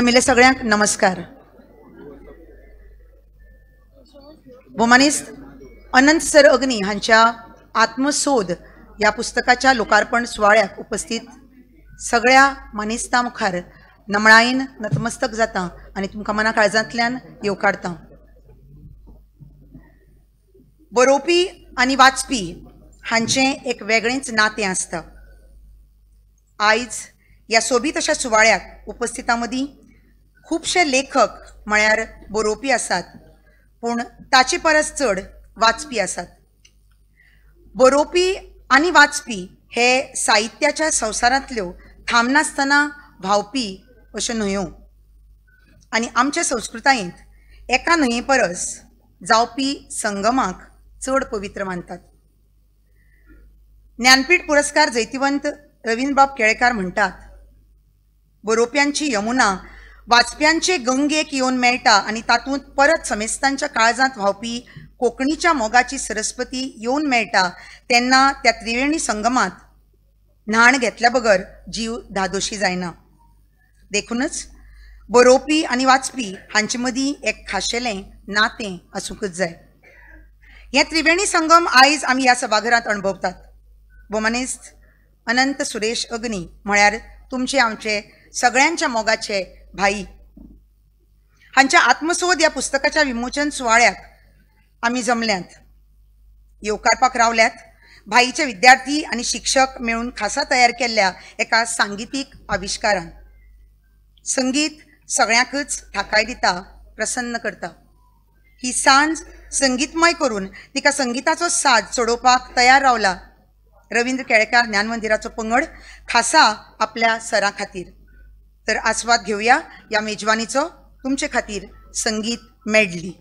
जमिल्ले सगळ्यांक नमस्कार. भोमानेस्त अनंत सर अग्नी हांच्या आत्मसोद ह्या पुस्तकाच्या लोकार्पण सुवाळ्याक उपस्थित सगळ्या मानेस्तां मुखार नमळायेन नतमस्तक जाता आनी तुमकां मना काळजांतल्यान येवकारता. बरोवपी आनी वाचपी हांचें एक वेगळेंच नातें आसता. आयज ह्या सोबीत अशा सुवाळ्याक उपस्थितां मदीं खुबशे लेखक म्हळ्यार बरोवपी आसात, पूण ताचे परस चड वाचपी आसात. बरोवपी आनी वाचपी हे साहित्याच्या संवसारांतल्यो थांबनासतना व्हांवपी अश्यो न्हंयो आनी आमच्या संस्कृतायेंत एका न्हंये परस जावपी संगमाक चड पवित्र मानतात. ज्ञानपीठ पुरस्कार जैतिवंत रवीन्द्रबाब केळेकार म्हणटात, बरोवप्यांची यमुना वाचप्यांचे गंगेक येवन मेळटा आनी तातूंत परत समेस्तांच्या काळजांत व्हांवपी कोंकणीच्या मोगाची सरस्वती येवन मेळटा तेन्ना त्या त्रिवेणी संगमात न्हाण घेतल्या बगर जीव धादोशी जायना. देखूनच बरोवपी आनी वाचपी हांचे मदीं एक खाशेलें नातें आसूंकच जाय. हें त्रिवेणी संगम आयज आमी ह्या सभाघरांत अणभवतात. भोमानेस्त अनंत सुरेश अग्नी म्हळ्यार तुमचे आमचे सगळ्यांच्या मोगाचे भाई हांच्या आत्मसोद ह्या पुस्तकाच्या विमोचन सुवाळ्याक आमी जमल्यांत. येवकारपाक रावल्यात भाईचे विद्यार्थी आनी शिक्षक मेळून खासा तयार केल्ल्या एका सांगितीक आविश्कारान. संगीत सगळ्यांकच थाकाय दिता, प्रसन्न करता. ही सांज संगीतमय करून तिका संगीताचो साज चडोवपाक तयार रावला रवींद्र केळेकार ज्ञानमंदिराचो पंगड खासा आपल्या सरां खातीर. तर आस्वाद घेवया ह्या मेजवानीचो तुमचे खातीर संगीत मेडली.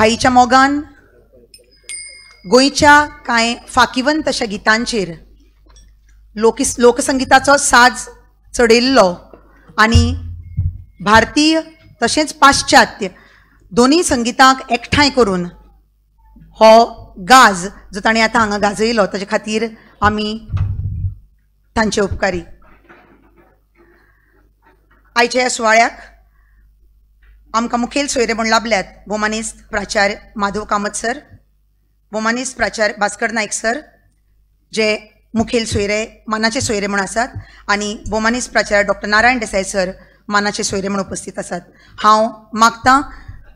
भाईच्या मोगान गोंयच्या कांय फाकिवंत अशा गितांचेर लोकसंगिताचो साज चडयल्लो आनी भारतीय तशेंच पाश्चात्य दोनूय संगितांक एकठांय करून हो गाज जो ताणें आतां हांगा गाजयलो ताजे खातीर आमी तांचे उपकारी. आयच्या ह्या सुवाळ्याक आमकां मुखेल सोयरे म्हूण लाभल्यात भोवमानेस्त प्राचार्य माधव कामत सर, भोवमानेस्त प्राचार्य भास्कर नायक सर जे मुखेल सोयरे मानाचे सोयरे म्हूण आसात आनी भोवमानेस्त प्राचार्य डॉक्टर नारायण देसाय सर मानाचे सोयरे म्हूण उपस्थित आसात. हांव मागतां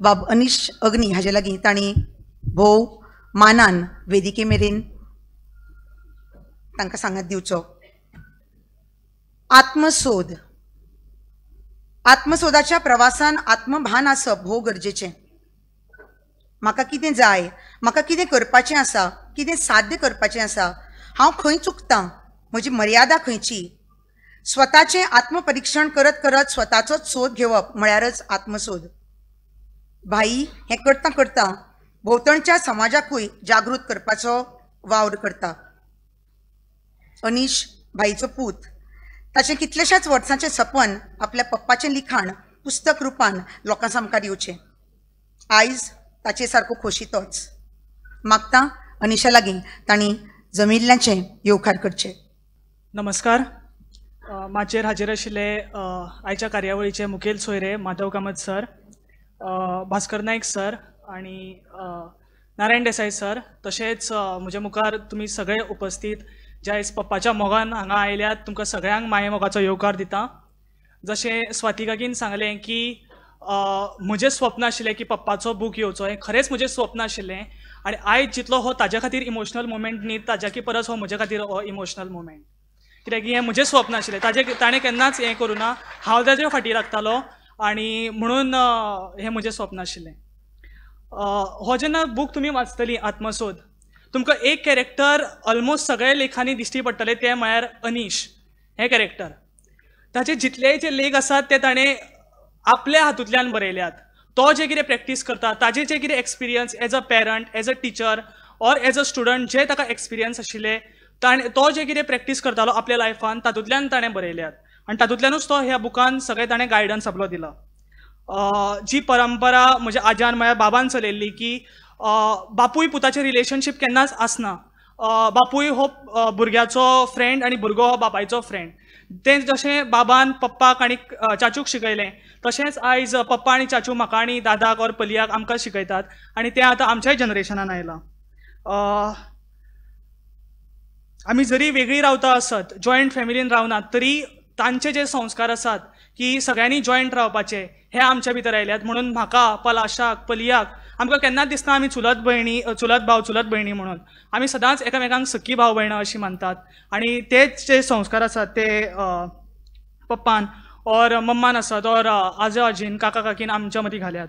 बाब अनीश अग्नी हाजे लागीं तांणी भोव मानान वेदिके मेरेन तांकां सांगात दिवचो. आत्मसोद, आत्मसोदाच्या प्रवासान आत्मभान आसप भोव गरजेचें. म्हाका कितें जाय, म्हाका कितें करपाचें आसा, कितें साध्य करपाचें आसा, हांव खंय चुकतां, म्हजी मर्यादा खंयची, स्वताचें आत्मपरिक्षण करत करत स्वताचोच सोद घेवप म्हळ्यारच आत्मसोद. भाई हें करता करता भोंवतणच्या समाजाकूय जागृत करपाचो वावर करता. अनीश भाईचो पूत, ताचें कितलेशाच वर्सांचें सपन आपल्या पप्पाचें लिखाण पुस्तक रुपान लोकां सामकार येवचें. आयज ताचे सारको खोशी तोच. मागता अनिशा लागीं तांणी जमिल्ल्याचें येवकार करचें. नमस्कार. माचयेर हाजीर आशिल्ले आयच्या कार्यावळीचे मुखेल सोयरे माधव कामत सर, भास्कर नायक सर आनी नारायण देसाय सर, तशेंच म्हज्या मुखार तुमी सगळे उपस्थित जे आयज पप्पाच्या मोगान हांगा आयल्यात तुमकां सगळ्यांक माये मोगाचो येवकार दिता. जशें स्वाती काकीन सांगलें की म्हजें स्वप्न आशिल्लें की पप्पाचो बूक येवचो, हें खरेंच म्हजें स्वप्न आशिल्लें आनी आयज जितलो हो ताज्या खातीर इमोशनल मुमेंट न्ही ताज्या परस हो म्हज्या खातीर हो इमोशनल मुमेंट, कित्याक हें म्हजें स्वप्न आशिल्लें, ताजें ताणें केन्नाच हें करूं ना, हांव ताजे फाटीं लागतालो आनी म्हणून हें म्हजें स्वप्न आशिल्लें. हो जेन्ना बूक तुमी वाचतली आत्मसोद, तुमकां एक कॅरेक्टर ऑलमोस्ट सगळे लेखांनी दिश्टी पडटलें, तें म्हळ्यार अनीश हें कॅरेक्टर. ताचे जितलेय जे लेख आसात ते ताणें आपल्या हातूंतल्यान बरयल्यात. तो जे कितें प्रॅक्टीस करता, ताजे जे कितें experience as a parent, as a teacher or as a student जे ताका एक्सपिरियन्स आशिल्ले, ताणें तो जे कितें प्रॅक्टीस करतालो आपल्या लायफान तातूंतल्यान ताणें बरयल्यात आनी तातूंतल्यानूच तो ह्या बुकान सगळें ताणें गायडन्स आपलो दिला. जी परंपरा म्हज्या आज्यान म्हळ्यार बाबान चलयल्ली की बापूय पुताचें रिलेशनशीप केन्नाच आसना, बापूय हो भुरग्याचो फ्रेंड आनी भुरगो हो बापायचो फ्रेंड. तें जशें बाबान पप्पाक आनी चाचूक शिकयलें तशेंच आयज पप्पा आनी चाचू म्हाका आनी दादाक ओर पलियाक आमकां शिकयतात आनी तें आतां आमच्याय जनरेशनान आयलां. आमी जरी वेगळी रावता आसत, जॉयंट फॅमिलीन रावनात, तरी तांचे जे संस्कार आसात की सगळ्यांनी जॉयंट रावपाचे हे आमच्या भितर आयल्यात. म्हणून म्हाका, पलाशाक, पलियाक आमकां केन्नाच दिसना आमी चुलत भयणी, चुलत भाव चुलत भयणी म्हणून, आमी सदांच एकामेकांक सख्खी भाव भयणां अशीं मानतात आनी तेच जे संस्कार आसात ते पप्पान ऑर मम्मान आसत ऑर आजो आजीन काका काकीन आमच्या मदीं घाल्यात.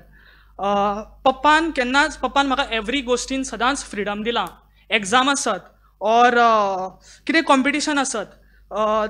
पप्पान केन्नाच, पप्पान म्हाका एवरी गोश्टीन सदांच फ्रिडम दिलां. एग्जाम आसत ऑर कितें कॉम्पिटिशन आसत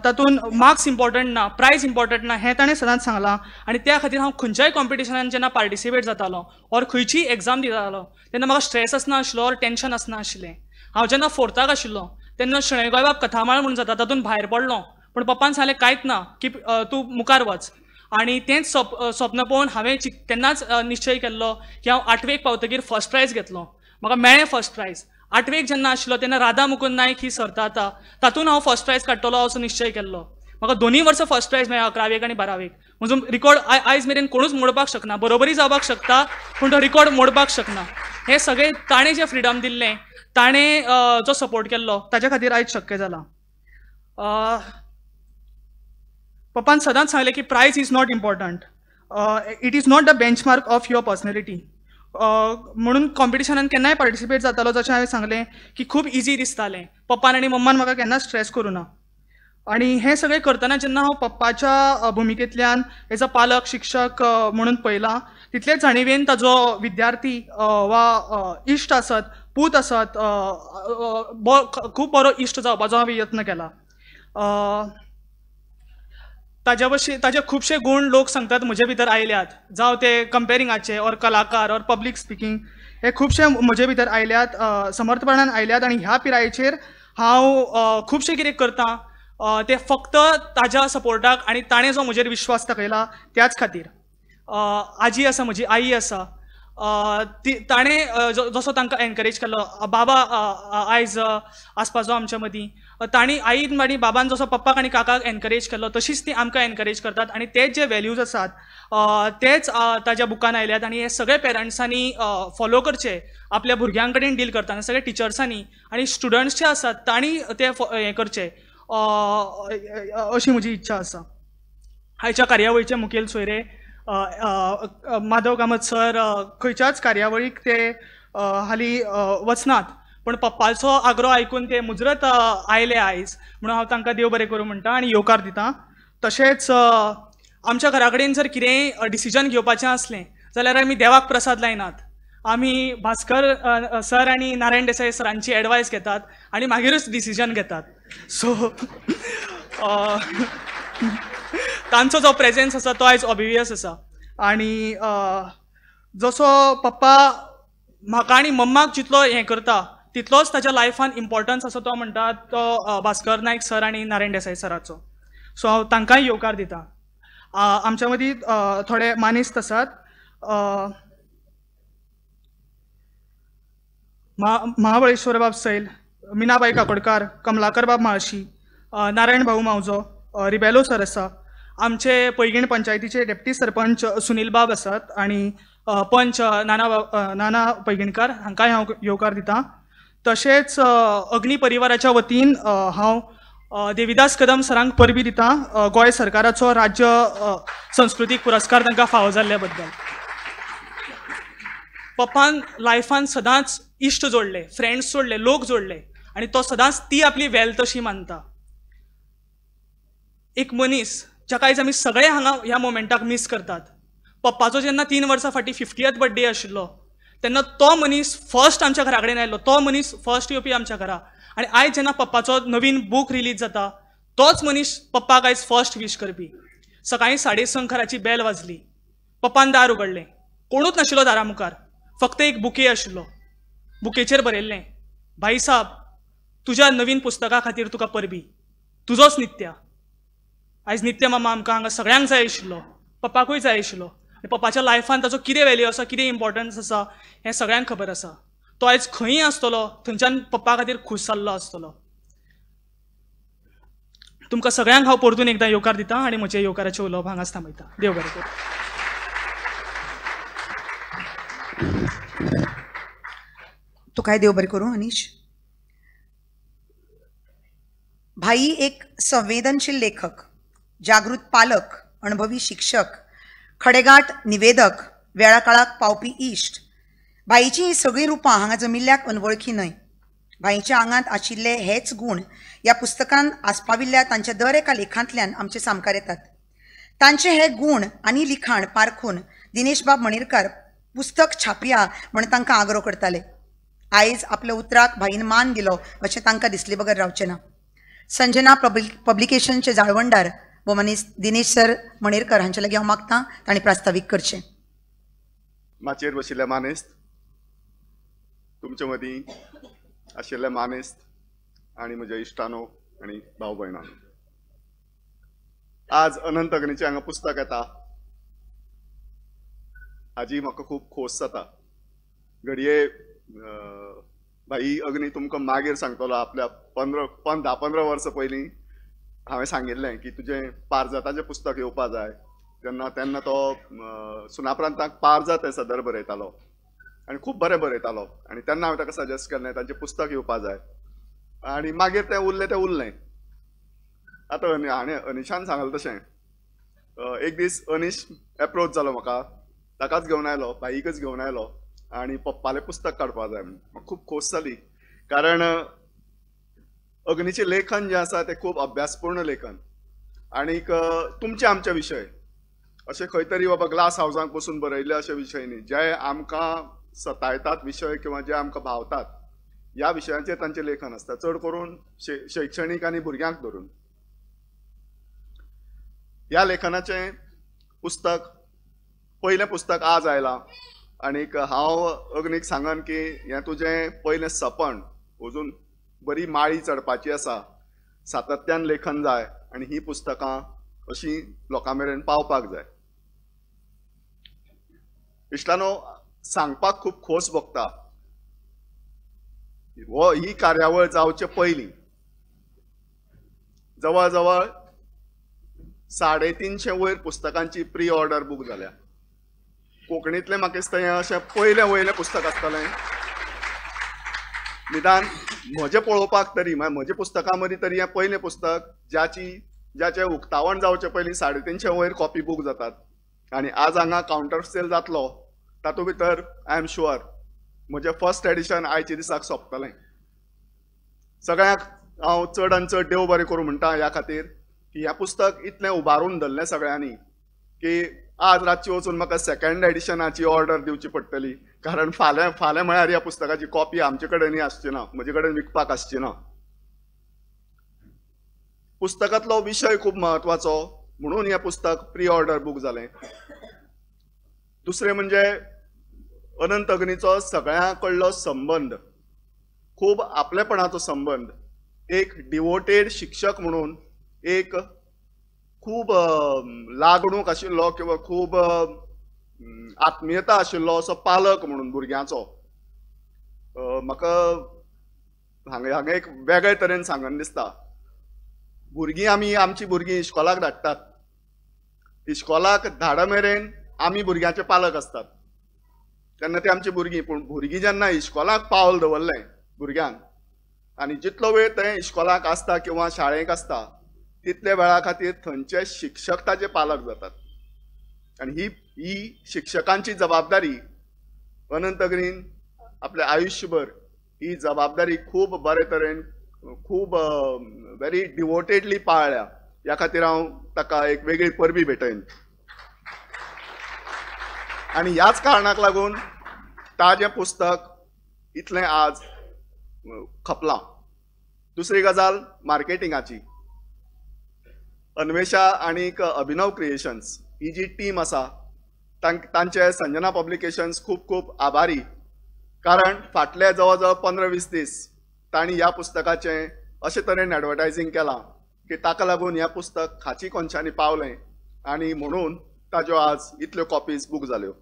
तातूंत मार्क्स इम्पॉर्टंट ना, प्रायज इम्पॉर्टंट ना, हें ताणें सदांच सांगलां आनी त्या खातीर हांव खंयच्याय कॉम्पिटिशनान जेन्ना पार्टिसिपेट जातालो ऑर खंयचीय एग्जाम दितालो तेन्ना म्हाका स्ट्रेस आसना आशिल्लो ऑर टेंशन आसना आशिल्लें. हांव जेन्ना फोर्थाक आशिल्लो तेन्ना शणै गोंयबाब कथामाळ म्हूण जाता तातूंत भायर पडलो, पूण पप्पान सांगलें कांयच ना की तूं मुखार वच आनी तेंच स्वप्न पळोवन हांवें तेन्नाच निश्चय केल्लो की हांव आठवेक पावतकीर फर्स्ट प्रायज घेतलो. म्हाका मेळ्ळें फर्स्ट प्रायज. आठवेक जेन्ना आशिल्लो तेन्ना राधा मुकुंद नायक ही सर्त जाता तातूंत हांव फर्स्ट प्रायज काडटलो असो निश्चय केल्लो. म्हाका दोनूय वर्सां फर्स्ट प्रायज मेळ्ळें, अकरावेक आनी बारावेक. म्हजो रिकॉर्ड आयज मेरेन कोणूच मोडपाक शकना, बरोबरी जावपाक शकता पूण तो रिकॉर्ड मोडपाक शकना. हें सगळें ताणें जें फ्रिडम दिल्लें, ताणें जो सपोर्ट केल्लो ताच्या खातीर आयज शक्य जालां. पप्पान सदांच सांगलें की prize is not important, it is not the benchmark of your personality. म्हणून कॉम्पिटिशनान केन्नाय पार्टिसिपेट जातालो, जशें हांवें सांगलें की खूब इजी दिसतालें. पप्पान आनी मम्मान म्हाका केन्नाच स्ट्रेस करूं ना. आनी हें सगळें करतना जेन्ना हांव पप्पाच्या भुमिकेंतल्यान एज अ पालक शिक्षक म्हणून पळयलां, तितलेच जाणिवेन ताजो विद्यार्थी वा इश्ट आसत, पूत आसत, खूब बरो इश्ट जावपाचो हांवें यत्न केला. ताज्या भशेन ताजे खुबशे गूण लोक सांगतात म्हजे भितर आयल्यात, जावं ते कंपेरिंगाचे ऑर कलाकार ऑर पब्लीक स्पिकींग, हे खुबशे म्हजे भितर आयल्यात, समर्थपणान आयल्यात आनी ह्या पिरायेचेर हांव खुबशें कितें करतां तें फक्त ताज्या सपोर्टाक आनी ताणें जो म्हजेर विश्वास दाखयला त्याच खातीर. आजी आसा, म्हजी आई आसा, ती ताणें जसो तांकां एनकरेज केलो, बाबा आयज आसपाचो आमच्या मदीं, तांणी आईन आनी बाबान जसो पप्पाक आनी काकाक एनकरेज केलो तशीच ती आमकां एनकरेज करतात आनी तेच जे वेल्यूज आसात तेच ताज्या बुकान आयल्यात आनी हे सगळे पेरंट्सांनी फॉलो करचे आपल्या भुरग्यां कडेन डील करतना, सगळे टिचर्सांनी आनी स्टुडंट्स जे आसात तांणी ते हें करचें अशी म्हजी इच्छा आसा. आयच्या कार्यावळीचे मुखेल सोयरे माधव कामत सर खंयच्याच कार्यावळीक ते हालीं वचनात, पूण पप्पाचो आग्रो आयकून ते मुजरत आयले आयज, म्हणून हांव तांकां देव बरें करूं म्हणटा आनी येवकार दिता. तशेंच आमच्या घरा कडेन जर कितेंय डिसिजन घेवपाचें आसलें जाल्यार आमी देवाक प्रसाद लायनात, आमी भास्कर सर आनी नारायण देसाई सरांची एडवायस घेतात आनी मागीरूच डिसिजन घेतात. सो तांचो जो प्रेजेन्स आसा तो आयज ऑबिवियस आसा. आनी जसो पप्पा म्हाका आनी मम्माक जितलो हें करता तितलोच ताच्या लायफान इम्पॉर्टन्स आसा तो म्हणटा तो भास्कर नायक सर आनी नारायण देसाई सराचो. सो हांव तांकांय येवकार दिता. आमच्या मदीं थोडे मानेस्त आसात. महाबळेश्वर बाब सैल, मीनाबाई काकोडकार, कमलाकर बाब म्हाळशी, नारायण भाऊ मावजो, रिबेलो सर आसा, आमचे पैंगीण पंचायतीचे डेप्टी सरपंच सुनील बाब आसात आनी पंच नाना पैंगीणकार हांकांय हांव येवकार दिता. तशेंच अग्नी परिवाराच्या वतीन हांव देविदास कदम सरांक परबी दिता गोंय सरकाराचो राज्य संस्कृतीक पुरस्कार तांकां फावो जाल्ल्या बद्दल. पप्पान लायफान सदांच इश्ट जोडले, फ्रेंड्स जोडले, लोक जोडले आनी तो सदांच ती आपली वेल्थ अशी मानता. एक मनीस जाका आयज आमी सगळे हांगा ह्या मोमेंटाक मीस करतात. पप्पाचो जेन्ना 3 वर्सां फाटीं 50th birthday आशिल्लो तेन्ना तो मनीस फर्स्ट आमच्या घरा कडेन आयलो, तो मनीस फर्स्ट येवपी आमच्या घरा. आनी आयज जेन्ना पप्पाचो नवीन बूक रिलीज जाता तोच मनीस पप्पाक आयज फर्स्ट वीश करपी. सकाळीं 6:30 घराची बेल वाजली, पप्पान दार उगडलें, कोणूच नाशिल्लो दारा मुखार, फक्त एक बुके आशिल्लो. बुकेचेर बरयल्लें, भाई साहब तुज्या नवीन पुस्तका खातीर तुका परबी, तुजोच नित्या. आयज नित्य मामा आमकां हांगा सगळ्यांक जाय आशिल्लो, पप्पाकूय जाय आशिल्लो. आनी पप्पाच्या लायफान ताचो कितें वेल्यू आसा, कितें इम्पॉर्टन्स आसा हें सगळ्यांक खबर आसा. तो आयज खंयी आसतलो थंयच्यान पप्पा खातीर खूश जाल्लो आसतलो. तुमकां सगळ्यांक हांव परतून एकदां येवकार दिता आनी म्हजें येवकाराचें उलोवप हांगाच थांबयता. देव बरें करूं. तुकाय देव बरें करूं अनीश. भाई एक संवेदनशील लेखक, जागृत पालक, अणभवी शिक्षक, खडेगांठ निवेदक, वेळाकाळाक पावपी इश्ट. भाईची ही सगळीं रुपां हांगा जमिल्ल्याक अनवळखी न्हय. भाईच्या आंगांत आशिल्ले हेच गूण ह्या पुस्तकान आस्पाविल्ल्या तांच्या दर एका लेखांतल्यान आमचे सामकार येतात. तांचे हे गूण आनी लिखाण पारखून दिनेशबाब मणेरकार पुस्तक छापया म्हण तांकां आग्रो करताले. आयज आपल्या उतराक भाईन मान दिलो अशें तांकां दिसले बगर रावचें ना. संजना पब्लिकेशनचे जाळवणदार भोवमानेस्त दिनेश सर मणेरकर हांचे लागीं हांव मागतां तांणी प्रास्तावीक करचें. माचयेर बशिल्ले मानेस्त, तुमचे मदीं आशिल्ले मानेस्त आनी म्हज्या इश्टानो आनी भाव भयणांनो, आज अनंत अग्नीचें हांगा पुस्तक येता हाजी म्हाका खूब खोस जाता. घडये भाई अग्नी तुमकां मागीर सांगतलो, आपल्या 10-15 वर्सां पयलीं हांवें सांगिल्लें की तुजें पारजाताचें पुस्तक येवपा जाय. तेन्ना तेन्ना तो सुनाप्रांताक पारजात हें सदर बरयतालो आनी खूब बरें बरयतालो आनी तेन्ना हांवें ताका सजेस्ट केल्लें तांचें पुस्तक येवपा जाय आनी मागीर तें उरलें तें उरलें. आतां हाणें अनिशान सांगलें तशें एक दीस अनिश एप्रोच जालो म्हाका, ताकाच घेवन आयलो, भाईकच घेवन आयलो आनी पप्पालें पुस्तक काडपा जाय म्हणून. म्हाका खूब खोस जाली, कारण अग्नीचें लेखन जें आसा तें खूब अभ्यासपूर्ण लेखन आनीक तुमचे आमचे विशय अशें खंय तरी बाबा ग्लास हावजांक बसून बरयल्ले अशे विशय न्ही, जे आमकां सतायतात विशय किंवा जे आमकां भावतात ह्या विशयांचेर तांचें लेखन आसता, चड करून शैक्षणीक आनी भुरग्यांक धरून. ह्या लेखनाचें पुस्तक पयलें पुस्तक आज आयलां आनीक हांव अग्नीक सांगन की हें तुजें पयलें सपन, अजून बरी माळी चडपाची आसा, सातत्यान लेखन जाय आनी ही पुस्तकां अशीं लोकां मेरेन पावपाक जाय. इश्टानो, सांगपाक खूब खोस भोगता, हो ही कार्यावळ जावचे पयलीं जवळ जवळ 350 वयर पुस्तकांची प्री ऑर्डर बूक जाल्या. कोंकणींतलें म्हाका दिसता हें अशें पयलें वयलें पुस्तक आसतलें, निदान म्हजें पळोवपाक तरी, म्हज्या पुस्तकां मदीं तरी हें पयलें पुस्तक ज्याचें उक्तावण जावचे पयलीं 350 वयर कॉपी बूक जातात. आनी आज हांगा कावंटर सेल जातलो, तातूंत भितर I am sure म्हजें फर्स्ट एडिशन आयच्या दिसाक सोंपतलें. सगळ्यांक हांव चड आनी चड देव बरें करूं म्हणटा ह्या खातीर की हें पुस्तक इतलें उबारून धरलें सगळ्यांनी की आज रातची वचून म्हाका सेकंड एडिशनाची ऑर्डर दिवची पडटली, कारण फाल्यां फाल्यां म्हळ्यार ह्या पुस्तकाची कॉपी आमचे कडेनय आसची ना, म्हजे कडेन विकपाक आसची ना. पुस्तकांतलो विशय खूब म्हत्वाचो म्हणून हें पुस्तक प्री ऑर्डर बूक जालें. दुसरें म्हणजे अनंत अग्नीचो सगळ्यां कडलो संबंद खूब आपलेपणाचो संबंद, एक डिवोटेड शिक्षक म्हणून एक खूब लागणूक आशिल्लो किंवा खूब आत्मीयता आशिल्लो असो पालक म्हणून भुरग्यांचो. म्हाका हांगा हांगा एक वेगळे तरेन सांगन दिसता, भुरगीं आमी आमची भुरगीं इश्कोलाक धाडटात, इश्कोलाक धाडा मेरेन आमी भुरग्यांचे पालक आसतात तेन्ना ती आमची भुरगीं. पूण भुरगीं जेन्ना इश्कोलाक पावल दवरलें भुरग्यांक आनी जितलो वेळ ते इश्कोलाक आसता किंवा शाळेक आसता तितल्या वेळा खातीर थंयचे शिक्षक ताचे पालक जातात. आनी ही ही शिक्षकांची जबाबदारी अनंत अग्नीन आपल्या आयुष्यभर ही जबाबदारी खूब बरे तरेन खूब व्हेरी डिवोटेडली पाळ्ळ्या. ह्या खातीर हांव ताका एक वेगळी परबी भेटयन. आनी ह्याच कारणाक लागून ताजें पुस्तक इतलें आज खपलां. दुसरी गजाल मार्केटिंगाची. अन्वेषा आनीक अभिनव क्रिएशन्स ही जी टीम आसा तांचे संजना पब्लिकेशन्स खूब खूब आभारी, कारण फाटले जवळ जवळ 15-20 दीस तांणी ह्या पुस्तकाचें अशे तरेन एडवर्टायजींग केलां की ताका लागून हें पुस्तक खाची कोनशांनी पावलें आनी म्हणून ताज्यो आज इतल्यो कॉपीज बूक जाल्यो.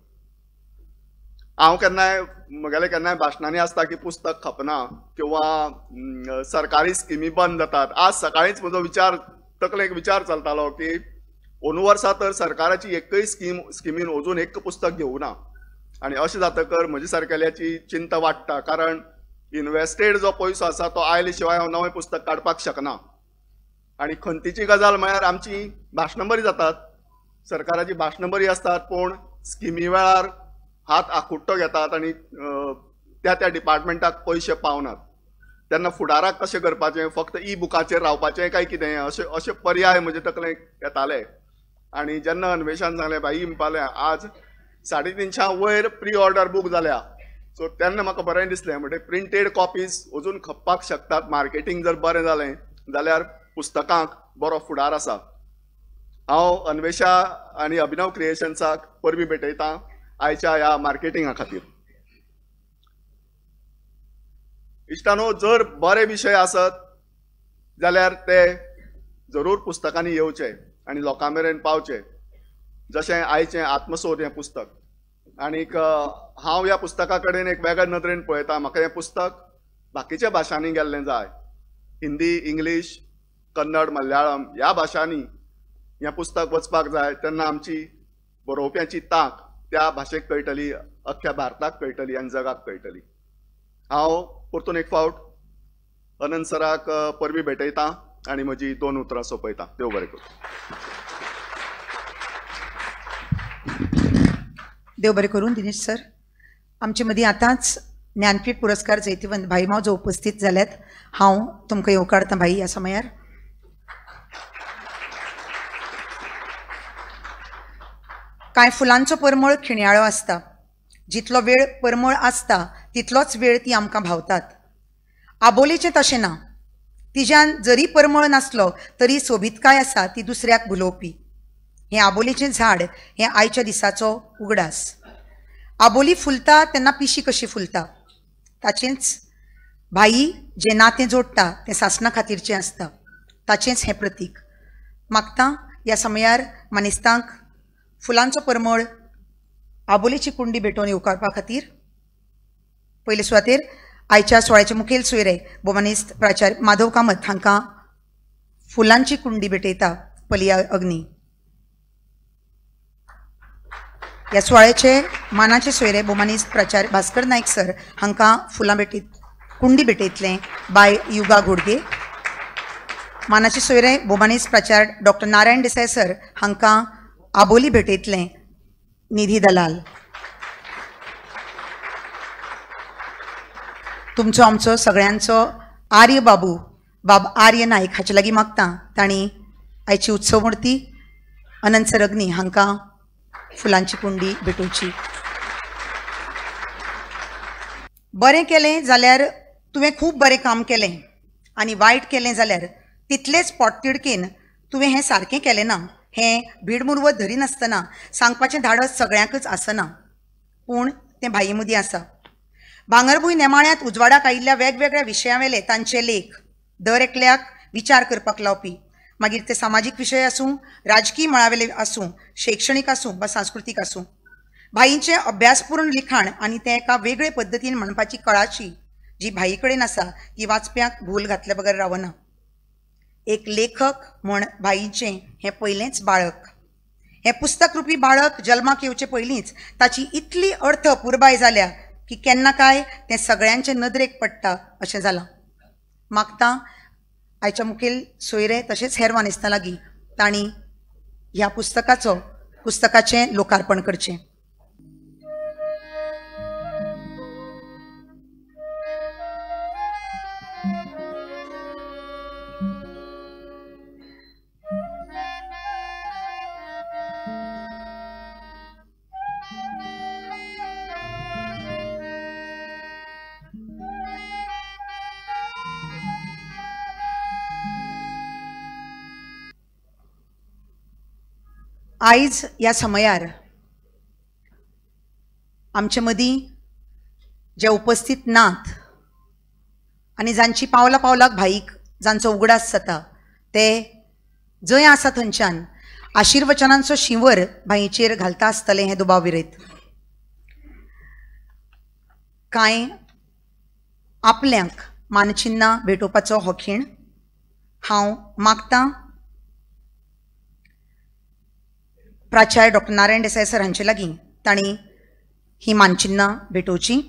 हांव केन्नाय म्हगेलें केन्नाय भाशणांनी आसता की पुस्तक खपना किंवा सरकारी स्किमी बंद जातात. आज सकाळींच म्हजो विचार तकलेक विचार चलतालो की अंदू वर्सा तर सरकाराची एकय स्किमीन अजून एक पुस्तक घेवना आनी अशें जातकर म्हजे सारकेल्याची चिंता वाडटा, कारण इनवेस्टेड जो पयसो आसा तो आयले शिवाय हांव नवें पुस्तक काडपाक शकना. आनी खंतीची गजाल म्हळ्यार आमची भाशणां बरीं जातात, सरकाराची भाशणां बरीं आसतात, पूण स्किमी वेळार हात आखुट्टो घेतात आनी त्या त्या डिपार्टमेंटाक पयशे पावनात. तेन्ना फुडाराक कशें करपाचें, फक्त ई बुकाचेर रावपाचें काय कितें, अशे अशे पर्याय म्हजे तकलेक येताले. आनी जेन्ना अन्वेषान सांगलें भाई म्हणपालें आज 350 वयर प्री ऑर्डर बूक जाल्या, सो तेन्ना म्हाका बरें दिसलें म्हणजे प्रिंटेड कॉपीज अजून खपपाक शकतात. मार्केटींग जर बरें जालें जाल्यार पुस्तकांक बरो फुडार आसा. हांव अन्वेषा आनी अभिनव क्रिएशन्साक परबीं भेटयतां आयच्या ह्या मार्केटिंगा खातीर. इश्टानो, जर बरे विशय आसत जाल्यार ते जरूर पुस्तकांनी येवचे आनी लोकां मेरेन पावचे, जशें आयचें आत्मसोद हें पुस्तक. आनीक हांव ह्या पुस्तका कडेन एक वेगळे नदरेन पळयता. म्हाका हें पुस्तक बाकीच्या भाशांनी गेल्लें जाय, हिंदी, इंग्लीश, कन्नड, मल्याळम ह्या भाशांनी हें पुस्तक वचपाक जाय. तेन्ना आमची बरोवप्यांची तांक त्या भाशेक कळटली, अख्ख्या भारताक कळटली आनी जगाक कळटली. हांव परतून एक फावट अनंत सराक परबीं भेटयतां आनी म्हजी 2 उतरां सोंपयतां. देव बरें करूं. देव बरें करूं दिनेश सर. आमचे मदीं आतांच ज्ञानपीठ पुरस्कार जैतिवंत भाई मावजो उपस्थित जाल्यात. हांव तुमकां येवकारतां भाई ह्या समयार. कांय फुलांचो परमळ खिणयाळो आसता, जितलो वेळ परमळ आसता तितलोच वेळ ती आमकां भावतात. आबोलेचें तशें ना, तिज्यान जरी परमळ नासलो तरी सोबीतकाय आसा ती दुसऱ्याक भुलोवपी. हें आबोलेचें झाड हें आयच्या दिसाचो उगडास. आबोली फुलता तेन्ना पिशी कशी फुलता, ताचेंच भाई जें नातें जोडटा तें सासणा खातीरचें आसता, ताचेंच हें प्रतीक. मागता ह्या समयार मानेस्तांक फुलांचो परमळ आबोलीची कुंडी भेटोवन येवकारपा खातीर पयले सुवातेर आयच्या सुवाळ्याचे मुखेल सोयरे भोवमानेस्त प्राचार्य माधव कामत हांकां फुलांची कुंडी भेटयता पलिया अग्नी. ह्या सुवाळ्याचे मानाचे सोयरे भोवमानेस्त प्राचार्य भास्कर नायक सर हांकां फुलां भेटयत कुंडी भेटयतलें बाय युगा घोडगे. मानाचे सोयरे भोवमानेस्त प्राचार्य डॉक्टर नारायण देसाय सर हांकां आबोली भेटयतलें निधी दलाल. तुमचो आमचो सगळ्यांचो आर्य बाबू बाब आर्य नायक हाचे लागीं मागता तांणी आयची उत्सव मूर्ती अनंत सर अग्नी हांकां फुलांची कुंडी भेटोवची. बरें केलें जाल्यार तुवें खूब बरें काम केलें आनी वायट केलें जाल्यार तितलेच पोटतिडकेन तुवें हें सारकें केलें ना हें भीडमुर्वत धरिनासतना सांगपाचें धाडस सगळ्यांकच आसना, पूण तें भाई मदीं आसा. भांगरभूंय नेमाळ्यांत उजवाडाक आयिल्ल्या वेगवेगळ्या विशयांवेले तांचे लेख दर एकल्याक विचार करपाक लावपी, मागीर ते सामाजीक विशय आसूं, राजकीय मळावेले आसूं, शैक्षणीक आसूं वा सांस्कृतीक आसूं. भाईंचें अभ्यासपूर्ण लिखाण आनी तें एका वेगळे पद्दतीन म्हणपाची कळाशी जी भाई कडेन आसा ती वाचप्यांक भूल घातले बगर रावना. एक लेखक म्हूण भाईचें हें पयलेंच बाळक, हें पुस्तक रुपी बाळक जल्माक येवचे पयलींच ताची इतली अर्थ पुरबाय जाल्या की केन्ना काय तें सगळ्यांचे नदरेक पडटा अशें जालां. मागता आयच्या मुखेल सोयरे तशेंच हेर मानेस्तां लागीं तांणी ह्या पुस्तकाचें लोकार्पण करचें. आयज ह्या समयार आमचे मदीं जे उपस्थित नात आनी जांची पावला पावलाक भाईक जांचो उगडास जाता ते जंय आसा थंयच्यान आशिर्वचनांचो शिंवर भाईचेर घालता आसतलें हें दुबाव विरयत. कांय आपल्यांक मानचिन्नां भेटोवपाचो हो खीण हांव मागतां प्राचार्य डॉक्टर नारायण देसाय सर हांचे लागीं तांणी ही मानचिन्नां भेटोवची.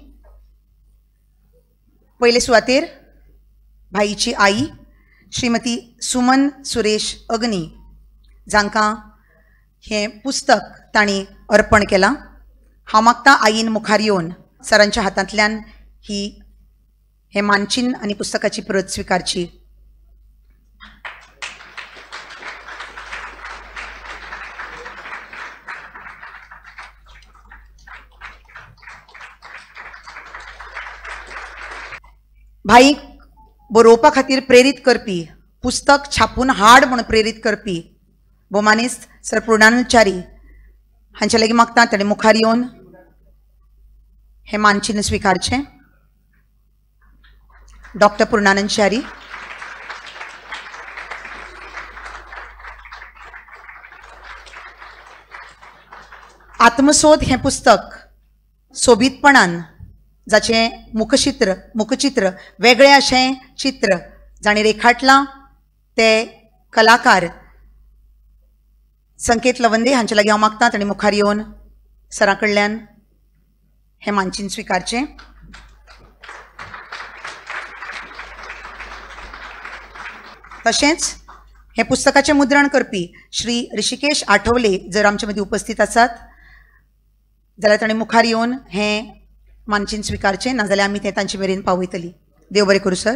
पयले सुवातेर भाईची आई श्रीमती सुमन सुरेश अग्नी जांकां हें पुस्तक तांणी अर्पण केलां. हांव मागता आईन मुखार येवन सरांच्या हातांतल्यान हें मानचिन्न आनी पुस्तकाची प्रत स्विकारची. भाईक बरोवपा खातीर प्रेरीत करपी, पुस्तक छापून हाड म्हूण प्रेरीत करपी भोवमानेस्त सर पूर्णानंद च्यारी हांचे लागीं मागता ताणें मुखार येवन हें मानचिन्न स्विकारचें. डॉक्टर पूर्णानंद च्यारी. आत्मसोद हें पुस्तक सोबीतपणान जाचें मुखचित्र वेगळें अशें चित्र जाणें रेखाटलां ते कलाकार संकेत लवंदे हांचे लागीं हांव मागता ताणें मुखार येवन सरा कडल्यान हें मानचिन्न स्विकारचें. तशेंच हें पुस्तकाचें मुद्रण करपी श्री ऋषिकेश आठवले जर आमचे मदीं उपस्थित आसात जाल्यार ताणें मुखार येवन हें मानचिन्न स्विकारचें, नाजाल्यार आमी तें तांचे मेरेन पावयतली. देव बरें करूं सर.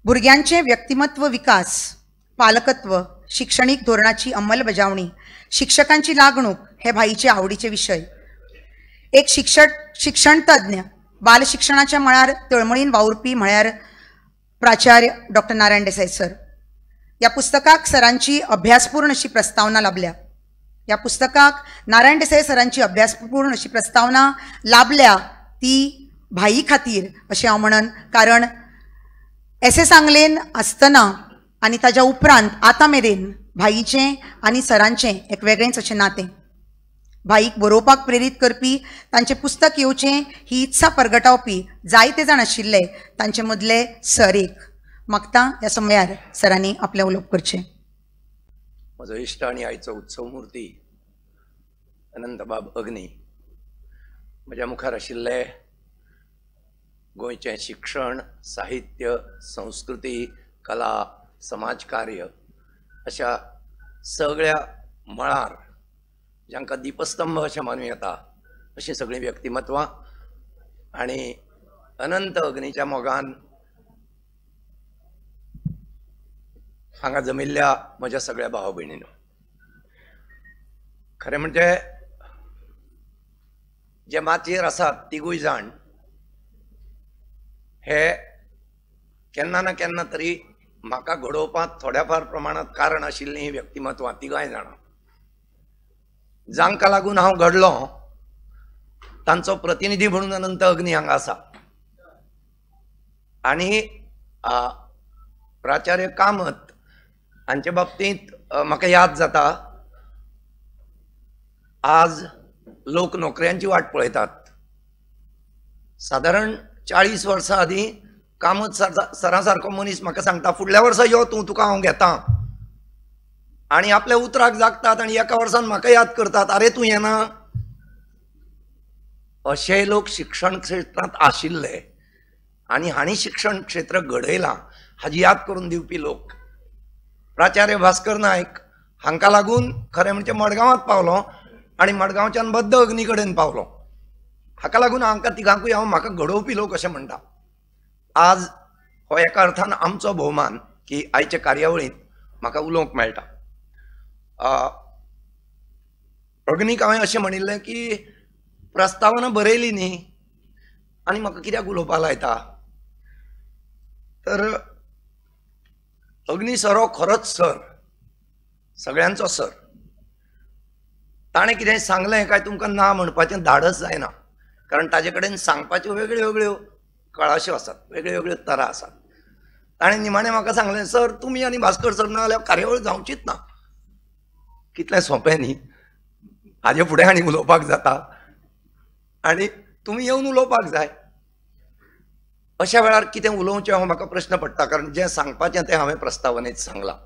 भुरग्यांचें व्यक्तिमत्व विकास, पालकत्व, शिक्षणीक धोरणाची अंमलबजावणी, शिक्षकांची लागणूक हे भाईचे आवडीचे विशय. एक शिक्षणतज्ञ बालशिक्षणाच्या मळार तळमळीन वावुरपी म्हळ्यार प्राचार्य डॉक्टर नारायण देसाय सर. ह्या पुस्तकाक सरांची अभ्यासपूर्ण अशी प्रस्तावना लाभल्या. ह्या पुस्तकाक नारायण देसाई सरांची अभ्यासपूर्ण अशी प्रस्तावना लाभल्या ती भाई खातीर अशें हांव म्हणन, कारण एस एस आंगलेन आसतना आनी ताज्या उपरांत आतां मेरेन भाईचें आनी सरांचें एक वेगळेंच अशें नातें. भाईक बरोवपाक प्रेरीत करपी, तांचें पुस्तक येवचें ही इत्सा परगटावपी जायते जाण आशिल्ले, तांचे मदले सर एक. मागता ह्या समयार सरांनी आपलें उलोवप करचें. म्हजो इश्ट आनी आयचो उत्सवमूर्ती अनंतबाब अग्नी, म्हज्या मुखार आशिल्ले गोंयचें शिक्षण, साहित्य, संस्कृती, कला, समाजकार्य अशा सगळ्या मळार जांकां दीपस्तंभ अशें मानूं येता अशीं सगळीं व्यक्तिमत्वां आनी अनंत अग्नीच्या मोगान हांगा जमिल्ल्या म्हज्या सगळ्या भाव भयणीनो, खरें म्हणजे जे माचयेर आसात तिगूय जाण हे केन्ना ना केन्ना तरी म्हाका घडोवपांत थोड्या फार प्रमाणांत कारण आशिल्लीं हीं व्यक्तिमत्वां तिगांय जाणां. जांकां लागून हांव घडलो तांचो प्रतिनिधी म्हणून अनंत अग्नी हांगा आसा. आनी प्राचार्य कामत हांचे बाबतींत म्हाका याद जाता, आज लोक नोकऱ्यांची वाट पळयतात. सादारण 40 वर्सां आदीं कामत सरा सारको मनीस म्हाका सांगता, फुडल्या वर्सा यो तूं, तुका हांव घेता. आनी आपल्या उतराक जागतात आनी एका वर्सान म्हाका याद करतात, अरे तूं येना. अशे लोक शिक्षण क्षेत्रांत आशिल्ले आनी हांणी शिक्षण क्षेत्र घडयलां हाजी याद करून दिवपी लोक. प्राचार्य भास्कर नायक हांकां लागून खरें म्हणजे मडगांवांत पावलो आनी मडगांवच्यान बद्द अग्नी कडेन पावलो. हाका लागून हांकां तिगांकूय हांव म्हाका घडोवपी लोक अशें म्हणटा. आज हो एका अर्थान आमचो भोवमान की आयचे कार्यावळींत म्हाका उलोवंक मेळटा. अग्नीक हांवें अशें म्हणिल्लें की प्रस्तावना बरयली न्ही आनी म्हाका कित्याक उलोवपाक लायता, तर अग्नी सर हो खरोच सर, सगळ्यांचो सर. ताणें कितें सांगलें काय तुमकां ना म्हणपाचें धाडस जायना, कारण ताजे कडेन सांगपाच्यो वेगळ्यो वेगळ्यो कळाश्यो आसात, वेगळ्यो वेगळ्यो तरा आसात. ताणें निमाणें म्हाका सांगलें, सर तुमी आनी भास्कर सर ना जाल्यार कार्यावळ जावचीच ना. कितलें सोंपें न्ही, हाजे फुडें आनी उलोवपाक जाता आनी तुमी येवन उलोवपाक जाय. अशा वेळार कितें उलोवचें हो म्हाका प्रश्न पडटा, कारण जें सांगपाचें तें हांवें प्रस्तावनेंत सांगलां.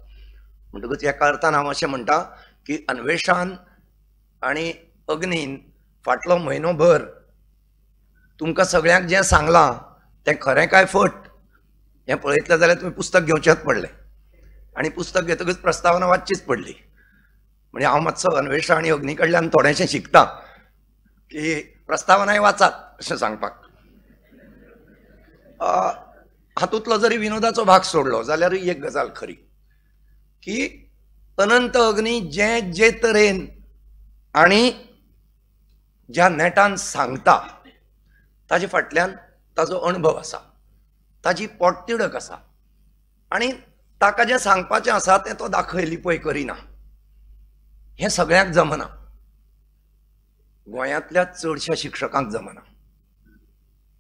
म्हणटकूच एका अर्थान हांव अशें म्हणटा की अन्वेशान आनी अग्नीन फाटलो म्हयनो भर तुमकां सगळ्यांक जें सांगलां तें खरें काय फट हें पळयतलें जाल्यार तुमी पुस्तक घेवचेंच पडलें आनी पुस्तक घेतकच प्रस्तावना वाचचीच पडली. म्हणजे हांव मातसो अन्वेशा आनी अग्नी कडल्यान थोडेंशें शिकतां की प्रस्तावनाय वाचात अशें सांगपाक. हातूंतलो जरी विनोदाचो भाग सोडलो जाल्यारूय एक गजाल खरी की अनंत अग्नी जे जे तरेन आनी ज्या नेटान सांगता ताजे फाटल्यान ताजो अणभव आसा, ताजी पोटतिडक आसा आनी ताका जें सांगपाचें आसा तें तो दाखय लिपय करिना. हें सगळ्यांक जमना, गोंयांतल्या चडश्या शिक्षकांक जमना,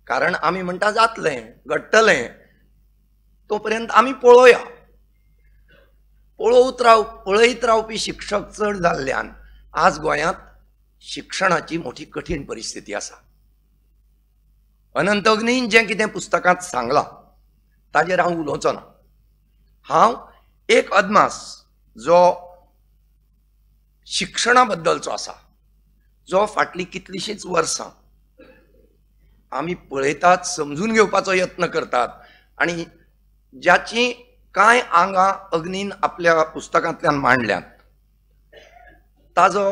कारण आमी म्हणटा जातलें, घडटलें, तो पर्यंत आमी पळोवया. पळयत रावपी शिक्षक चड जाल्ल्यान आज गोंयांत शिक्षणाची मोठी कठीण परिस्थिती आसा. अनंत अग्नीन जें कितें पुस्तकांत सांगलां ताजेर हांव उलोवचो ना. हांव एक अदमास जो शिक्षणा बद्दलचो आसा, जो फाटलीं कितलींशींच वर्सां आमी पळयतात, समजून घेवपाचो यत्न करतात आनी ज्याची कांय आंगां अग्नीन आपल्या पुस्तकांतल्यान मांडल्यांत ताजो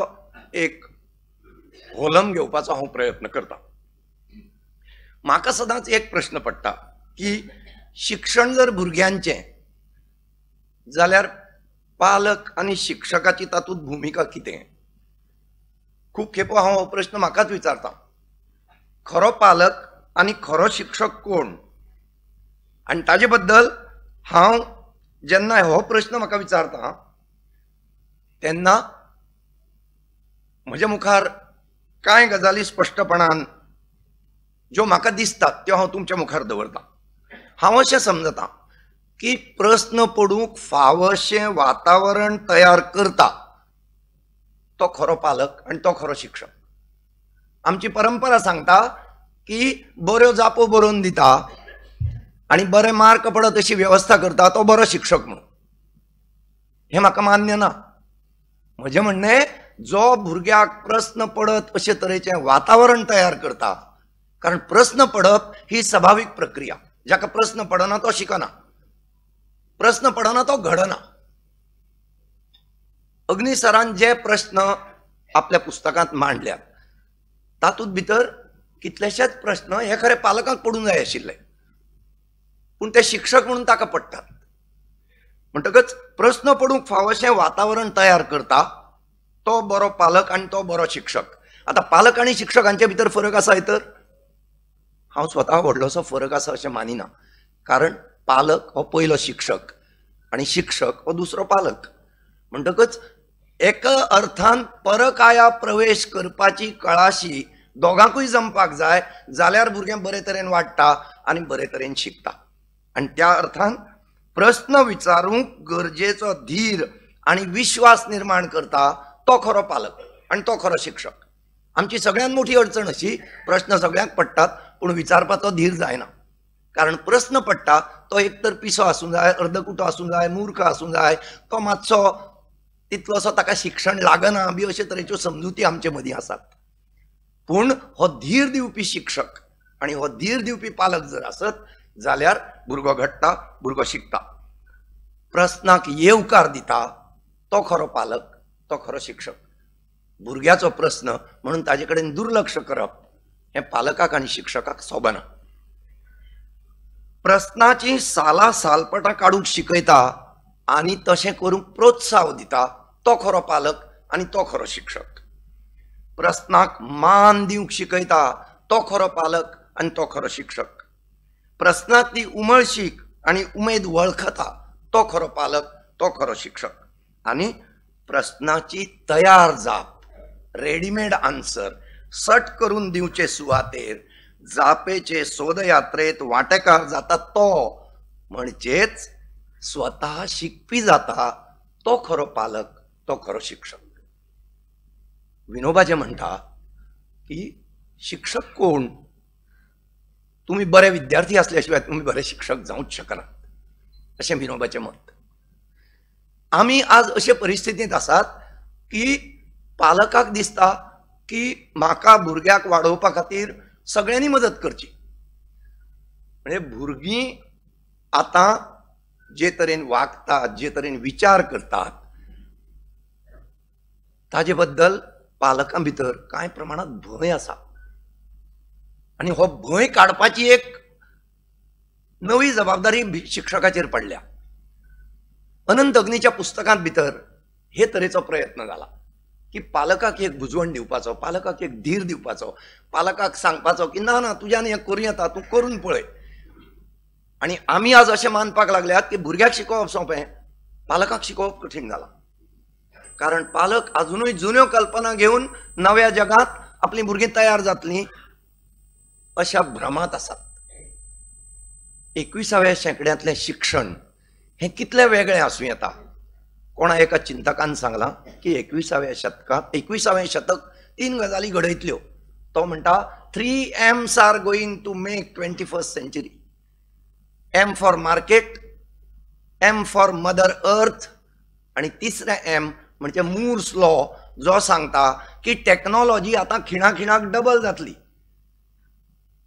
एक होलम घेवपाचो हांव प्रयत्न करता. म्हाका सदांच एक प्रश्न पडटा की शिक्षण जर भुरग्यांचें जाल्यार पालक आनी शिक्षकाची तातूंत भुमिका कितें? खूब खेपो हांव हो प्रश्न म्हाकाच विचारता, खरो पालक आनी खरो शिक्षक कोण? आनी ताजे बद्दल हांव जेन्ना हो प्रश्न म्हाका विचारता तेन्ना म्हज्या मुखार कांय गजाली स्पश्टपणान ज्यो म्हाका दिसतात त्यो हांव तुमच्या मुखार दवरतां. हांव अशें समजतां की प्रस्न पडूंक फावशें वातावरण तयार करता तो खरो पालक आनी तो खरो शिक्षक. आमची परंपरा सांगता की बऱ्यो जापो बरोवन दिता आनी बरे मार्क पडत अशी वेवस्था करता तो बरो शिक्षक म्हणून. हें म्हाका मान्य ना. म्हजें म्हणणें, जो भुरग्याक प्रस्न पडत अशे तरेचें वातावरण तयार करता, कारण प्रस्न पडप ही सभावीक प्रक्रिया. जाका प्रस्न पडना तो शिकना, प्रस्न पडना तो घडना. अग्नी सरान जे प्रस्न आपल्या पुस्तकांत मांडल्यात तातूंत भितर कितलेशेच प्रस्न हे खरे पालकांक पडूंक जाय आशिल्ले, पूण ते शिक्षक म्हणून ताका पडटात. म्हणटकच प्रस्न पडूंक फावोशें वातावरण तयार करता तो बरो पालक आनी तो बरो शिक्षक. आतां पालक आनी शिक्षक हांचे भितर फरक आसा तर हांव स्वता व्हडलोसो फरक आसा अशें मानिना, कारण पालक हो पयलो शिक्षक आनी शिक्षक हो दुसरो पालक. म्हणटकच एका अर्थान परकाया प्रवेश करपाची कळाशी दोगांकूय जमपाक जाय, जाल्यार भुरगें बरे तरेन वाडटा आनी बरे तरेन शिकता. आनी त्या अर्थान प्रस्न विचारूंक गरजेचो धीर आनी विश्वास निर्माण करता तो खरो पालक आनी तो खरो शिक्षक. आमची सगळ्यांत मोठी अडचण अशी, प्रस्न सगळ्यांक पडटात पूण विचारपाचो धीर जायना, कारण प्रस्न पडटा तो एक तर पिसो आसूं जाय, अर्दकुटो आसूं जाय, मूर्ख आसूं जाय, तो मातसो तितलोसो ताका शिक्षण लागना बी अशे तरेच्यो समजुती आमचे मदीं आसात. पूण हो धीर दिवपी शिक्षक आनी हो धीर दिवपी पालक जर आसत जाल्यार भुरगो घडटा, भुरगो शिकता. प्रस्नाक येवकार दिता तो खरो पालक, तो खरो शिक्षक. भुरग्याचो प्रस्न म्हणून ताजे कडेन दुर्लक्ष करप हें पालकाक आनी शिक्षकाक सोबना. प्रस्नाची साला सालपटां काडूंक शिकयता आनी तशें करूंक प्रोत्साह दिता तो खरो पालक आनी तो खरो शिक्षक. प्रस्नाक मान दिवंक शिकयता तो खरो पालक आनी तो खरो शिक्षक. प्रस्नांतली उमळशीक आनी उमेद वळखता तो खरो पालक, तो खरो शिक्षक. आनी प्रस्नाची तयार जाप, रेडीमेड आन्सर सट करून दिवचे सुवातेर जापेचे सोदयात्रेत वांटेकार जाता तो म्हणजेच स्वता शिकपी जाता तो खरो पालक, तो खरो शिक्षक. विनोबाजे म्हणटा की शिक्षक कोण? तुमी बरे विद्यार्थी असल्या शिवाय तुमी बरे शिक्षक जावंक शकनात अशें विनोबाचें मत. आमी आज अशे परिस्थितींत आसात की पालकाक दिसता की म्हाका भुरग्याक वाडोवपा खातीर सगळ्यांनी मदत करची. म्हणजे भुरगीं आतां जे तरेन वागतात, जे तरेन विचार करतात ताजे बद्दल पालकां भितर कांय प्रमाणांत भंय आसा आनी हो भंय काडपाची एक नवी जबाबदारी शिक्षकाचेर पडल्या. अनंत अग्नीच्या पुस्तकांत भितर हे तरेचो प्रयत्न जाला की पालकाक एक बुजवण दिवपाचो, पालकाक एक धीर दिवपाचो, पालकाक सांगपाचो की ना ना तुज्यान हें करूं येता, तूं करून पळय. आनी आमी आज अशें मानपाक लागल्यात की भुरग्याक शिकोवप सोंपें, पालकाक शिकोवप कठीण जालां, कारण पालक आजुनूय जुन्यो कल्पना घेवन नव्या जगांत आपलीं भुरगीं तयार जातलीं अशा भ्रमांत आसात. 21व्या शेंकड्यांतलें शिक्षण हें कितलें वेगळें आसूं येता. कोणा एका चिंतकान सांगलां की 21व्या शतकांत 21वें शतक 3 गजाली घडयतल्यो. तो म्हणटा 3 M's are going to make 21st century. M for market, M for mother earth आनी तिसरें एम म्हणजे मूर्स लॉ, जो सांगता की टॅक्नोलॉजी आतां खिणा खिणाक डबल जातली.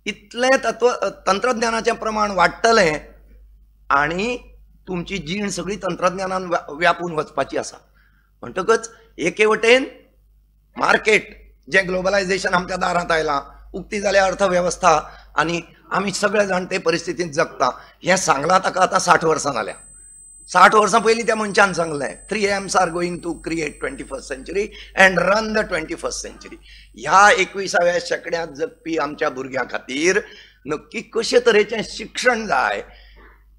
इतलें तत्व तंत्रज्ञानाचें प्रमाण वाडटलें आनी तुमची जीण सगळी तंत्रज्ञानान व्यापून वचपाची आसा. म्हणटकच एके वटेन मार्केट जें ग्लोबलायझेशन आमच्या दारांत आयलां, उक्ती जाल्या अर्थवेवस्था आनी आमी सगळे जाण ते परिस्थितींत जगता हें सांगलां ताका आतां 60 वर्सां जाल्या. 60 वर्सां पयलीं त्या मनशान सांगलें 3 M's are going to create 21st century and run the 21st century. ह्या 21व्या शेंकड्यांत जगपी आमच्या भुरग्यां खातीर नक्की कशे तरेचें शिक्षण जाय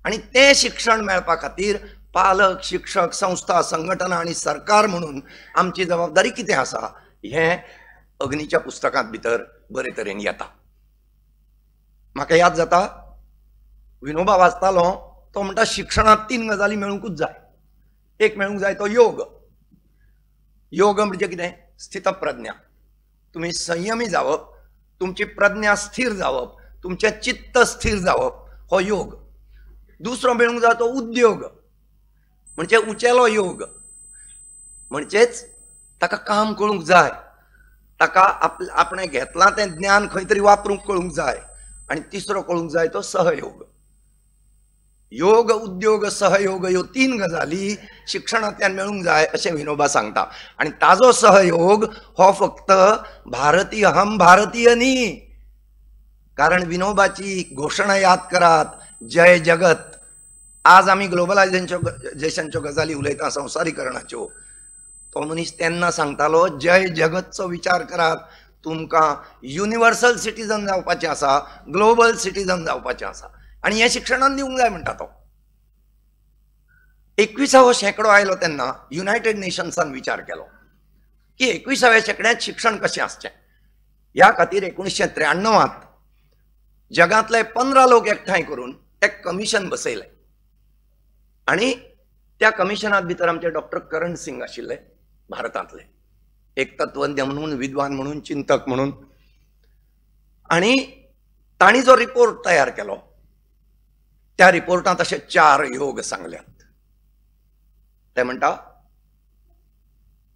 आनी तें शिक्षण मेळपा खातीर पालक, शिक्षक, संस्था, संघटना आनी सरकार म्हणून आमची जबाबदारी कितें आसा हें अग्नीच्या पुस्तकांत भितर बरे तरेन येता. म्हाका याद जाता विनोबा वाचतालो तो म्हणटा शिक्षणांत 3 गजाली मेळूंकूच जाय. एक मेळूंक जाय तो योग. योग म्हणजे कितें? स्थितप्रज्ञा. तुमी संयमी जावप, तुमची प्रज्ञा स्थिर जावप, तुमचें चित्त स्थिर जावप, हो योग. दुसरो मेळूंक जाय तो उद्योग, म्हणजे उचेलो योग, म्हणजेच ताका काम करूंक जाय, ताका आपणें घेतलां तें ज्ञान खंय तरी वापरूंक कळूंक जाय. आनी तिसरो कळूंक जाय तो सहयोग. योग, उद्योग, सहयोग ह्यो 3 गजाली शिक्षणांतल्यान मेळूंक जाय अशें विनोबा सांगता. आनी ताजो सहयोग हो फक्त भारतीय, हम भारतीय न्ही, कारण विनोबाची घोशणा याद करात, जय जगत. आज आमी ग्लोबलायझेशनच्यो गजाली उलयता, संवसारीकरणाच्यो. तो मनीस तेन्ना सांगतालो जय जगतचो विचार करात, तुमकां युनिवर्सल सिटीजन जावपाचें आसा, ग्लोबल सिटीजन जावपाचें आसा, आनी हें शिक्षणान दिवंक जाय म्हणटा तो. 21वो शेंकडो आयलो तेन्ना युनायटेड नेशन्सान विचार केलो की 21व्या शेंकड्यांत शिक्षण कशें आसचें. ह्या खातीर 1993 जगांतले 15 लोक एकठांय करून एक कमिशन बसयलें आनी त्या कमिशनांत भितर आमचे डॉक्टर करण सिंग आशिल्ले, भारतांतले एक तत्वज्ञ म्हणून, विद्वान म्हणून, चिंतक म्हणून. आनी तांणी जो रिपोर्ट तयार केलो त्या रिपोर्टांत अशे 4 योग सांगल्यात. ते म्हणटा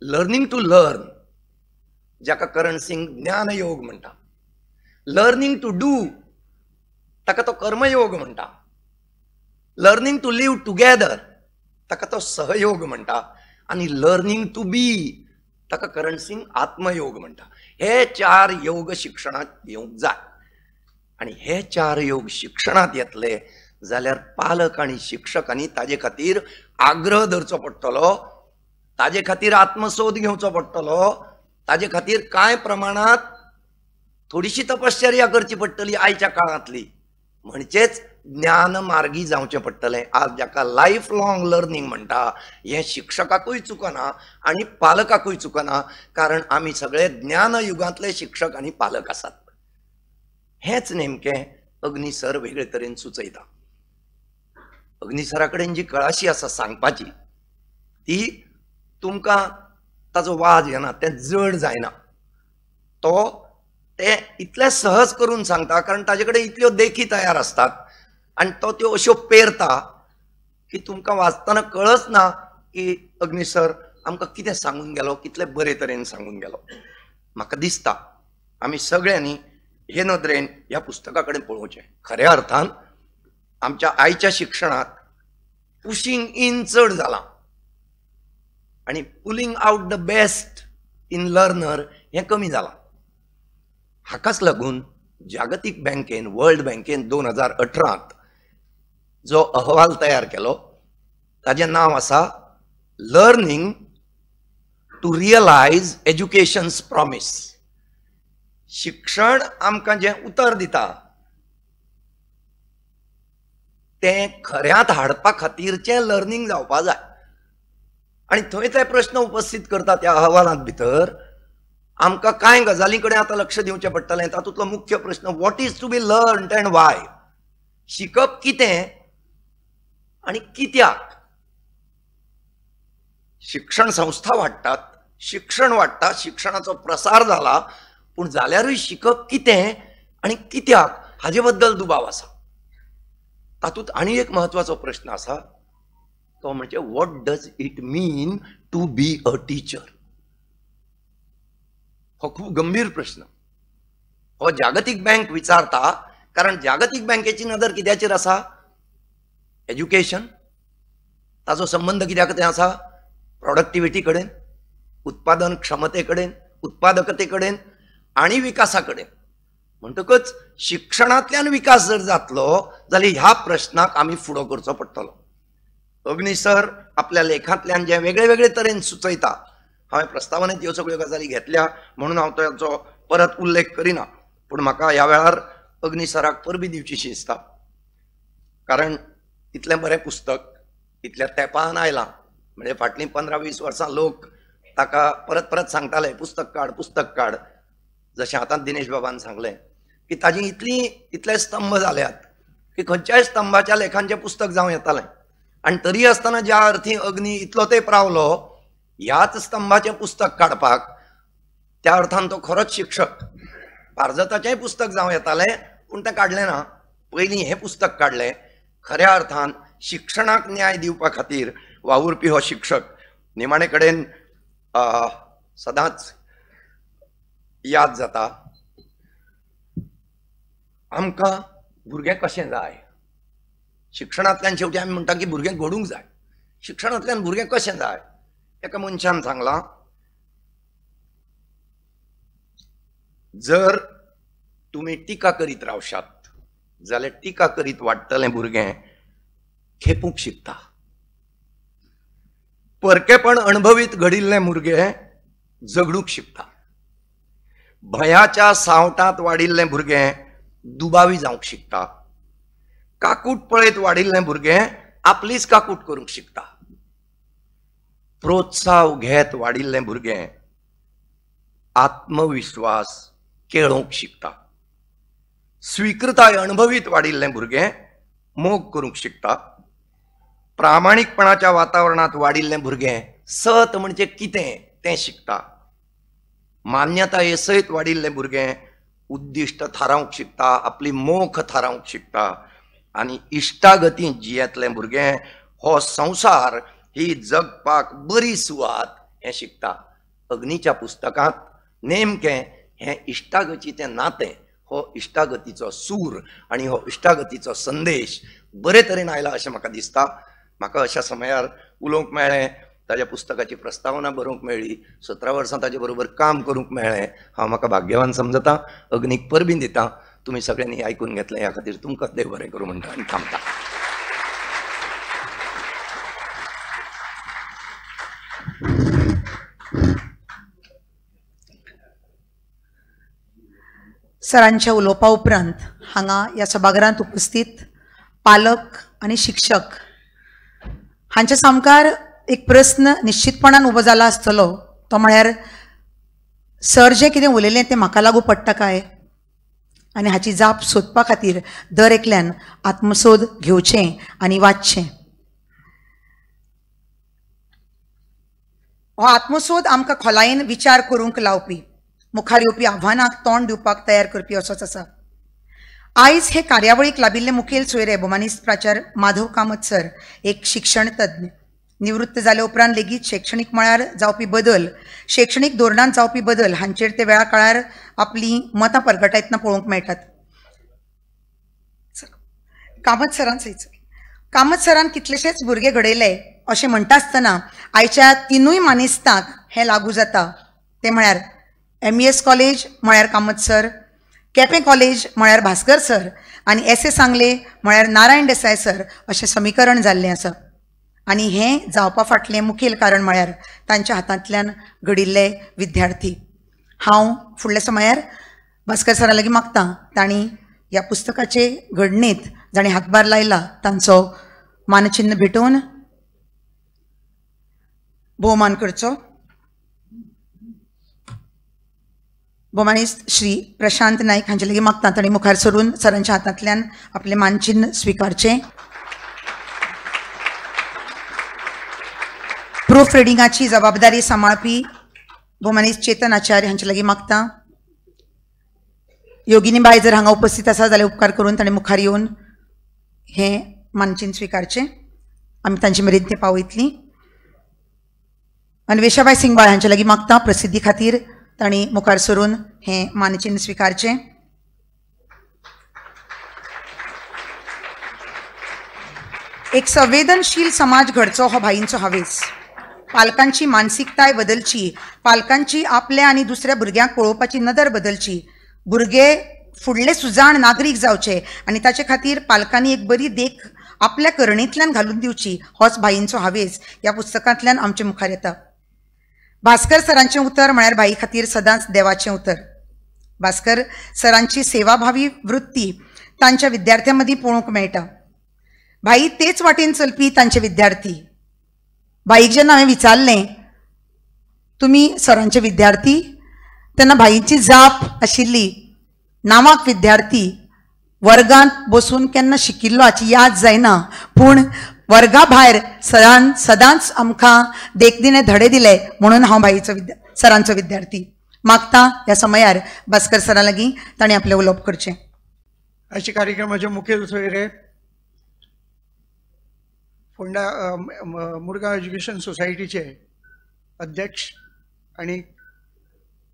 लर्निंग टू लर्न, जाका करण सिंग ज्ञानयोग म्हणटा, लर्निंग टू do ताका तो कर्मयोग म्हणटा, लर्निंग टू लिव्ह टुगेदर ताका तो सहयोग म्हणटा, आनी लर्निंग टू बी ताका करण सिंग आत्मयोग म्हणटा. हे 4 योग शिक्षणांत येवंक जाय. आनी हे 4 योग शिक्षणांत येतले जाल्यार पालक आनी शिक्षकांनी ताजे खातीर आग्रह धरचो पडटलो, ताजे खातीर आत्मसोद घेवचो पडटलो, ताजे खातीर कांय प्रमाणांत थोडीशी तपश्चर्या करची पडटली आयच्या काळांतली, म्हणजेच ज्ञानमार्गी जावचें पडटलें. आज जाका लायफ लॉंग लर्निंग म्हणटा हें शिक्षकाकूय चुकना आनी पालकाकूय चुकना, कारण आमी सगळे ज्ञानयुगांतले शिक्षक आनी पालक आसात. हेंच नेमकें अग्नी सर वेगळे तरेन सुचयता. अग्नी सरा कडेन जी कळाशी आसा सांगपाची ती तुमकां ताजो वाज येना, तें जड जायना, तो ते इतलें सहज करून सांगता कारण ताजे कडेन इतल्यो देखी तयार आसतात आनी तो त्यो अश्यो पेरता की तुमकां वाचतना कळच ना की अग्नी सर आमकां कितें सांगून गेलो, कितले बरे तरेन सांगून गेलो. म्हाका दिसता आमी सगळ्यांनी हे नदरेन ह्या पुस्तका कडेन पळोवचें. खऱ्या अर्थान आमच्या आयच्या शिक्षणांत पुशींग इन चड जालां आनी pulling out the best in learner हें कमी जालां. हाकाच लागून जागतीक बँकेन, वर्ल्ड बँकेन 2018 जो अहवाल तयार केलो ताजें नांव आसा learning to realise education's promise. शिक्षण आमकां जें उतर दिता तें खऱ्यांत हाडपा खातीरचें लर्निंग जावपा जाय. आनी थंय ते प्रश्न उपस्थीत करता त्या अहवालांत भितर आमकां कांय गजालीं कडेन आतां लक्ष दिवचें पडटलें. तातूंतलो मुख्य प्रश्न what is to be learned and why, शिकप कितें आनी कित्याक. शिक्षण संस्था वाडटात, शिक्षण वाडटा, शिक्षणाचो प्रसार जाला, पूण जाल्यारूय शिकप कितें आनी कित्याक हाजे बद्दल दुबाव आसा. तातूंत आनी एक म्हत्वाचो प्रश्न आसा तो म्हणजे what does it mean to be a teacher. हो खूब गंभीर प्रश्न. हो जागतीक बँक विचारता कारण जागतीक बँकेची नदर कित्याचेर आसा, एज्युकेशन, ताजो संबंध कित्या कडेन आसा, प्रॉडक्टिविटी कडेन, उत्पादन क्षमते कडेन, उत्पादकते कडेन आनी विकासा कडेन. म्हणटकच शिक्षणांतल्यान विकास जर जातलो जाल्यार ह्या प्रश्नाक आमी फुडो करचो पडटलो. अग्नी सर आपल्या लेखांतल्यान जे वेगळे वेगळे तरेन सुचयता, हांवें प्रस्तावनेंत ह्यो सगळ्यो गजाली घेतल्या म्हणून हांव ताचो परत उल्लेख करिना, पूण म्हाका ह्या वेळार अग्नी सराक परबी दिवचीशी दिसता कारण इतलें बरें पुस्तक इतल्या तेंपान आयलां, म्हणजे फाटलीं 15-20 वर्सां लोक ताका परत परत सांगताले पुस्तक काड पुस्तक काड. जशें आतां दिनेश बाबान सांगलें की ताजी इतले स्तंभ जाल्यात की खंयच्याय स्तंभाच्या लेखांचें पुस्तक जावं येतालें. आनी तरी आसतना ज्या अर्थी अग्नी इतलो तेंप रावलो ह्याच स्तंभाचें पुस्तक काडपाक, त्या अर्थान तो खरोच शिक्षक. पारजताचेंय पुस्तक जावं येतालें पूण तें काडलें ना, पयलीं हें पुस्तक काडलें. खऱ्या अर्थान शिक्षणाक न्याय दिवपा खातीर वावुरपी हो शिक्षक निमाणे कडेन सदांच याद जाता. आमकां भुरगें कशें जाय शिक्षणांतल्यान, शेवटी आमी म्हणटा की भुरगें घडूंक जाय. शिक्षणांतल्यान भुरगें कशें जाय? एका मनशान सांगलां, जर तुमी टिका करीत रावशात जाल्यार टिका करीत वाडटलें भुरगें खेपूंक शिकता. परकेपण अणभवीत घडिल्लें भुरगें झगडूंक शिकता. भंयाच्या सांवटांत वाडिल्लें भुरगें दुबावी जावंक शिकता. काकूट पळयत वाडिल्लें भुरगें आपलीच काकूट करूंक शिकता. प्रोत्साव घेत वाडिल्लें भुरगें आत्मविश्वास केळोवंक शिकता. स्वीकृताय अणभवीत वाडिल्लें भुरगें मोग करूंक शिकता. प्रामाणीकपणाच्या वातावरणांत वाडिल्लें भुरगें सत म्हणजे कितें तें शिकता. मान्यताये सयत वाडिल्लें भुरगें उद्दिश्ट थारावंक शिकता, आपली मोख थारावंक शिकता. आनी इश्टागतींत जियेतलें भुरगें हो संवसार ही जगपाक बरी सुवात हें शिकता. अग्नीच्या पुस्तकांत नेमकें हें इश्टागतीचें नातें, हो इश्टागतीचो सूर आनी हो इश्टागतीचो संदेश बरे तरेन आयला अशें म्हाका दिसता. म्हाका अशा समयार उलोवंक मेळ्ळें, ताज्या पुस्तकाची प्रस्तावना बरोवंक मेळ्ळी, 17 वर्सां ताजे बरोबर काम करूंक मेळ्ळें, हांव म्हाका भाग्यवान समजता. अग्नीक परबीं दिता. तुमी सगळ्यांनी आयकून घेतलें ह्या खातीर तुमकां देव बरें करूं म्हणटा आनी थांबता. सरांच्या उलोवपा उपरांत हांगा ह्या सभाघरांत उपस्थित पालक आनी शिक्षक हांच्या सामकार एक प्रस्न निश्चितपणान उबो जाला आसतलो, तो म्हळ्यार सर जें कितें उलयलें तें म्हाका लागू पडटा काय? आनी हाची जाप सोदपा खातीर दर एकल्यान आत्मसोद घेवचें आनी वाचचें. हो आत्मसोद आमकां खोलायेन विचार करूंक लावपी, मुखार येवपी आव्हानांक तोंड दिवपाक तयार करपी असोच आसा. आयज हे कार्यावळीक लाबिल्ले मुखेल सोयरे भोमानीस्त प्राचार्य माधव कामत सर एक शिक्षण तज्ञ. निवृत्त जाले उपरांत लेगीत शैक्षणीक मळार जावपी बदल, शैक्षणीक धोरणांत जावपी बदल हांचेर ते वेळा काळार आपलीं मतां परगटायतना पळोवंक मेळटात. कामत सरान सयचो कामत सरान कितलेशेच भुरगे घडयले अशें म्हणटा आसतना आयच्या तिनूय मानेस्तांक हें लागू जाता. तें म्हळ्यार MES college म्हळ्यार कामत सर, केपें कॉलेज म्हळ्यार भास्कर सर आनी SA सांगले म्हळ्यार नारायण देसाय सर अशें समीकरण जाल्लें आसा. आनी हें जावपा फाटलें मुखेल कारण म्हळ्यार तांच्या हातांतल्यान घडिल्ले विद्यार्थी. हांव फुडल्या समयार भास्कर सरा लागीं मागतां तांणी ह्या पुस्तकाचे घडणेंत जाणें हातभार लायला तांचो मानचिन्न भेटोवन भोवमान करचो. भोवमानेस्त श्री प्रशांत नायक हांचे लागीं मागता तांणी मुखार सरून सरांच्या हातांतल्यान आपलें मानचिन्न स्विकारचें. प्रूफ रिडिंगाची जबाबदारी सांबाळपी भोवमानेस्त चेतन आचार्य हांचे लागीं मागता. योगिनी बाय जर हांगा उपस्थित आसा जाल्यार उपकार करून ताणें मुखार येवन हें मानचिन्न स्विकारचें. आमी तांचे मेरेन तें पावयतलीं. अन्वेषाबाय सिंगबाळ हांचे लागीं मागता प्रसिद्धी खातीर तांणी मुखार सरून हें मानचिन्न स्विकारचें. एक संवेदनशील समाज घडचो हो भाईंचो हावेस. पालकांची मानसिकताय बदलची, पालकांची आपल्या आनी दुसऱ्या भुरग्यांक पळोवपाची नदर बदलची, भुरगे फुडले सुजाण नागरीक जावचे आनी ताचे खातीर पालकांनी एक बरी देख आपल्या करणेंतल्यान घालून दिवची होच भाईंचो हावेस ह्या पुस्तकांतल्यान आमचे मुखार येता. भास्कर सरांचें उतर म्हळ्यार भाई खातीर सदांच देवाचें उतर. भास्कर सरांची सेवाभावी वृत्ती तांच्या विद्यार्थ्यां मदीं पळोवंक मेळटा. भाई तेच वाटेन चलपी तांचे विद्यार्थी. भाईक जेन्ना हांवें विचारलें तुमी सरांचे विद्यार्थी? तेन्ना भाईची जाप आशिल्ली, नांवाक विद्यार्थी, वर्गांत बसून केन्ना शिकिल्लो हाची याद जायना, पूण वर्गा भायर सरान सदांच आमकां देखदिणे धडे दिले म्हणून हांव भाईचो सरांचो विद्यार्थी. मागता ह्या समयार भास्कर सरा लागीं ताणें आपलें उलोवप करचें. अशे कार्यक्रमाचे मुखेल सोयरे फोंडा मुरगांव एज्युकेशन सोसायटीचे अध्यक्ष आनी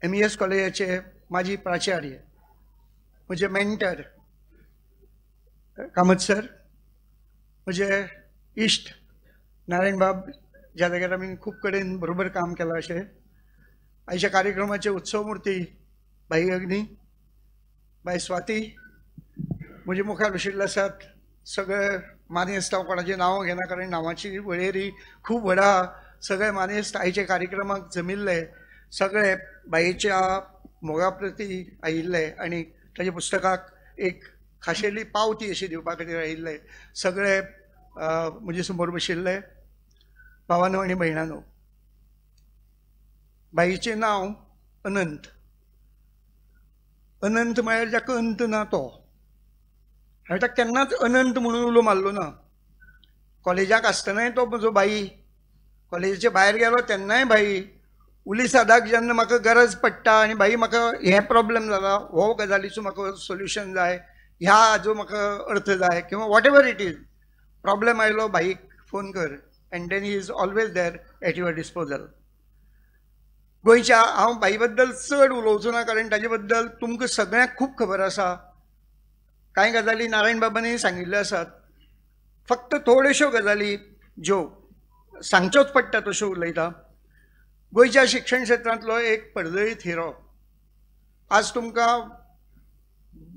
MES कॉलेजाचे माजी प्राचार्य, म्हजे मेंटर कामत सर, म्हजे इश्ट नारायण बाब ज्या जाग्यार आमी खूब कडेन बरोबर काम केलां अशें, आयच्या कार्यक्रमाचे उत्सवमुर्ती भाई अग्नी, बाय स्वाती, म्हजे मुखार बशिल्ले आसात सगळे मानेस्त. हांव कोणाचें नांव घेना कारण नांवाची वळेरी खूब व्हड आहा. सगळे मानेस्त आयच्या कार्यक्रमाक जमिल्ले, सगळे बाईच्या मोगा प्रती आयिल्ले आनी ताच्या पुस्तकाक एक खाशेली पावती अशी दिवपा खातीर आयिल्ले सगळे म्हजे समोर बशिल्ले भावानो आनी भयणानो. बाईचें नांव अनंत. अनंत म्हळ्यार जाका अंत ना तो. हांवें ताका केन्नाच अनंत म्हणून उलो मारलो ना. कॉलेजाक आसतनाय तो म्हजो बाई, कॉलेजीचे भायर गेलो तेन्नाय बाई. उलिसादाक जेन्ना म्हाका गरज पडटा आनी बाई म्हाका हें प्रॉब्लम जाला, हो गजालीचो म्हाका सोल्युशन जाय, ह्या हाजो म्हाका अर्थ जाय किंवा whatever it is, problem आयलो बाईक फोन कर, and then he is always there at your disposal. गोंयच्या हांव बाई बद्दल चड उलोवचो ना कारण ताजे बद्दल तुमकां सगळ्यांक खूब खबर आसा. कांय गजाली नारायण बाबांनी सांगिल्ल्यो आसात, फक्त थोड्योश्यो गजाली ज्यो सांगच्योच पडटा तश्यो उलयता. गोंयच्या शिक्षण क्षेत्रांतलो एक पर्जळीत हिरो. आज तुमकां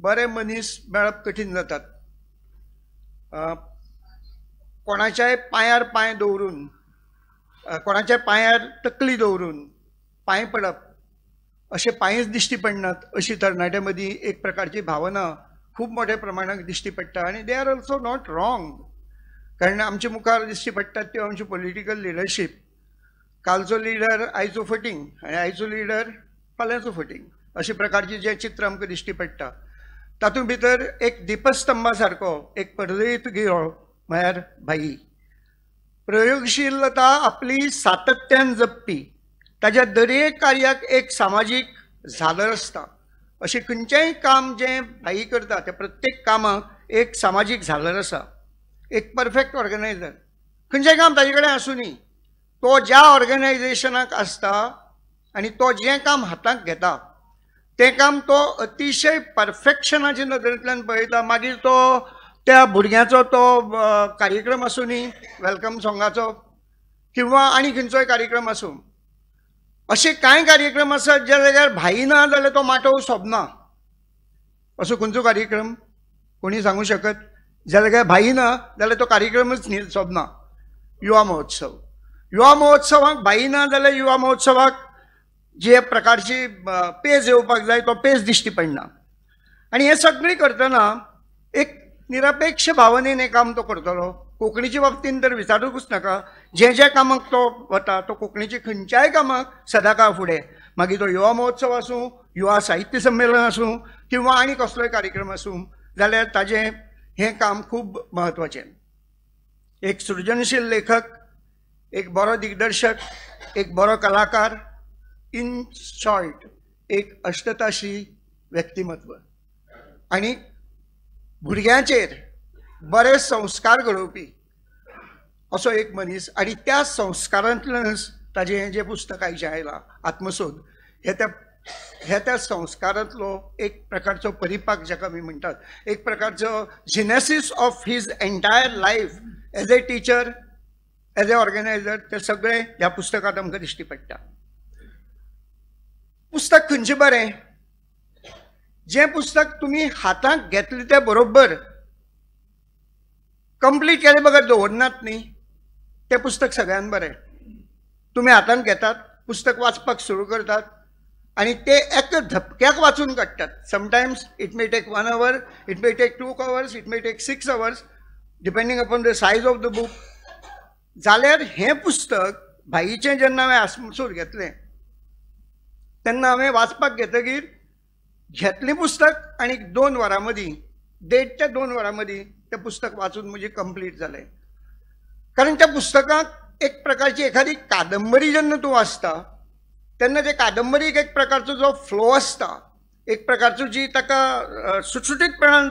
बरे मनीस मेळप कठीण जातात. कोणाच्याय पांयार पांय दवरून, कोणाच्या पांयार तकली दवरून पांय पडप अशे पांयच दिश्टी पडनात अशी तरणाट्या मदीं एक प्रकारची भावना खूब मोठ्या प्रमाणात दिश्टी पडटा. आनी they are also not wrong, कारण आमच्या मुखार दिश्टी पडटात त्यो आमची पॉलिटिकल लिडरशीप. कालचो लिडर आयचो फटींग आनी आयचो लिडर फाल्यांचो फटींग अशे प्रकारचें जें चित्र आमकां दिश्टी पडटा. तातूंत भितर एक दीपस्तंभा सारको एक पर्जळीत गिरो म्हळ्यार भाई. प्रयोगशीलता आपली सातत्यान जपपी, ताज्या दरेक कार्याक एक सामाजीक झालर आसता. अशें खंयचेंय काम जें भाई करता त्या प्रत्येक कामाक एक सामाजीक झालर आसा. एक परफेक्ट ऑर्गनायझर, खंयचेंय काम ताजे कडेन आसूं न्ही, तो ज्या ऑर्गनायझेशनाक आसता आनी तो जें काम हाताक घेता तें काम तो अतिशय परफेक्शनाच्या नदरेंतल्यान पळयता. मागीर तो त्या भुरग्यांचो तो कार्यक्रम आसूं न्ही, welcome सोंगाचो किंवा आनी खंयचोय कार्यक्रम आसूं, अशे कांय कार्यक्रम आसात ज्या जाग्यार भाई ना जाल्यार तो माटोव सोबना. असो खंयचो कार्यक्रम कोणी सांगू शकत? ज्या जाग्यार भाई ना जाल्यार तो कार्यक्रमच न्ही सोबना. युवा महोत्सव, युवा महोत्सवाक भाई ना जाल्यार युवा महोत्सवाक जे प्रकारची पेज येवपाक जाय तो पेज दिश्टी पडना. आनी हें सगळें करतना एक निरपेक्ष भावनेन हें काम तो करतलो. कोंकणीच्या बाबतीन तर विचारूंकूच नाका. जे ज्या कामाक तो वता तो कोंकणीच्या खंयच्याय कामाक सदांकाळ फुडें, मागीर तो युवा महोत्सव आसूं, युवा साहित्य संमेलन आसूं किंवा आनी कसलोय कार्यक्रम आसूं, जाल्यार ताजें हें काम खूब म्हत्वाचें. एक सृजनशील लेखक, एक बरो दिग्दर्शक, एक बरो कलाकार, इन शॉर्ट एक अष्टताशी व्यक्तिमत्व आनी भुरग्यांचेर बरे संस्कार घडोवपी असो एक मनीस. आनी त्या संस्कारांतल्यानच ताजें हें जें पुस्तक आयचें आयलां आत्मसोद, हे त्या संस्कारांतलो एक प्रकारचो परिपाक जाका आमी म्हणटात, एक प्रकारचो genesis of his entire life as a teacher, as a organiser, तें सगळें ह्या पुस्तकांत आमकां दिश्टी पडटा. पुस्तक खंयचें बरें? जें पुस्तक तुमी हातांत घेतलें तें बरोबर कंप्लीट केले बगर दवरनात न्ही, तें पुस्तक सगळ्यान बरें. तुमी हातांत घेतात, पुस्तक वाचपाक सुरू करतात आनी ते एका धपक्याक वाचून काडटात. Sometimes it may take 1 hour, it may take 2 hours, it may take 6 hours, depending upon the size of the book. जाल्यार हें पुस्तक भाईचें जेन्ना हांवें आत्मसोद घेतलें तेन्ना हांवें वाचपाक घेतकीर घेतलें पुस्तक आनी 2 वरां मदीं, 1.5 ते 2 वरां मदीं तें पुस्तक वाचून म्हजें कंप्लीट जालें. कारण त्या पुस्तकाक एक प्रकारची एखादी कादंबरी जेन्ना तूं वाचता तेन्ना ते कादंबरीक एक प्रकारचो जो फ्लो आसता, एक प्रकारचो जी ताका सुटसुटीतपणान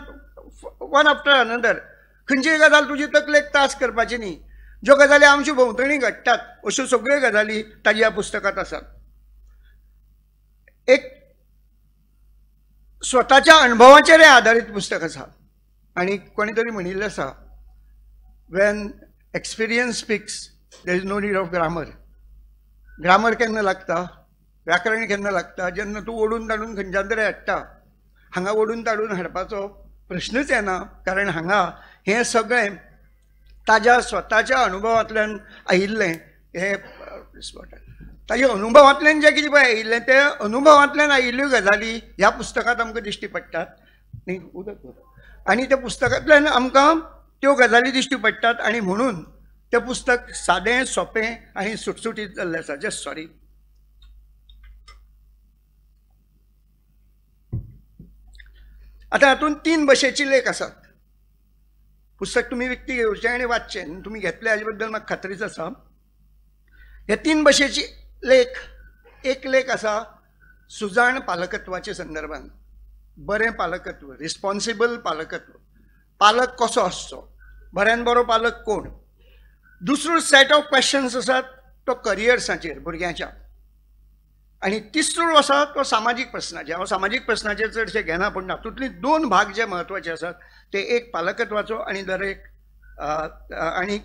वन आफ्टर अनदर खंयचीय गजाल तुजी तकलेक त्रास करपाची न्ही, ज्यो गजाली आमच्या भोंवतणी घडटात अश्यो सगळ्यो गजाली ताज्या ह्या पुस्तकांत आसात. एक स्वताच्या अणभवाचेर आदारीत पुस्तक आसा आनी कोणी तरी म्हणिल्लें आसा, when experience speaks there is no need of grammar. Grammar केन्ना लागता, व्याकरण केन्ना लागता, जेन्ना तूं ओडून ताडून खंयच्यान तरी हाडटा. हांगा ओडून ताडून हाडपाचो प्रश्नच येना, कारण हांगा हें सगळें ताज्या स्वताच्या अनुभवांतल्यान आयिल्लें. हें ताज्या अनुभवांतल्यान जें कितें पळय आयिल्लें ते अनुभवांतल्यान आयिल्ल्यो गजाली ह्या पुस्तकांत आमकां दिश्टी पडटात. न्ही उदक आनी त्या पुस्तकांतल्यान आमकां त्यो गजाली दिश्टी पडटात आनी म्हणून तें पुस्तक सादें सोंपें आनी सुटसुटीत जाल्लें आसा. जस्ट सॉरी, आतां हातूंत 3 भाशेचे लेख आसात. पुस्तक तुमी विकती घेवचें आनी वाचचें, तुमी घेतलें हाजे बद्दल म्हाका खात्रीच आसा. हे 3 भाशेचे लेख, एक लेख आसा सुजाण पालकत्वाचे संदर्भान, बरें पालकत्व, रिस्पॉन्सिबल पालकत्व, पालक कसो आसचो, बऱ्यान बरो पालक कोण. दुसरो सेट ऑफ क्वेश्चन्स आसात तो करियर्साचेर भुरग्यांच्या, आनी तिसरो आसा तो सामाजीक प्रस्नाचेर. हांव सामाजीक प्रस्नाचेर चडशें घेना, पूण तातूंतले 2 भाग जे म्हत्वाचे आसात ते एक पालकत्वाचो आनी दर एक आनी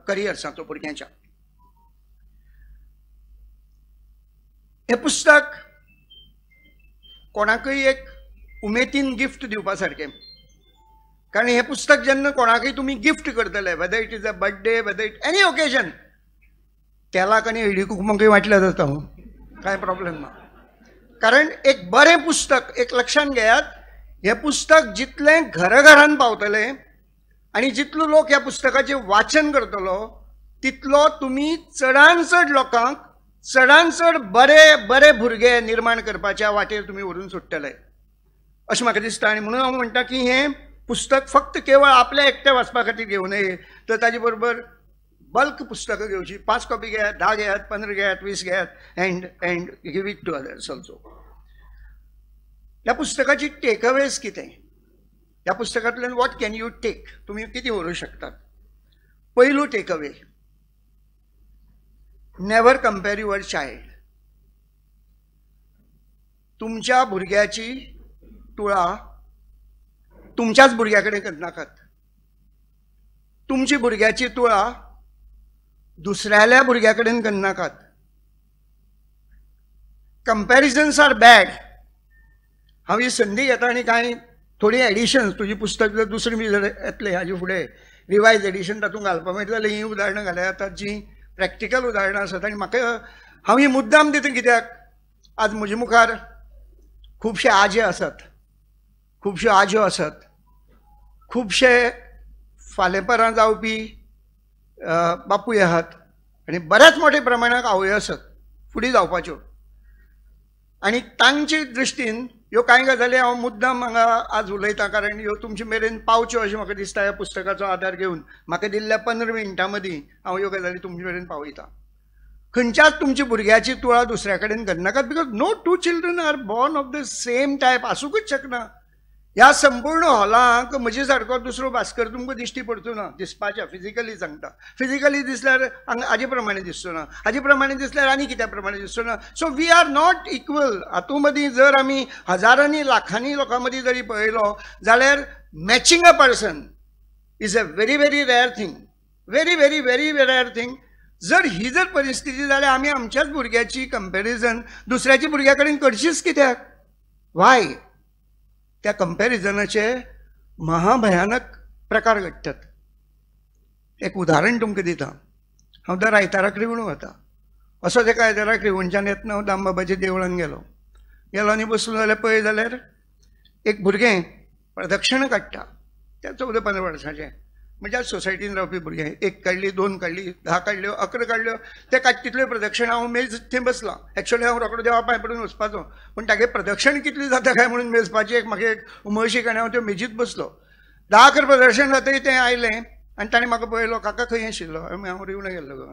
करियर्साचो भुरग्यांच्या. हें पुस्तक कोणाकय एक उमेदीन गिफ्ट दिवपा सारकें, कारण हें पुस्तक जेन्ना कोणाकय तुमी गिफ्ट करतले, whether it is a birthday, whether it any occasion, तेलाक आनी हळदी कुकमाकय वांटल्यार जाता, कांय प्रॉब्लेम ना. कारण एक बरें पुस्तक, एक लक्षांत घेयात, हें पुस्तक जितलें घराघरान पावतलें आनी जितलो लोक ह्या पुस्तकाचें वाचन करतलो तितलो तुमी चडान चड लोकांक चडान चड बरे बरे भुरगे निर्माण करपाच्या वाटेर तुमी व्हरून सोडटले अशें म्हाका दिसता. आनी म्हणून हांव म्हणटा की हें पुस्तक फक्त केवळ आपल्या एकट्या वाचपा खातीर घेवं नये, तर ताजे बरोबर बल्क पुस्तकां घेवची. 5 कॉपी घेयात, 10 घेयात, 15 घेयात, 20 घेयात, and and give it to others also. ह्या पुस्तकाची टेकअवेज कितें, ह्या पुस्तकांतल्यान what can you take, तुमी कितें व्हरूं शकतात. पयलो takeaway, never compare your child. तुमच्या भुरग्याची तुळा तुमच्याच भुरग्या कडेन करनाकात. तुमची भुरग्याची तुळा दुसऱ्याल्या भुरग्या कडेन करनाकात. Comparisons are bad. हांव ही संदी घेता आनी कांय थोडी एडिशन्स, तुजी पुस्तक जर दुसरी बी जर येतलें हाजे फुडें रिवायज एडिशन तातूंत घालपाक मेळटलें जाल्यार हीं उदाहरणां घाल्यार जातात जीं प्रॅक्टिकल उदाहरणां आसात. आनी म्हाका हांव ही मुद्दाम दिता कित्याक, आज म्हजे मुखार खुबशे आजे आसात, खुबश्यो आज्यो आसात, खुबशे फालेपरां जावपी बापूय आहात आनी बऱ्याच मोठ्या प्रमाणांत आवयो आसात फुडें जावपाच्यो. आनी तांचे दृश्टीन ह्यो कांय गजाली हांव मुद्दाम हांगा आज उलयतां, कारण ह्यो तुमचे मेरेन पावच्यो अशें म्हाका दिसता. ह्या पुस्तकाचो आदार घेवन म्हाका दिल्ल्या 15 मिनटां मदीं हांव ह्यो गजाली तुमचे मेरेन पावयतां. खंयच्याच तुमच्या भुरग्याची तुळा दुसऱ्या कडेन करनाकात, because no two children are born of the same type, आसूंकच शकना. ह्या संपूर्ण हॉलाक म्हजे सारको दुसरो भास्कर तुमकां दिश्टी पडचो ना, दिसपाच्या फिजिकली सांगता. फिजिकली दिसल्यार हांगा हाजे प्रमाणे दिसचो ना, हाजे प्रमाणे दिसल्यार आनी कित्या प्रमाणे दिसचो ना. So we are not equal. हातूंत मदीं जर आमी हजारांनी लाखांनी लोकां मदीं जरी पळयलो जाल्यार matching a person is a very very rare thing, very very very rare thing. जर ही जर परिस्थिती जाल्यार आमी आमच्याच भुरग्याची कंपॅरिजन दुसऱ्याच्या भुरग्या कडेन करचीच कित्याक? वाय? त्या कंपॅरिजनाचे महाभयानक प्रकार घडटात. एक उदाहरण तुमकां दिता. हांव दर आयताराक रिवण वता. असोच एका आयताराक रिवणच्यान येतना हांव दामबाबाच्या देवळान गेलो. गेलो आनी बसलो जाल्यार पळय जाल्यार एक भुरगें प्रदक्षिणा काडटा, त्या 14-15 वर्सांचें. म्हणजे आज सोसायटीन रावपी भुरगें एक काडली, 2 काडली, 10 काडल्यो, 11 काडल्यो, ते काड तितल्यो प्रदक्षिणा हांव मेज थंय बसलां. एक्चुअली हांव रोकडो देवा पांय पडून वचपाचो, पूण तागे प्रदक्षिण कितली जाता काय म्हणून मेजपाची एक म्हाका एक उमळशीक आनी हांव त्यो मेजीत बसलो. 10 प्रदर्शन जातकीर तें आयलें आनी ताणें म्हाका पळयलो, काका खंय आशिल्लो? हांव रिवणा गेल्लो.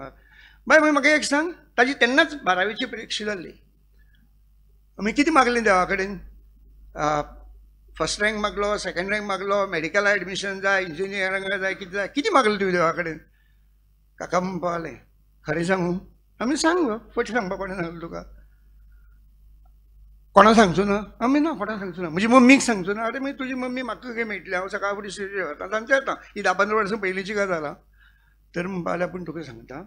बाय म्हाका एक सांग, ताजी तेन्नाच 12वीची परिक्षा जाल्ली, आमी कितें मागलें देवा कडेन? फर्स्ट रँक मागलो, सेकंड रँक मागलो, मेडिकला एडमिशन जाय, इंजिनियरिंगा जाय, कितें जाय, कितें मागलें तुवें देवा कडेन? काका म्हणपा लागलें, खरें सांगू? आमी सांग गो, फट सांगपा कोणें सांगलें तुका? कोणा सांगचो ना? आमी ना, कोणा सांगचो ना, म्हजी मम्मीक सांगचो ना. अरे मागीर तुजी मम्मी म्हाका खंय मेळटली? हांव सकाळ फुडें वता तांचे येता. ही 10-15 वर्सां पयलींची गजाल आं. तर म्हणपा लागलें, पूण तुका सांगता,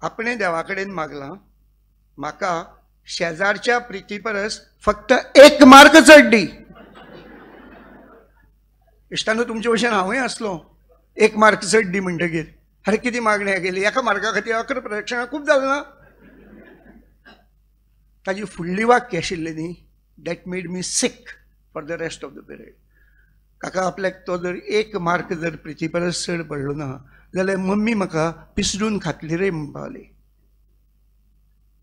आपणें देवा कडेन मागलां म्हाका शेजारच्या प्रिती परस फक्त 1 मार्क चड दी. इश्टानो, तुमचे भशेन हांवूय आसलो, 1 मार्क चड दी म्हणटकीर अरे कितें मागणी केली, एका मार्का खातीर 11 प्रदक्षिणा खूब जालें ना. ताजी फुडली वाक्य आशिल्लें न्ही, that made me sick for the rest of the period. काका, आपल्याक तो जर 1 मार्क जर प्रिती परस चड पडलो ना जाल्यार मम्मी म्हाका पिसडून खातली रे म्हणपा लागली.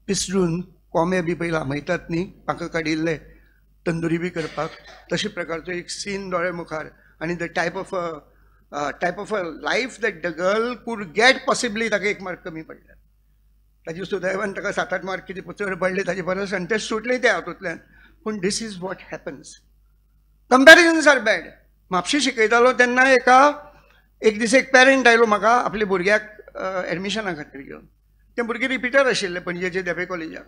पिसडून कोंबे बी पयलीं आमयतात न्ही, म्हाका काडिल्ले तंदुरी बी करपाक, तशे प्रकारचो एक सीन दोळे मुखार. आनी the type of a life that the girl could get possibly, ताका 1 मार्क कमी पडले. ताजी सुदैवान ताका 7-8 मार्क कितें चड पडले ताजे परस आनी तें सुटलें ते हातूंतल्यान. पूण this is what happens. Comparisons are bad. Mapusa शिकयतालो तेन्ना एक दीस एक पेरंट आयलो म्हाका आपल्या भुरग्याक एडमिशना खातीर घेवन. तें भुरगें रिपिटर आशिल्लें पणजेचे धेंपे कॉलेजाक.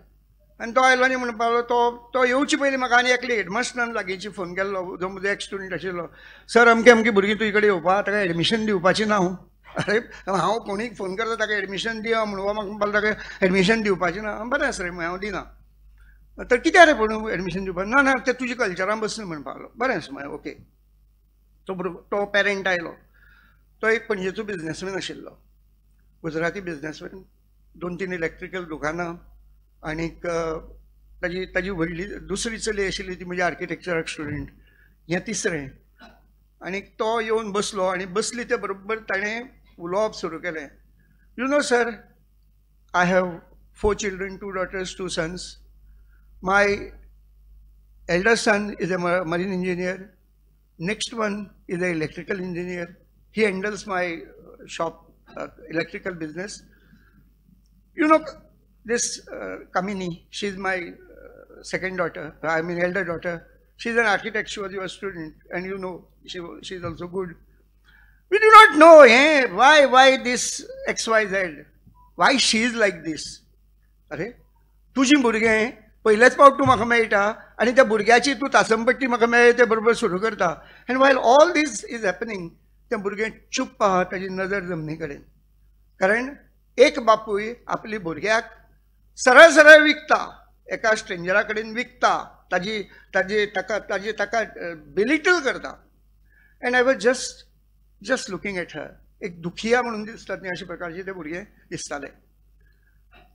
आनी तो आयलो आनी म्हणपाक लागलो, तो येवचे पयलीं म्हाका आनी एकले हेडमास्टरान लागींची फोन केल्लो, जो म्हजो एक स्टुडंट आशिल्लो, सर अमके अमके भुरगीं तुजे कडेन येवपा, ताका एडमिशन दिवपाचें ना हांव. अरे हांव कोणीक फोन करता ताका एडमिशन दिया म्हणून, म्हाका म्हणपाक ताका एडमिशन दिवपाचें ना. बरें आसा रे, हांव दिना. तर कित्याक रे पूण एडमिशन दिवपाक ना? ना, तें तुज्या कल्चरान बसना म्हणपाक लागलो. बरें आसा मागीर, ओके. तो पेरंट आयलो, तो एक पणजेचो बिजनेसमॅन आशिल्लो, गुजराती बिजनेसमॅन, 2-3 इलेक्ट्रिकल दुकानां, आनीक ताजी ताजी व्हडली दुसरी चली आशिल्ली ती म्हजी आर्किटेक्चराक स्टुडंट, हें तिसरें. आनी तो येवन बसलो आनी बसली ते बरोबर ताणें उलोवप सुरू केलें. You know sir, I have 4 children, 2 daughters, 2 sons. My elder son is a marine engineer, next one is a electrical engineer, he handles my shop, electrical business. You know this Kamini, she is my second daughter, I mean elder daughter. She is an architect, she was your student, and you know she is also good. We do not know why this XYZ, why she is like this. अरे तुजी भुरगें पयलेच फावट तूं म्हाका मेळटा आनी त्या भुरग्याची तूं तासमपट्टी म्हाका मेळ्ळी ते बरोबर सुरू करता. And while all this is happening, तें भुरगें चूप आहा, ताजी नजर जमनी कडेन. कारण एक बापूय आपली भुरग्याक सरळ सरळ विकता, एका स्ट्रेंजरा कडेन विकता, ताजी ताजी ताका ताजी ताका बिलिटल करता. And I was just looking at her. एक दुखिया म्हणून दिसतात न्ही अशा प्रकारचे ते भुरगे दिसताले.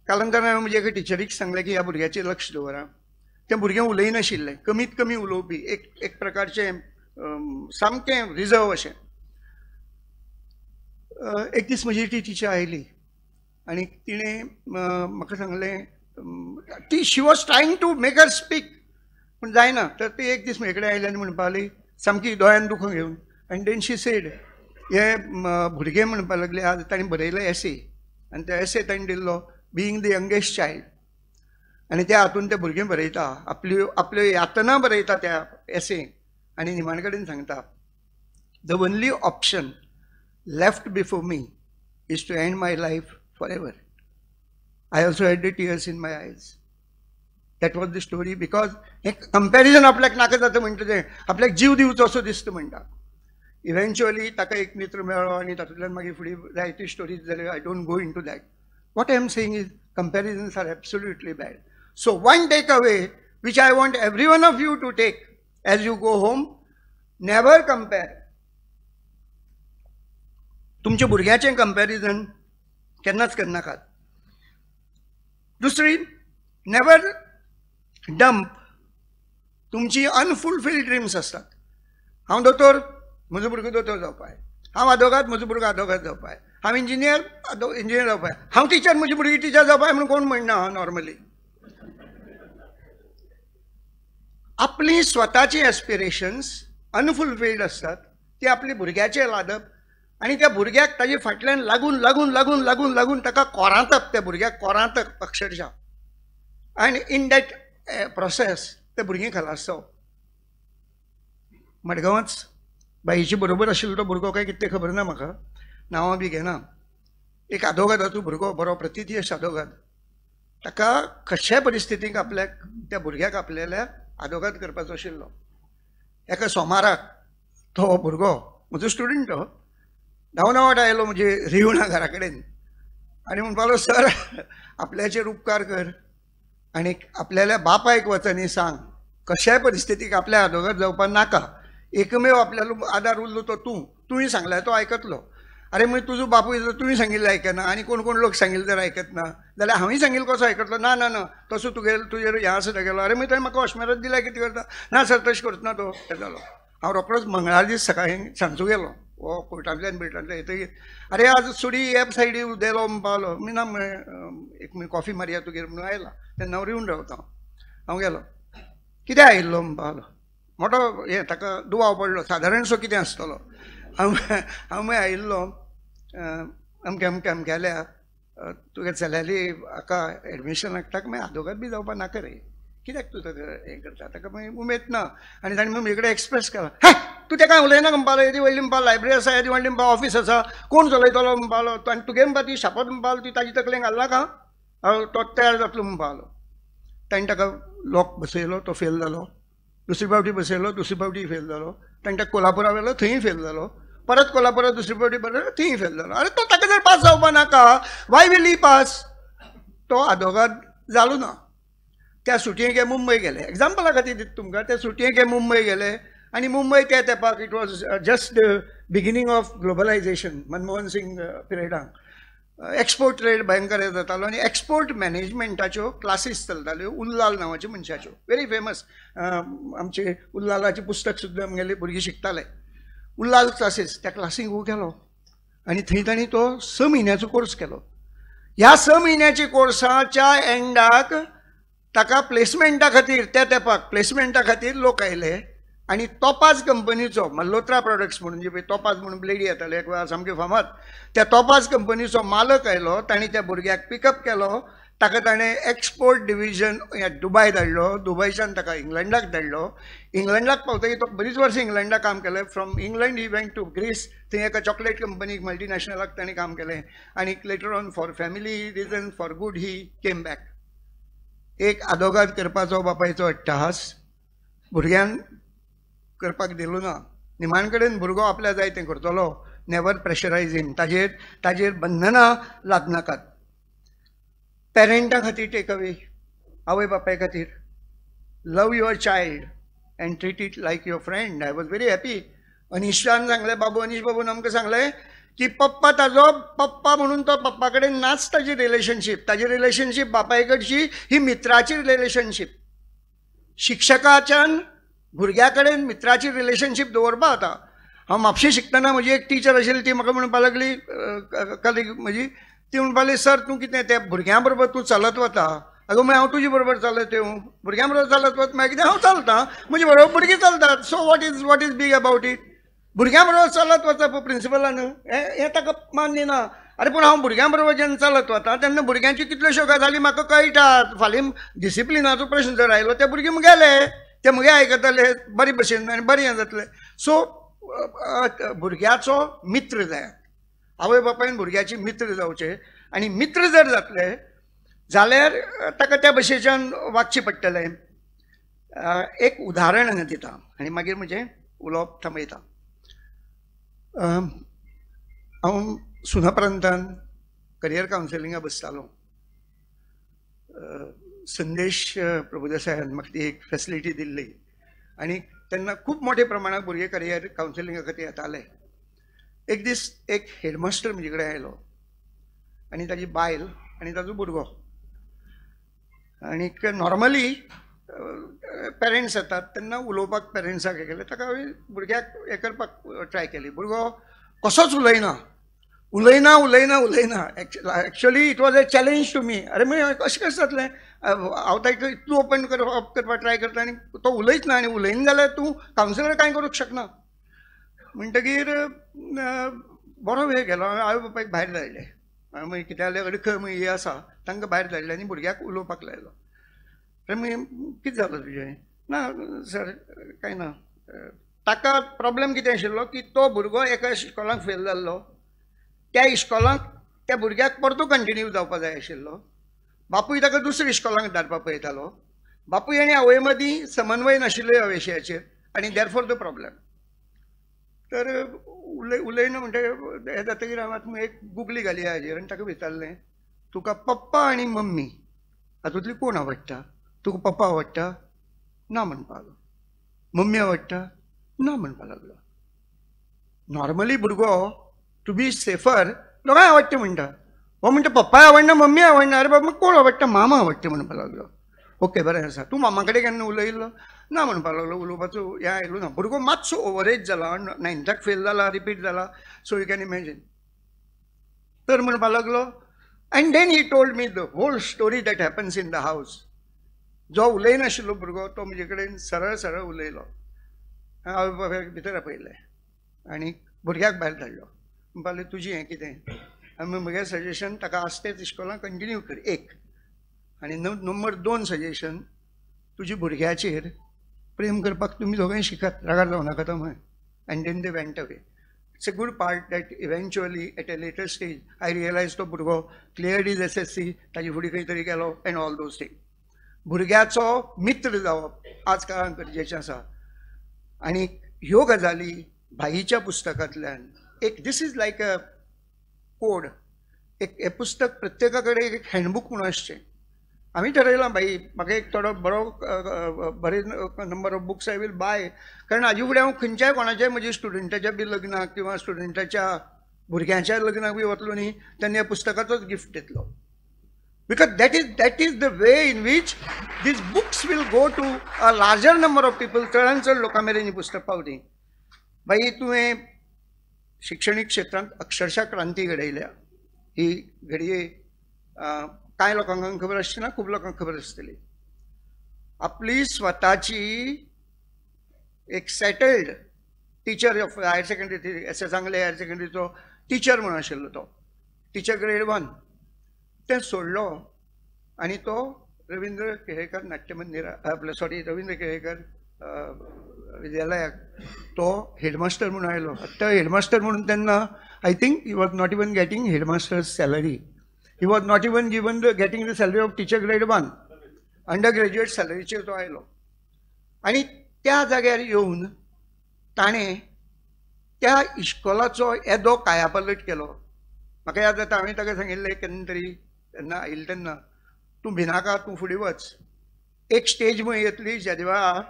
कालांतरान हांवें म्हज्या एका टिचरीक सांगलें की ह्या भुरग्याचेर लक्ष दवरा. तें भुरगें उलयनाशिल्लें, कमीत कमी उलोवपी, एक प्रकारचें सामकें रिजर्व अशें. एक दीस म्हजी ती टिचर आयली आनी तिणें म्हाका सांगलें, ती she was trying to make her speak पूण जायना. तर ती एक दीस म्हजे कडेन आयली आनी म्हणपा लागली सामकी दोळ्यान दुखां घेवन. आनी then she said, हे भुरगें म्हणपाक लागले आज ताणें बरयलें एसे, आनी तो एसे ताणें दिल्लो बिईंग the youngest child. आनी त्या हातून ते भुरगें बरयता, आपल्यो आपल्यो यातना बरयता त्या एसे, आनी निमाणे कडेन सांगता, the only option left before me is to end my life for ever. I also had the tears in my eyes. That was the story. Because हें कंपॅरिजन आपल्याक नाका जाता म्हणटा, तें आपल्याक जीव दिवचो असो दिसता म्हणटा. इव्हेंच्युअली ताका एक मित्र मेळ्ळो आनी तातूंतल्यान मागीर फुडें जायत्यो स्टोरीज जाल्यो. I don't go into that. What I am saying is comparisons are absolutely bad. So one take away which I want every one of you to take as you go home, never compare. तुमच्या भुरग्याचें comparison केन्नाच करनाकात. दुसरी, never dump तुमची unfulfilled dreams आसतात. हांव दोतोर, म्हजो भुरगो दोतोर जावपा जाय. हांव आदोगाद, म्हजो भुरगो आदोगाद जावपाय, हांव इंजिनियर, इंजिनियर जावपाय, हांव टिचर, म्हजी भुरगीं टिचर जावपाय म्हणून कोण म्हणना. नॉर्मली आपली स्वताची एस्पिरेशन्स अनफुलफिल्ड आसतात, ती आपली भुरग्याचेर लादप आनी त्या भुरग्याक ताजे फाटल्यान लागून लागून लागून लागून लागून ताका कोरांतप, त्या भुरग्याक कोरांतप अक्षरशः. आनी इन that process ते भुरगीं खलास जावप. मडगांवाच बाईचे बरोबर आशिल्लो तो भुरगो, काय कितें खबर ना म्हाका, नांवां बी घेना, एक आदोगादाचो भुरगो, बरो प्रतिथयश आदोगाद, ताका कश्याय परिस्थितीक आपल्याक त्या भुरग्याक आपल्याल्या आदोगाद करपाचो आशिल्लो. एका सोमाराक तो भुरगो, म्हजो स्टुडंट तो, धांवन आयलो म्हणजे रिवणा घरा कडेन आनी म्हणपाक लागलो, सर आपल्याचेर उपकार कर आनी आपल्याल्या बापायक वच आनी सांग कश्याय परिस्थितीक आपल्या आदोगाद जावपाक नाका, एकमेव आपल्यालो आदार उरलो तो तूं, तुवें सांगल्यार तो आयकतलो. अरे मागीर तुजो बापूय तुवें सांगिल्लें आयकना आनी कोण कोण लोक सांगिल्लें जर आयकतना जाल्यार हांवें सांगिल्लें कसो आयकतलो? ना ना ना, तसो तुगेलो तुजेर हें आसा तेगेलो. अरे मागीर तुवें म्हाका अश्मेरत दिल्यार कितें करता? ना सर तशें करतना तो हें जालो. हांव रोकडोच मंगळार दीस सकाळीं सांजचो गेलो, हो कोर्टांतल्यान बिर्टांतल्यान येतकीर, अरे आज सुडी एप सायडी उदेलो म्हणपाक मी ना म्हळें एक मी कॉफी मारया तुगेर म्हणून आयला तेन्ना हांव रिवन रावता. हांव गेलो, कितें आयिल्लो म्हणपाक लागलो, मोटो हें ताका दुबाव पडलो सादारणसो कितें आसतलो. हांव हांव मागीर आयिल्लो अमके अमके अमक्याल्या तुगे चल्याली हाका एडमिशनाक ताका मागीर आदोगाद बी जावपाक नाका रे, कित्याक तूं ताका हें करता, ताका मागीर उमेद ना. आनी ताणें म्हजे कडेन एक्सप्रेस केला, हे तूं तेका उलयना म्हणपाक लागलो, येदी व्हडली म्हणपाक लायब्ररी आसा, येदी व्हडली म्हणपाक ऑफीस आसा, कोण चलयतलो म्हणपाक लागलो, आनी तुगे म्हणपा ती शापत म्हणपाक ती ताजी तकलेन घालना का, तो तयार जातलो म्हणपाक लागलो. ताणें ताका लॉक बसयलो, तो फेल जालो. दुसरी फावटी बसयलो, दुसरी फावटी फेल जालो. ताणें ताका कोल्हापुरा व्हेलो, थंय फेल जालो. परत कोल्हापुरा दुसरी फावटी बसयलो, थंय फेल जालो. अरे तो ताका जर पास जावपा नाका, वाय will he पास? तो आदोगाद जालो ना. त्या सुटयेक हे मुंबय गेले, एग्जाम्पला खातीर दिता तुमकां, त्या सुटयेक हे मुंबय गेले आनी मुंबय त्या तेंपाक it was just the beginning of globalization, Manmohan Singh पिरियडाक export trade भयंकर जातालो आनी एक्सपोर्ट मॅनेजमेंटाच्यो क्लासीस चलताल्यो उल्लाल नांवाच्यो मनशाच्यो, व्हेरी फेमस. आमचे उल्लालाचें पुस्तक सुद्दां आमगेले भुरगीं शिकताले, उल्लाल क्लासीस. त्या क्लासींक हो गेलो आनी थंय तांणी तो 6 म्हयन्याचो कोर्स केलो. ह्या 6 म्हयन्याच्या कोर्साच्या एंडाक ताका प्लेसमेंटा खातीर, त्या तेंपाक प्लेसमेंटा खातीर लोक आयले आनी तोपाज कंपनीचो, मल्होत्रा प्रोडक्ट्स म्हणून जे पळय तोपाज म्हणून ब्लेडी येताले एक वेळार सामक्यो फामाद, त्या तोपाज कंपनीचो मालक आयलो, ताणें त्या भुरग्याक पिकअप केलो, ताका ताणें एक्सपोर्ट डिविजन दुबाय धाडलो, दुबयच्यान ताका इंग्लंडाक धाडलो. इंग्लंडाक पावतकीर तो बरीच वर्सां इंग्लंडाक काम केलें. From England he went to Greece, थंय एका चॉकलेट कंपनीक मल्टिनॅशनलाक ताणें काम केलें आनी later on for family reason for good he came back. एक आदोगाद करपाचो बापायचो अट्टाहास भुरग्यान करपाक दिलो ना. निमाण कडेन भुरगो आपल्या जाय तें करतलो, नेवर प्रेशरायज हिम, ताजेर ताजेर बंधनां लादनाकात. पेरंटा खातीर टेक अवे, आवय बापाय खातीर love your child and treat it like your friend. I was very happy. अनिशान सांगलें, बाबू अनीश बाबून आमकां सांगलें की पप्पा ताजो पप्पा म्हणून तो पप्पा कडेन नाच ताजी रिलेशनशीप, ताजी रिलेशनशीप बापाय कडची ही मित्राची रिलेशनशीप. शिक्षकाच्यान भुरग्या कडेन मित्राची रिलेशनशीप दवरपा जाता. हांव म्हापशें शिकतना म्हजी एक टिचर आशिल्ली, ती म्हाका म्हणपाक लागली, कलीग म्हजी, ती म्हणपाक लागली, सर तूं कितें त्या भुरग्यां बरोबर तूं चलत वता? अगो मागीर हांव तुजे बरोबर चलत येवं? भुरग्यां बरोबर चलत वता मागीर कितें हांव चलतां, म्हजे बरोबर भुरगीं चलतात, so what is big about it? भुरग्यां बरोबर चलत वचप प्रिंसिपलान हें ताका मान्य ना. अरे पूण हांव भुरग्यां बरोबर जेन्ना चलत वता तेन्ना भुरग्यांच्यो कितल्योश्यो गजाली म्हाका कळटात. फाल्यां डिसिप्लिनाचो प्रश्न जर आयलो ते भुरगे मुगेले, ते मुगे आयकतले बरे भशेन आनी बरें हें जातलें. सो भुरग्याचो मित्र जायात, आवय बापायन भुरग्याची मित्र जावचे आनी मित्र जर जातले जाल्यार ताका त्या भशेच्यान वागचें पडटलें. एक उदाहरण हांगा दिता आनी मागीर म्हजें उलोवप थांबयता. हांव सुनाप्रांतान करियर कावन्सिलिंगा बसतालो. संदेश प्रभुदेसायान म्हाका ती एक फेसिलिटी दिल्ली आनी तेन्ना खूब मोठ्या प्रमाणात भुरगे करियर कावन्सिलिंगा खातीर येताले. एक दीस एक हेडमास्टर म्हजे कडेन आयलो आनी ताजी बायल आनी ताजो भुरगो. आनीक नॉर्मली पेरंट्स येतात तेन्ना उलोवपाक पेरंट्साक हें केलें, ताका हांवें भुरग्याक हें करपाक ट्राय केली. भुरगो कसोच उलयना उलयना उलयना उलयना. Actually it was a challenge to me. अरे मागीर कशें कशें जातलें, हांव ताका इतलो ओपन करपाक ट्राय करता आनी तो उलयच ना, आनी उलयना जाल्यार तूं कावन्सिलर कांय करूंक शकना. म्हणटगीर बरो वेळ गेलो. हांवें आवय बापायक भायर धाडले, मागीर कितें जालें अडखळ मागीर हे आसा तांकां भायर धाडले आनी भुरग्याक उलोवपाक लायलो. अरे मागीर कितें जालें तुजें? ना सर कांय ना. ताका प्रॉब्लम कितें आशिल्लो की तो भुरगो एका इस्कॉलाक फेल जाल्लो, त्या इस्कॉलाक त्या भुरग्याक परतो कंटिन्यू जावपा जाय आशिल्लो. बापूय ताका दुसऱ्या इस्कॉलाक धाडपाक पळयतालो. बापूय आनी आवय मदीं समन्वय नाशिल्लो ह्या विशयाचेर आनी देरफोर the problem. तर उलयना म्हणटा हें जातकीर हांवें आतां एक गुगली घाली हाजेर आनी ताका विचारलें, तुका पप्पा आनी मम्मी हातूंतली कोण आवडटा? तुका पप्पा आवडटा? ना म्हणपा लागलो. मम्मी आवडटा? ना म्हणपा लागलो. नॉर्मली भुरगो टू बी सेफर दोगांय आवडटा म्हणटा. हो म्हणटा पप्पाय आवडना मम्मी आवडना. अरे बाबा कोण आवडटा? मामा आवडटा म्हणपा लागलो. ओके बरें आसा, तूं मामा कडेन केन्ना उलयल्लो? ना म्हणपा लागलो. उलोवपाचो हें आयलो ना. भुरगो मातसो ओवरेज जाला, नायन्थाक फेल जाला, रिपीट जाला, सो you can imagine. तर म्हणपा लागलो. And then he told me the whole story that happens in the house. जो उलयनाशिल्लो भुरगो तो म्हजे कडेन सरळ सरळ उलयलो. हांव बापायक भितर आपयलें आनी भुरग्याक भायर धाडलो. म्हणपाक लागलो तुजें हें कितें? आनी म्हगेलें सजेशन ताका आसा तेच इस्कॉलान कंटिन्यू कर एक, आनी नंबर 2 सजेशन तुज्या भुरग्याचेर प्रेम करपाक तुमी दोगांय शिकात, रागार जावं नाका तो म्हण. And then they went away. It's a good part that eventually at a later stage I realise तो भुरगो क्लियर्ड is SSC, ताजे फुडें खंय तरी गेलो एंड ऑल those thing. भुरग्याचो मित्र जावप आज काळान गरजेचें आसा. आनी ह्यो गजाली भाईच्या पुस्तकांतल्यान एक this is like a code. एक हें पुस्तक प्रत्येका कडेन एक हँडबूक म्हणून आसचें. आमी ठरयलां भाई म्हाका एक थोडो बरो बरे number of books I will buy, कारण हाजे फुडें हांव खंयच्याय कोणाच्याय म्हज्या स्टुडंटाच्या बी लग्नाक किंवा स्टुडंटाच्या भुरग्यांच्या लग्नाक बी वतलो न्ही तेन्ना ह्या पुस्तकाचोच गिफ्ट दितलो. Because that is the way in which these books will go to a larger number of people. चडान चड लोकां मेरेन ही पुस्तक पावली. बाई तुवें शिक्षणीक क्षेत्रांत अक्षरशः क्रांती घडयल्या. ही घडये कांय लोकांक खबर आसची ना, खूब लोकांक खबर आसतली. आपली स्वताची एक settled teacher of higher secondary, S S Angle higher सेकंडरीचो teacher म्हणून आशिल्लो तो, टिचर ग्रेड 1, तें सोडलो आनी तो रवींद्र केळेकर नाट्यमंदिरा आपलं सॉरी रवींद्र केळेकर विद्यालयाक तो हेडमास्टर म्हणून आयलो. आतां हेडमास्टर म्हणून तेन्ना I think he was not even getting headmaster's salary. He was not even given the getting the salary of teacher grade 1. Under graduate सॅलरीचेर तो आयलो आनी त्या जाग्यार येवन ताणें त्या इश्कोलाचो येदो कायापालट केलो. म्हाका याद जाता हांवें ताका सांगिल्लें केन्ना तरी तेन्ना आयिल्लें तेन्ना, तूं भिनाका, तूं फुडें वच, एक स्टेज खंय येतली ज्या वेळार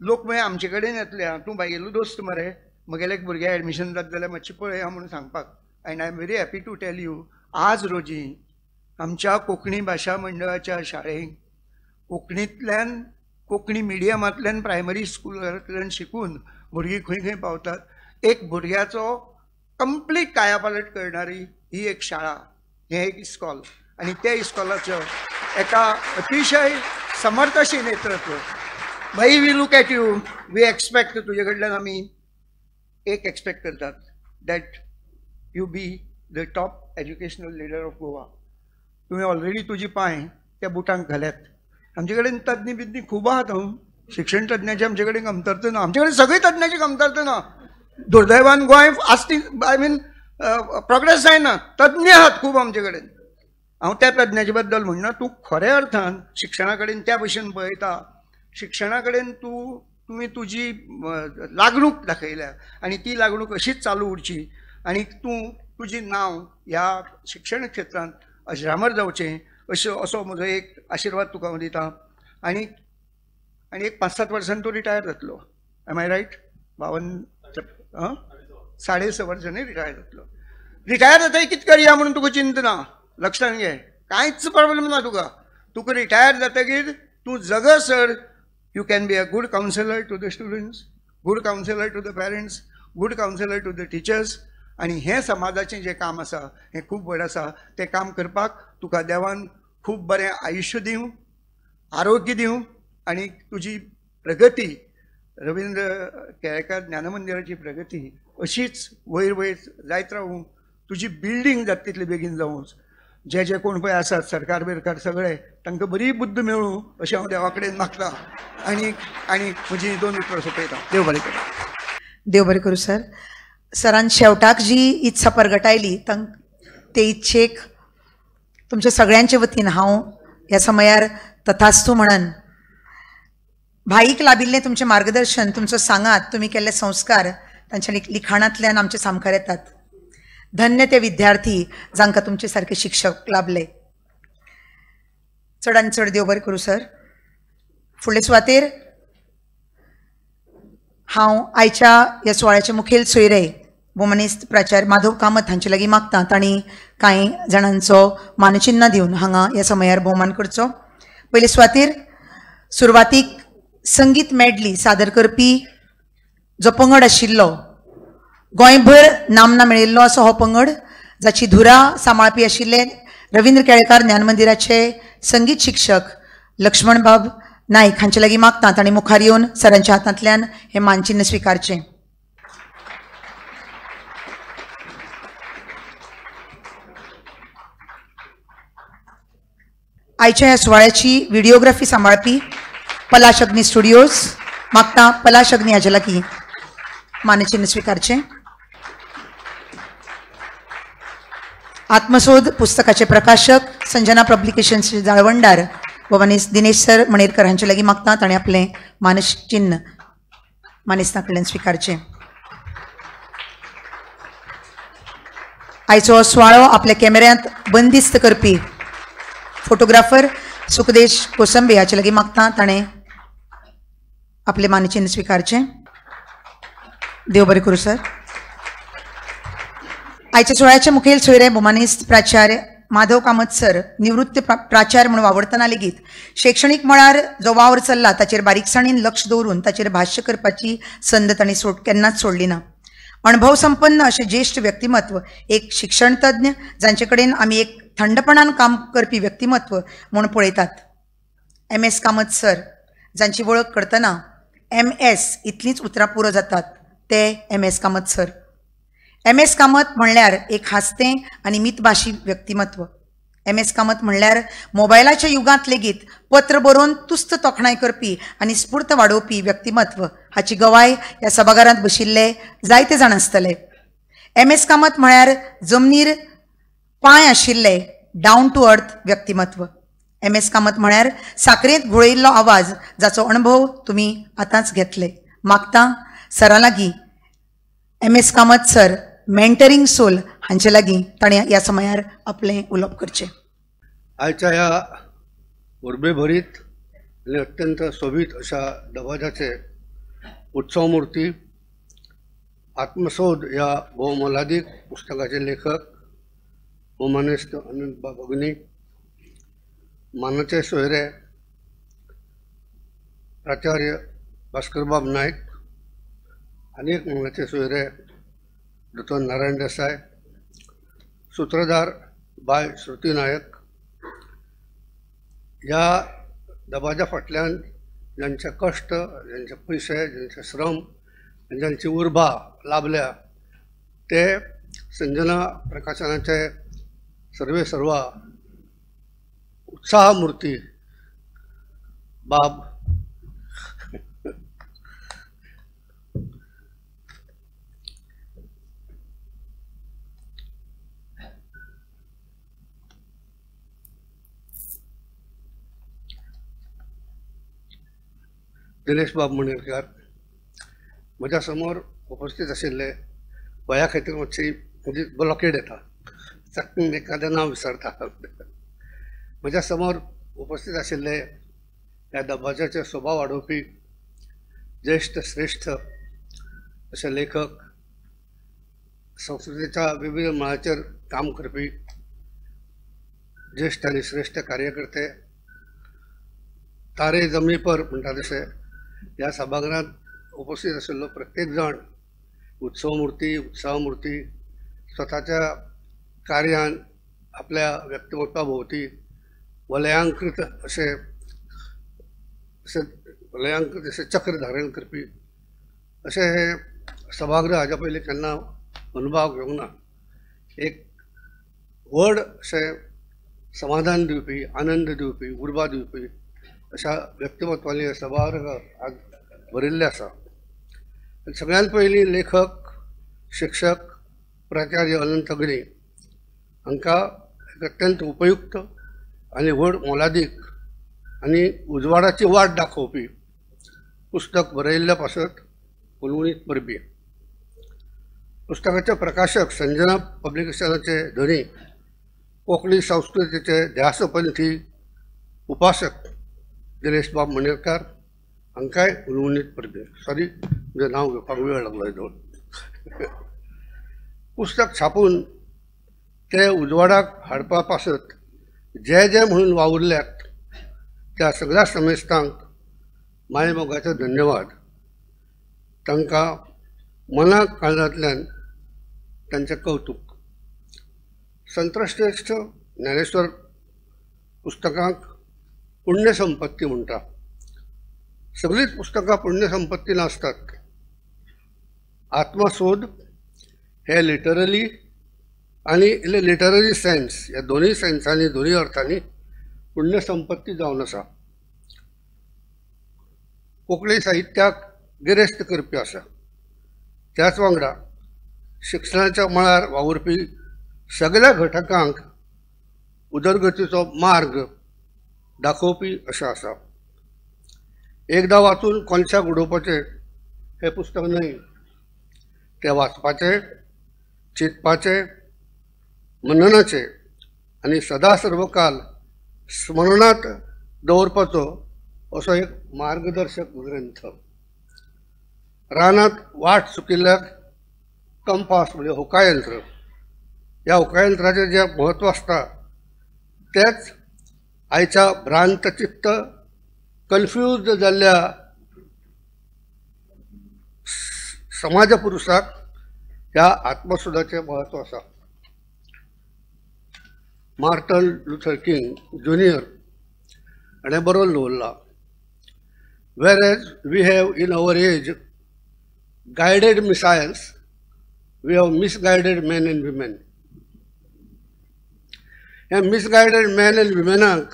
लोक मागीर आमचे कडेन येतले, तूं बायलो दोस्त मरे, म्हगेले एक भुरग्याक एडमिशन जाता जाल्यार मातशें पळय म्हणून सांगपाक. And I am very happy to tell you, आज रोजी आमच्या कोंकणी भाशा मंडळाच्या शाळेंत कोंकणींतल्यान, कोंकणी मिडियमांतल्यान प्रायमरी स्कुलांतल्यान शिकून भुरगीं खंय खंय पावतात. एक भुरग्याचो कंप्लीट कायापालट करणारी ही एक शाळा, हें एक इस्कॉल, आनी त्या इस्कॉलाचो एका अतिशय समर्थ अशें नेतृत्व. भाई we look at you, we expect तुजे कडल्यान आमी एक एक्सपेक्ट करतात that you be the top educational leader of Goa. तुवें ऑलरेडी तुजी पांय त्या बुटांक घाल्यात. आमचे कडेन तज्ञ बिज्ञ खूब आहात, हांव शिक्षण तज्ञाचे आमचे कडेन कमतरता ना, आमचे कडेन सगळी तज्ञाची कमतरता ना. दुर्दैवान गोंय आसती I mean progress जायना. तज्ञ आहात खूब आमचे कडेन. हांव त्या तज्ञाचे बद्दल म्हणना, तूं खऱ्या अर्थान शिक्षणा कडेन त्या भशेन पळयता, शिक्षणा कडेन तुवें तुजी लागणूक दाखयल्या आनी ती लागणूक अशीच चालू उरची आनी तूं तुजें नांव ह्या शिक्षण क्षेत्रांत अजरामर जावचें अशें असो म्हजो एक आशिर्वाद तुका हांव दिता. आनी आनी एक 5-7 वर्सांनी तूं रिटायर जातलो. M I right? 52 6.5 वर्सांनी रिटायर जातलो. रिटायर जाता कितें करया म्हणून तुका चिंता ना, लक्षांत घे, कांयच प्रॉब्लम ना तुका. तुका रिटायर जातकीर तूं जगसर you can be a good counsellor to the students, good counsellor to the parents, good counsellor to the teachers. आनी हें समाजाचें जें काम आसा हें खूब व्हड आसा. तें काम करपाक तुका देवान खूब बरें आयुश्य दिवं, आरोग्य दिवं आनी तुजी प्रगती, रविंद्र केळेकार ज्ञानमंदिराची प्रगती अशीच वयर वयर जायत रावूं. तुजी बिल्डींग जाता तितले बेगीन जावूं. जे जे कोण पळय आसात सरकार बिरकार सगळे तांकां बरी बुद्द मेळूं अशें हांव देवा कडेन मागता आनी आनी म्हजी दोन उतरां सोंपयता. देव बरें करूं. देव बरें करूं सर. सरान शेवटाक जी इत्सा परगटायली ते इच्छेक तुमच्या सगळ्यांचे वतीन हांव ह्या समयार तथास्तू म्हणन. भाईक लाभिल्लें तुमचें मार्गदर्शन, तुमचो सांगात, तुमी केल्ले संस्कार तांच्या लिखाणांतल्यान आमचे सामकार येतात. धन्य ते विद्यार्थी जांकां तुमचे सारके शिक्षक लाभले. चड आनी चड देव बरें करूं सर. फुडले सुवातेर हांव आयच्या ह्या सुवाळ्याचे मुखेल सोयरे भोवमानेस्त प्राचार्य माधव कामत हांचे लागीं मागता तांणी कांय जाणांचो मानचिन्ह दिवन हांगा ह्या समयार भोवमान करचो. पयले सुवातेर सुरवातीक संगीत मेडली सादर करपी जो पंगड आशिल्लो, गोंयभर नामना मेळिल्लो असो हो पंगड, जाची धुरा सांबाळपी आशिल्ले रविंद्र केळेकार ज्ञानमंदिराचे संगीत शिक्षक लक्ष्मणबाब नायक हांचे लागीं मागतात आनी मुखार येवन सरांच्या हातांतल्यान हें मानचिन्ह स्विकारचें. आयच्या ह्या सुवाळ्याची व्हिडिओग्राफी सांबाळपी पलाश अग्नी स्टुडिओज मागता पलाश अग्नी हाजे लागीं मानचिन्ह स्विकारचें. आत्मसोद पुस्तकाचे प्रकाशक संजना पब्लिकेशन्सचे जाळवणदार भवानी दिनेश सर मणेरकर हांचे लागीं मागता ताणें आपलें मानचिन्ह मानेस्तां कडल्यान स्विकारचें. आयचो सुवाळो आपल्या कॅमेऱ्यांत बंदिस्त करपी फोटोग्राफर सुखदेश कोसंबे हाचे लागीं मागता ताणें आपलें मानचिन्ह स्विकारचें. देव बरें करूं सर. आयच्या सुवाळ्याचे मुखेल सोयरे भोवमानेस्त प्राचार्य माधव कामत सर निवृत्त प्राचार्य म्हणून वावुरतना लेगीत शैक्षणीक मळार जो वावर चल्ला ताचेर बारीकसाणीन लक्ष दवरून ताचेर भाश्य करपाची संद तांणी केन्नाच सोडली ना. अणभव संपन्न अशें ज्येश्ठ व्यक्तिमत्व, एक शिक्षणतज्ञ जांचे कडेन आमी एक थंडपणान काम करपी व्यक्तिमत्व म्हूण पळयतात. एम एस कामत सर जांची वळख करतना एम एस इतलींच उतरां पुरो जातात ते M S Kamat sir. M S Kamat म्हणल्यार एक हांसतें आनी मितभाशी व्यक्तिमत्व. एम एस कामत म्हणल्यार मोबायलाच्या युगांत लेगीत पत्र बरोवन तुस्त तोखणाय करपी आनी स्फूर्त वाडोवपी व्यक्तिमत्व हाची गवाय ह्या सभाघरांत बशिल्ले जायते जाण आसतले. एम एस कामत म्हळ्यार जमनीर पांय आशिल्ले डावन टू अर्थ व्यक्तिमत्व. एम एस कामत म्हळ्यार साकरेंत घोळयिल्लो आवाज जाचो अणभव तुमी आतांच घेतले. मागता सरा लागीं M S Kamat sir mentoring soul हांचे लागीं ताणें ह्या समयार आपलें उलोवप करचें. आयच्या ह्या उर्बेभरीत आनी अत्यंत सोबीत अशा दबाज्याचे उत्सवमूर्ती आत्मसोद ह्या भोवमोलादीक पुस्तकाचे लेखक भोवमानेस्त अनंतबाब अग्नी, मानाचे सोयरे प्राचार्य भास्करबाब नायक, आनी एक मानाचे सोयरे दोतोर नारायण देसाय, सूत्रधार बाय श्रुती नायक, ह्या दबाज्या फाटल्यान ज्यांचे कश्ट, ज्यांचे पयशे, ज्यांचे श्रम आनी ज्यांची उर्बा लाभल्या ते संजना प्रकाशनाचे सर्वे सर्वा उत्साहमूर्ती बाब दिनेश बाब मणेरकर, म्हज्या समोर उपस्थित आशिल्ले वया खातीर मातशी म्हजी ब्लॉकेड येता, चटकन एखादें नांव विसरता. म्हज्या समोर उपस्थित आशिल्ले ह्या दबाज्याचे सोबा वाडोवपी ज्येश्ठ श्रेश्ठ अशे लेखक, संस्कृतीच्या विविध मळाचेर काम करपी ज्येश्ठ आनी श्रेश्ठ कार्यकर्ते, तारे जमी पर म्हणटा तशें ह्या सभाघरांत उपस्थित आशिल्लो प्रत्येक जाण उत्सवमूर्ती, उत्साहमूर्ती स्वताच्या कार्यान आपल्या व्यक्तिमत्वा भोवती वलयांकृत अशें अशें वलयांकृत अशें चक्र धारण करपी अशें हे सभागृह हाज्या पयलीं केन्ना अनुभव घेवंक ना. एक व्हड अशें समाधान दिवपी, आनंद दिवपी, उर्बा दिवपी अशा व्यक्तिमत्वांनी हें सभागृह आज भरिल्लें आसा. सगळ्यांत पयलीं लेखक, शिक्षक, प्राचार्य अनंत अग्नी हांकां एक अत्यंत उपयुक्त आनी व्हड मोलादीक आनी उजवाडाची वाट दाखोवपी पुस्तक बरयिल्ल्या पासत हुनहुनीत परबी. पुस्तकाचे प्रकाशक संजना पब्लिकेशनाचे धनी, कोंकणी संस्कृतीचे ध्यासपंथी उपासक दिनेश बाब मणेरकार हांकांय हुनहुनीत परबी. सॉरी, म्हजें नांव घेवपाक वेळ लागलो येदोळ. पुस्तक छापून ते उजवाडाक हाडपा पासत जे जे म्हणून वावुरल्यात त्या सगळ्या समेस्तांक मायमोगाचो धन्यवाद. तांकां मनाक काळजांतल्यान तांचें कौतूक. संतश्रेश्ठ ज्ञानेश्वर पुस्तकांक पुण्यसंपत्ती म्हणटा. सगळींच पुस्तकां पुण्यसंपत्ती नासतात. आत्मसोद हे लिटरली आनी लिटररी सेन्स ह्या दोनूय सेन्सांनी, दोनूय अर्थांनी पुण्यसंपत्ती जावन आसा. कोंकणी साहित्याक गिरेस्त करपी आसा. त्याच वांगडा शिक्षणाच्या मळार वावुरपी सगळ्या घटकांक उदरगतीचो मार्ग दाखोवपी अशें आसा. एकदां वाचून कोनशाक उडोवपाचें हें पुस्तक न्हय, तें वाचपाचें, चिंतपाचें, मननाचें आनी सदा सर्वकाल स्मरणांत दवरपाचो असो एक मार्गदर्शक ग्रंथ. रानांत वाट चुकिल्ल्याक कंपास म्हणजे होकायंत्र, ह्या होकायंत्राचें जें म्हत्व आसता तेंच आयच्या भ्रांतचित्त कन्फ्यूज जाल्ल्या समाजपुरुषाक ह्या आत्मसोदाचें म्हत्व आसा. मार्टन लुथर किंग ज्युनियर हाणें बरोवन दवरलां, whereas we have in our age guided missiles, we have misguided men and women. हे मिसगायडेड मॅन एंड विमेनाक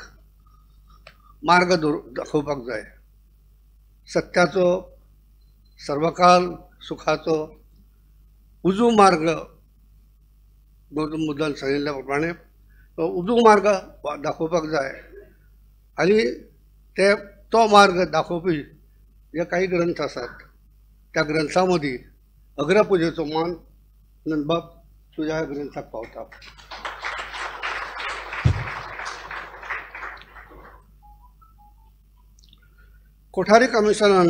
मार्ग दाखोवपाक जाय. सत्याचो, सर्वकाल सुखाचो उजू मार्ग गौतम बुद्धान सांगिल्ल्या प्रमाणे तो उजू मार्ग दाखोवपाक जाय आनी ते तो मार्ग दाखोवपी जे काही ग्रंथ आसात त्या ग्रंथां मदीं अग्रपुजेचो मान नंदबाब तुज्या ग्रंथाक पावता. कोठारी कमिशनान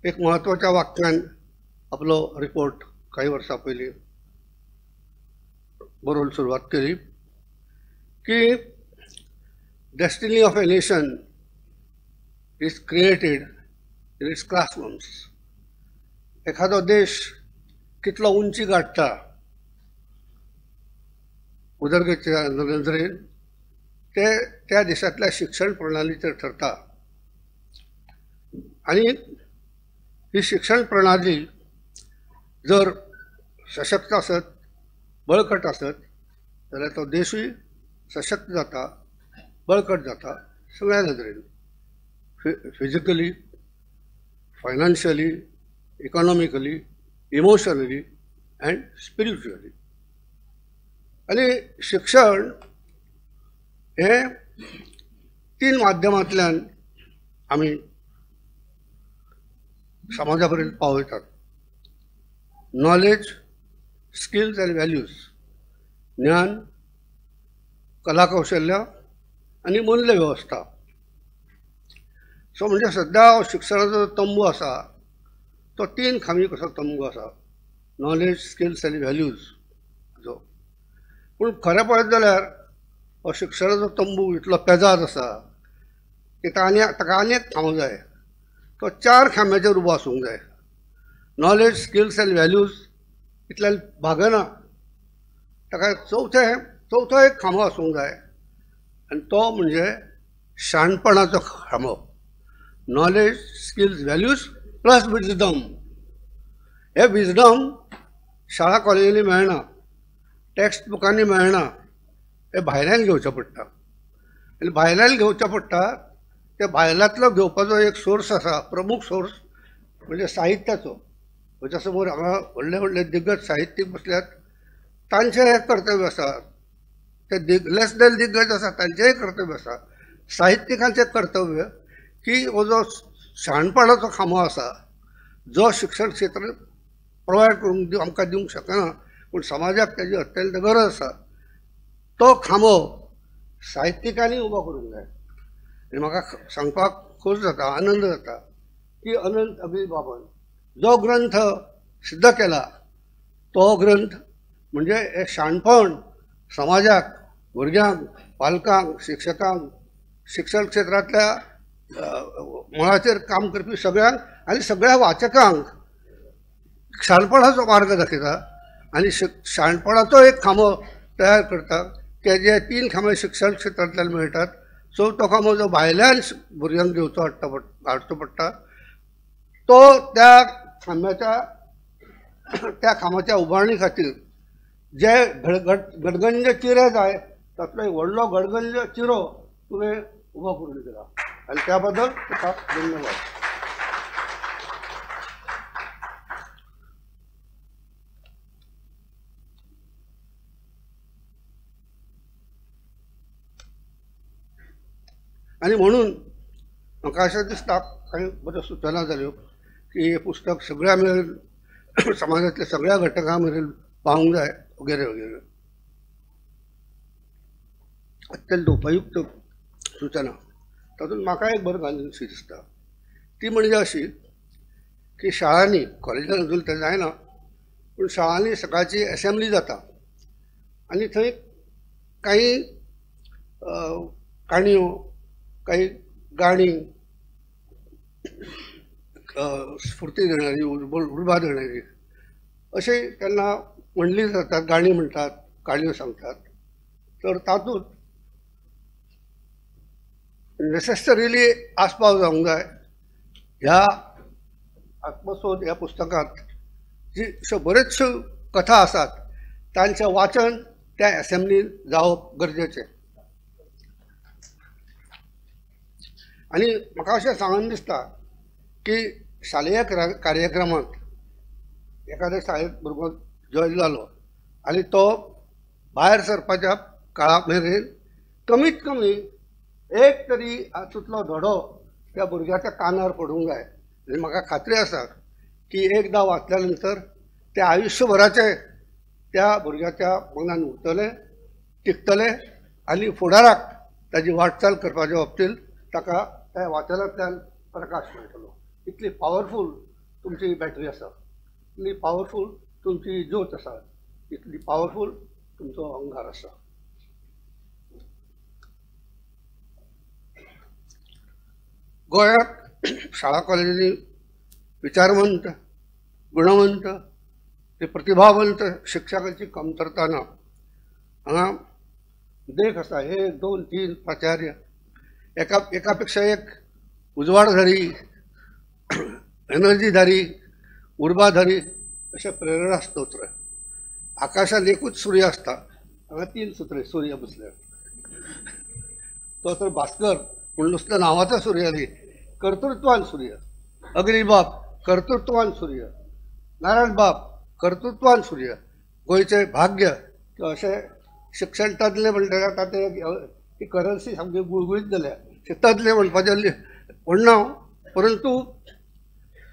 एक म्हत्वाच्या वाक्यान आपलो रिपोर्ट काही वर्सां पयलीं बरोवन सुरवात केली की destiny of a nation is created in its classrooms. एखादो देश कितलो उंची गाठता उदरगतीच्या नदरेन ते त्या देशांतल्या शिक्षण प्रणालीचेर ठरता आनी ही शिक्षण प्रणाली जर सशक्त आसत, बळकट आसत जाल्यार तो देशूय सशक्त जाता, बळकट जाता सगळ्या नदरेन, physically, financially, economically, emotionally and spiritually. आनी शिक्षण हें तीन माध्यमांतल्यान आमी समाजा पर्यंत पावयतात. नॉलेज, स्किल्स आनी व्हॅल्यूज, ज्ञान, कलाकौशल्य आनी मूल्य वेवस्था. सो म्हणजे सद्या शिक्षणाचो तंबू आसा तो तीन खांबी कसो तंबू आसा, नॉलेज, स्किल्स आनी व्हॅल्यूज जो. पूण खरें पळयत जाल्यार हो शिक्षणाचो तंबू इतलो पेजाद आसा की ताका आनी एक खांबो जाय, तो चार खांब्याचेर उबो आसूंक जाय. नॉलेज, स्किल्स आनी व्हॅल्यूज इतल्यान भागना, ताका चवथो एक खांबो आसूंक जाय आनी तो म्हणजे शाणपणाचो खांबो. Knowledge, skills, values plus wisdom. हे विजडम शाळा कॉलेजींनी मेळना, टॅक्स्ट बुकांनी मेळना, हे भायल्यान घेवचें पडटा. आनी भायल्यान घेवचें पडटा ते भायल्यांतलो घेवपाचो एक सोर्स आसा, प्रमुख सोर्स म्हणजे साहित्याचो. म्हज्या समोर हांगा व्हडले व्हडले दिग्गज साहित्यीक बसल्यात, तांचें हें कर्तव्य आसा. ते लेस दॅन दिग्गज आसा तांचेंय कर्तव्य आसा. साहित्यिकांचें कर्तव्य की हो जो शाणपणाचो खांबो आसा जो शिक्षण क्षेत्र प्रोवायड करूंक आमकां दिवंक शकना पूण समाजाक ताजी अत्यंत गरज आसा, तो खांबो साहित्यिकांनी उबो करूंक जाय. आनी म्हाका सांगपाक खोस जाता, आनंद जाता की अनंत अग्नी बाबान जो ग्रंथ सिद्ध केला तो ग्रंथ म्हणजे हें शाणपण समाजाक, भुरग्यांक, पालकांक, शिक्षकांक, शिक्षण क्षेत्रांतल्या मळाचेर काम करपी सगळ्यांक आनी सगळ्या वाचकांक शाणपणाचो मार्ग दाखयता आनी शाणपणाचो एक खांबो तयार करता. ते जे 3 खांबे शिक्षण क्षेत्रांतल्यान मेळटात, चवथो खांबो जो भायल्यान भुरग्यांक घेवचो हाडचो पडटा तो त्या खांब्याच्या उबारणी खातीर जे गडगंज चिरे जाय तातलो एक व्हडलो गडगंज चिरो तुवें उबो करून दिला आनी त्या बद्दल तुका धन्यवाद. आनी म्हणून म्हाका अशें दिसता कांय बऱ्यो सुचना जाल्यो की हें पुस्तक सगळ्या मेरेन समाजांतल्या सगळ्या घटकां मेरेन पावूंक जाय वगैरे वगैरे. अत्यंत उपयुक्त सुचना. तातूंत म्हाका एक बरी घालूनशी दिसता ती म्हणजे अशी की शाळांनी, कॉलेजान अजून तें जायना पूण शाळांनी सकाळची एसेंब्ली जाता आनी थंय कांय काणयो, काही गाणी स्फूर्ती देणारी, उर्बा देणारी अशी त्यांना म्हणली जातात, गाणी म्हणटात, काणयो सांगतात. तर तातूंत नेसेसरीली आस्पाव जावंक जाय ह्या आत्मसोद ह्या पुस्तकांत जी अश्यो बऱ्योचश्यो कथा आसात तांचें वाचन त्या एसेंब्लीन जावप गरजेचें. आनी म्हाका अशें सांगन दिसता की शालेय कार्यक्रमांत एखाद्या शाळेंत भुरगो जॉयन जालो आनी तो भायर सरपाच्या काळा मेरेन कमीत कमी एक तरी हातूंतलो धडो त्या भुरग्याच्या कानार पडूंक जाय. आनी म्हाका खात्री आसा की एकदां वाचल्या नंतर ते आयुश्यभराचें त्या भुरग्याच्या मनान उरतलें, टिकतलें आनी फुडाराक ताजी वाटचाल करपाच्या बाबतींत ताका त्या वाचनांतल्यान प्रकाश मेळटलो. इतली पावरफूल तुमची बॅटरी आसा, इतली पावरफूल तुमची ज्योत आसा, इतली पावरफूल तुमचो अंगार आसा. गोंयांत शाळा कॉलेजींनी विचारवंत, गुणवंत, ते प्रतिभावंत शिक्षकांची कमतरता ना. हांगा देख आसा, 1, 2, 3 प्राचार्य, एकापेक्षा एक उजवाडधारी, एनर्जीधारी, उर्बाधारी अशें प्रेरणा स्तोत्र. आकाशांत एकूच सूर्य आसता, हांगा 3 सूत्रे सूर्य बसले. तो तर भास्कर पूण नुसतं नांवाचो सूर्य न्ही, कर्तृत्वान सूर्य. अग्निबाब कर्तृत्वान सूर्य, नारायण बाब कर्तृत्वान सूर्य. गोंयचें भाग्य अशें शिक्षण तज्ञ म्हणटा तातूंत ती करन्सी सामकी गुळगुळीत जाल्या. तज्ञ म्हणपाचें म्हणना, परंतु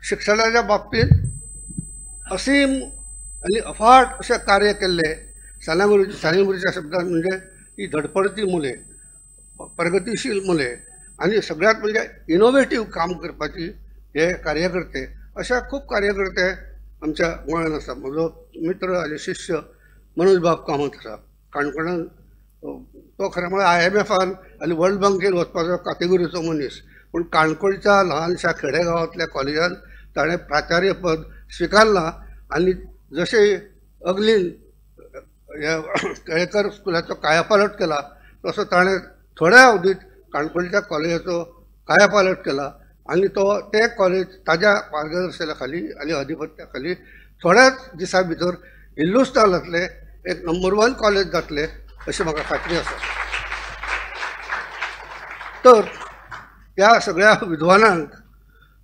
शिक्षणाच्या बाबतींत असीम आनी अफाट अशें कार्य केल्लें साने गुरुच्या शब्दान म्हणजे ही धडपडती मुले, प्रगतिशील मुले आनी सगळ्यांत म्हणजे इनोवेटीव काम करपाची हे कार्यकर्ते, अशा खूब कार्यकर्ते आमच्या गोंयांत आसा. म्हजो मित्र आनी शिष्य मनोज बाब कामत आसा काणकोणान. तो खरें म्हळ्यार IMFान आनी वर्ल्ड बँकेन वचपाचो कातेगोरीचो मनीस, पूण काणकोणच्या ल्हानशा खेडेगांवांतल्या कॉलेजान ताणें प्राचार्यपद स्विकारलां आनी जशें अग्लीन ह्या केळेकर स्कुलाचो कायापालट केला तसो ताणें थोड्या अवधीत काणकोणच्या कॉलेजाचो कायापालट केला आनी तो तें कॉलेज ताज्या मार्गदर्शना खाली आनी अधिपत्या खाली थोड्याच दिसां भितर हिंदुस्तानांतलें एक नंबर 1 कॉलेज जातलें अशी म्हाका खात्री आसा. तर त्या सगळ्या विद्वानांक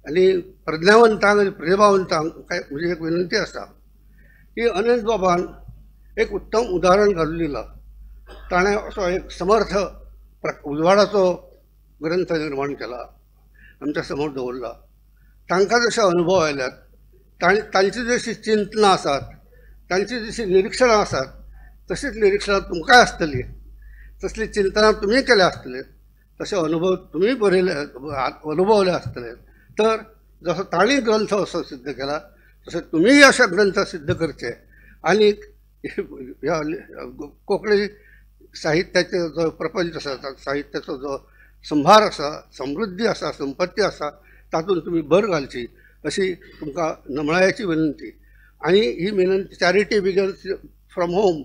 आनी प्रज्ञावंतांक आनी प्रतिभावंतांक काय म्हजी एक विनंती आसा की अनंत बाबान एक उत्तम उदाहरण घालून दिलां. ताणें असो एक समर्थ उजवाडाचो ग्रंथ निर्माण केला, आमच्या समोर दवरला. तांकां जशे अनुभव आयल्यात, तांची जशी चिंतनां आसात, तांची जशी निरिक्षणां आसात, तशीच निरिक्षणां तुमकांय आसतलीं, तसलीं चिंतनां तुमी केल्या आसतलीं, तशे अनुभव तुमी बरयले अनुभवले आसतले. तर जसो तांणी ग्रंथ असो सिद्ध केला तशें तुमीय अशे ग्रंथ सिद्ध करचे आनी ह्या कोंकणी साहित्याचो जो प्रपंच आसा, साहित्याचो जो संभार आसा, समृद्धी आसा, संपत्ती आसा, तातूंत तुमी भर घालची अशी तुमकां नमळायेची विनंती. आनी ही विनंती चॅरिटी बिगन्स फ्रॉम होम,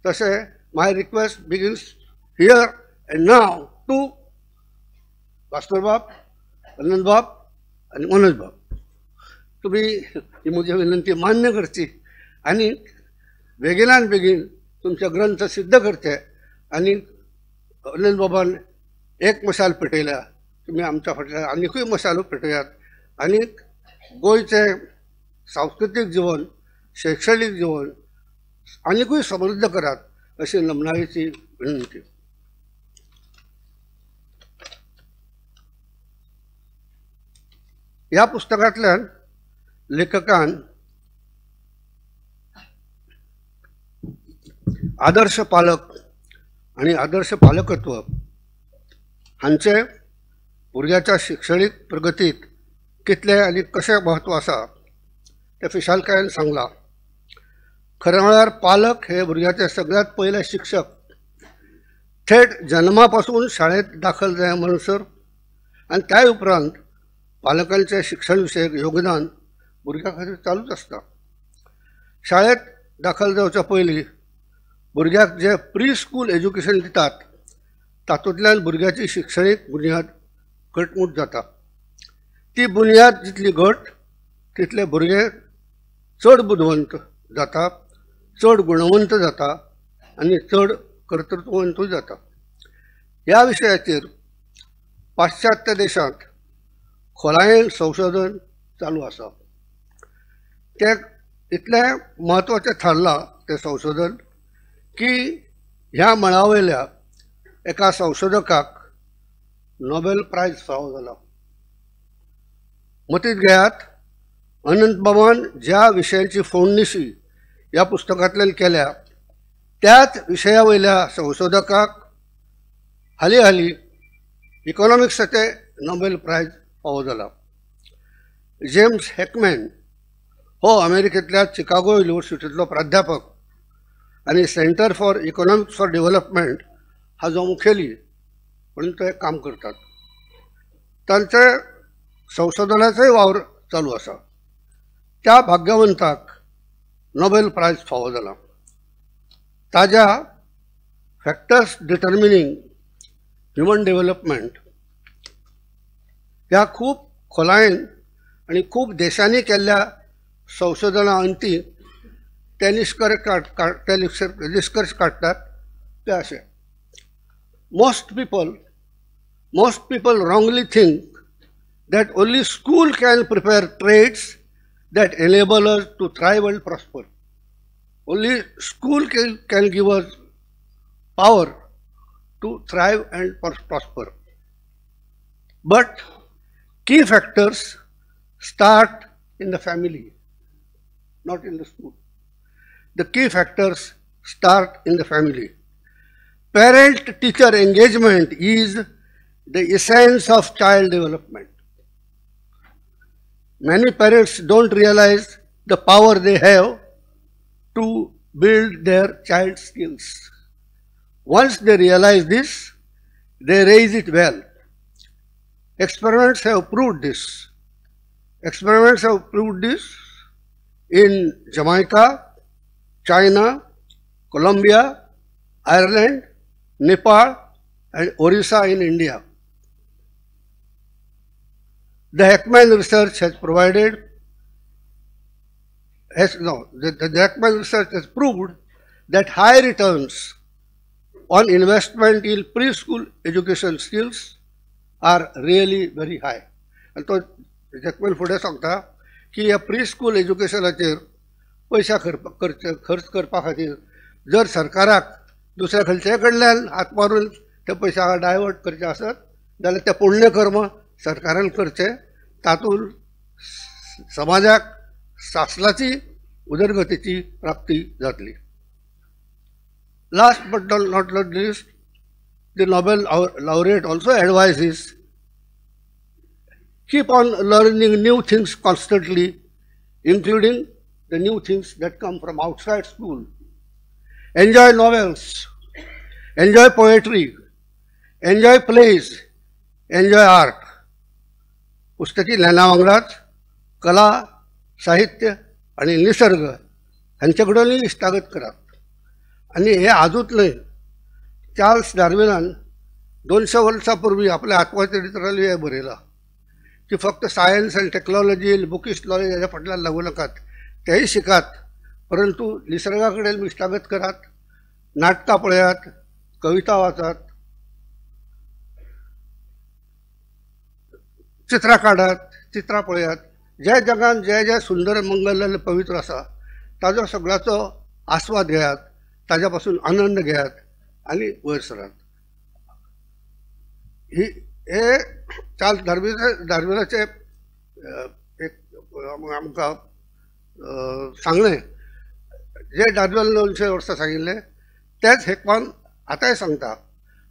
तशें my request begins here and now to भास्करबाब, अनंतबाब आनी मनोजबाब. तुमी ही म्हजी विनंती मान्य करची आनी बेगिनान बेगीन तुमचे ग्रंथ सिद्ध करचे. आनी अनंतबाबान एक मशाल पेटयल्या, तुमी आमच्या फाटल्यान आनिकूय मशालो पेटयात आनी गोंयचें सांस्कृतीक जिवन, शैक्षणीक जिवन आनिकूय समृद्ध करात अशी नमळायेची विनंती. ह्या पुस्तकांतल्यान लेखकान आदर्श पालक आनी आदर्श पालकत्व हांचे भुरग्याच्या शिक्षणीक प्रगतीत कितलें आनी कशें म्हत्व आसा तें फिशालकायेन सांगलां. खरें म्हळ्यार पालक हे भुरग्याचे सगळ्यांत पयले शिक्षक. थेट जन्मा पासून शाळेंत दाखल जाय म्हणसर आनी त्या उपरांत पालकांचें शिक्षण विशयक योगदान भुरग्यां खातीर चालूच आसता. शाळेंत दाखल जावच्या पयलीं भुरग्याक जे प्री स्कूल एज्युकेशन दितात तातूंतल्यान भुरग्याची शिक्षणीक बुन्याद घटमूट जाता. ती बुन्याद जितली घट तितले भुरगे चड बुदवंत जाता, चड गुणवंत जाता आनी चड कर्तृत्ववंतूय जाता. ह्या विशयाचेर पाश्चात्य देशांत खोलायेन संशोधन चालू आसा. तें इतलें म्हत्वाचें थारलां तें संशोधन की ह्या मळा वयल्या एका संशोधकाक नोबेल प्रायज फावो जाला. मतींत घेयात, अनंतबाबान ज्या विशयांची फोडणिशी ह्या पुस्तकांतल्यान केल्या त्याच विशया वयल्या संशोधकाक हालीं हालीं इकॉनॉमिक्साचें नोबेल प्रायज फावो जाला. जेम्स हॅकमॅन हो अमेरिकेंतल्या चिकागो युनिवर्सिटींतलो प्राध्यापक आनी centre for economics for development हाजो मुखेली म्हणून ते काम करतात. तांचे संशोधनाचोय वावर चालू आसा. त्या भाग्यवंताक नोबेल प्रायज फावो जाला. ताज्या फॅक्टर्स डिटर्मिनींग ह्युमन डेव्हलपमेंट ह्या खूब खोलायेन आनी खूब देशांनी केल्ल्या संशोधना अंती ते निश्कर्श काडटात ते अशे. Most people wrongly think that only school can prepare traits that enable us to thrive and prosper. Only school can give us power to thrive and prosper. But key factors start in the family, not in the school. The key factors start in the family. Parent-teacher engagement is the essence of child development. Many parents don't realize the power they have to build their child's skills. Once they realize this, they raise it well. Experiments have proved this. Experiments have proved this in Jamaica, China, Colombia, Ireland, Nepal and Orissa in India. The Heckman research has provided has no the Heckman research has proved that high returns on investment in preschool education skills are really very high. आनी तो हेकमॅन फुडें सांगता की ह्या pre school एज्युकेशनाचेर पयशा खर्च करपा खातीर जर सरकाराक दुसऱ्या खंयच्याय कडल्यान हात मारून ते पयशे डायवर्ट करचे आसत जाल्यार तें पुण्यकर्म सरकारान करचें, तातूंत समाजाक सासणाची उदरगतीची प्राप्ती जातली. Last but not least, the Nobel laureate also advises keep on learning new things constantly, including the new things that come from outside school. Enjoy novels, enjoy poetry, enjoy plays, enjoy art. पुस्तकी ज्ञाना वांगडाच कला, साहित्य आनी निसर्ग हांचे कडेनूय इश्टागत करात. आनी हें आजूच न्हय, चार्ल्स डार्विनान 200 वर्सां पूर्वी आपल्या आत्मचरित्रांत हें बरयलां की फक्त science and technology, bookish knowledge हाच्या फाटल्यान लागूं नाकात, तेंय शिकात, परंतु निसर्गा कडेन इश्टागत करात, नाटकां पळयात, कविता वाचात, चित्रां काडात, चित्रां पळयात. जे जगान जे जे सुंदर मंगल आनी पवित्र आसा ताजो सगळ्याचो आस्वाद घेयात, ताज्या पासून आनंद घेयात आनी वयर सरात. ही हे चार्ल्स डार्विनाचे एक आमकां सांगलें, जे डार्विन 200 वर्सां सांगिल्लें तेंच हेकमॅन आतांय सांगता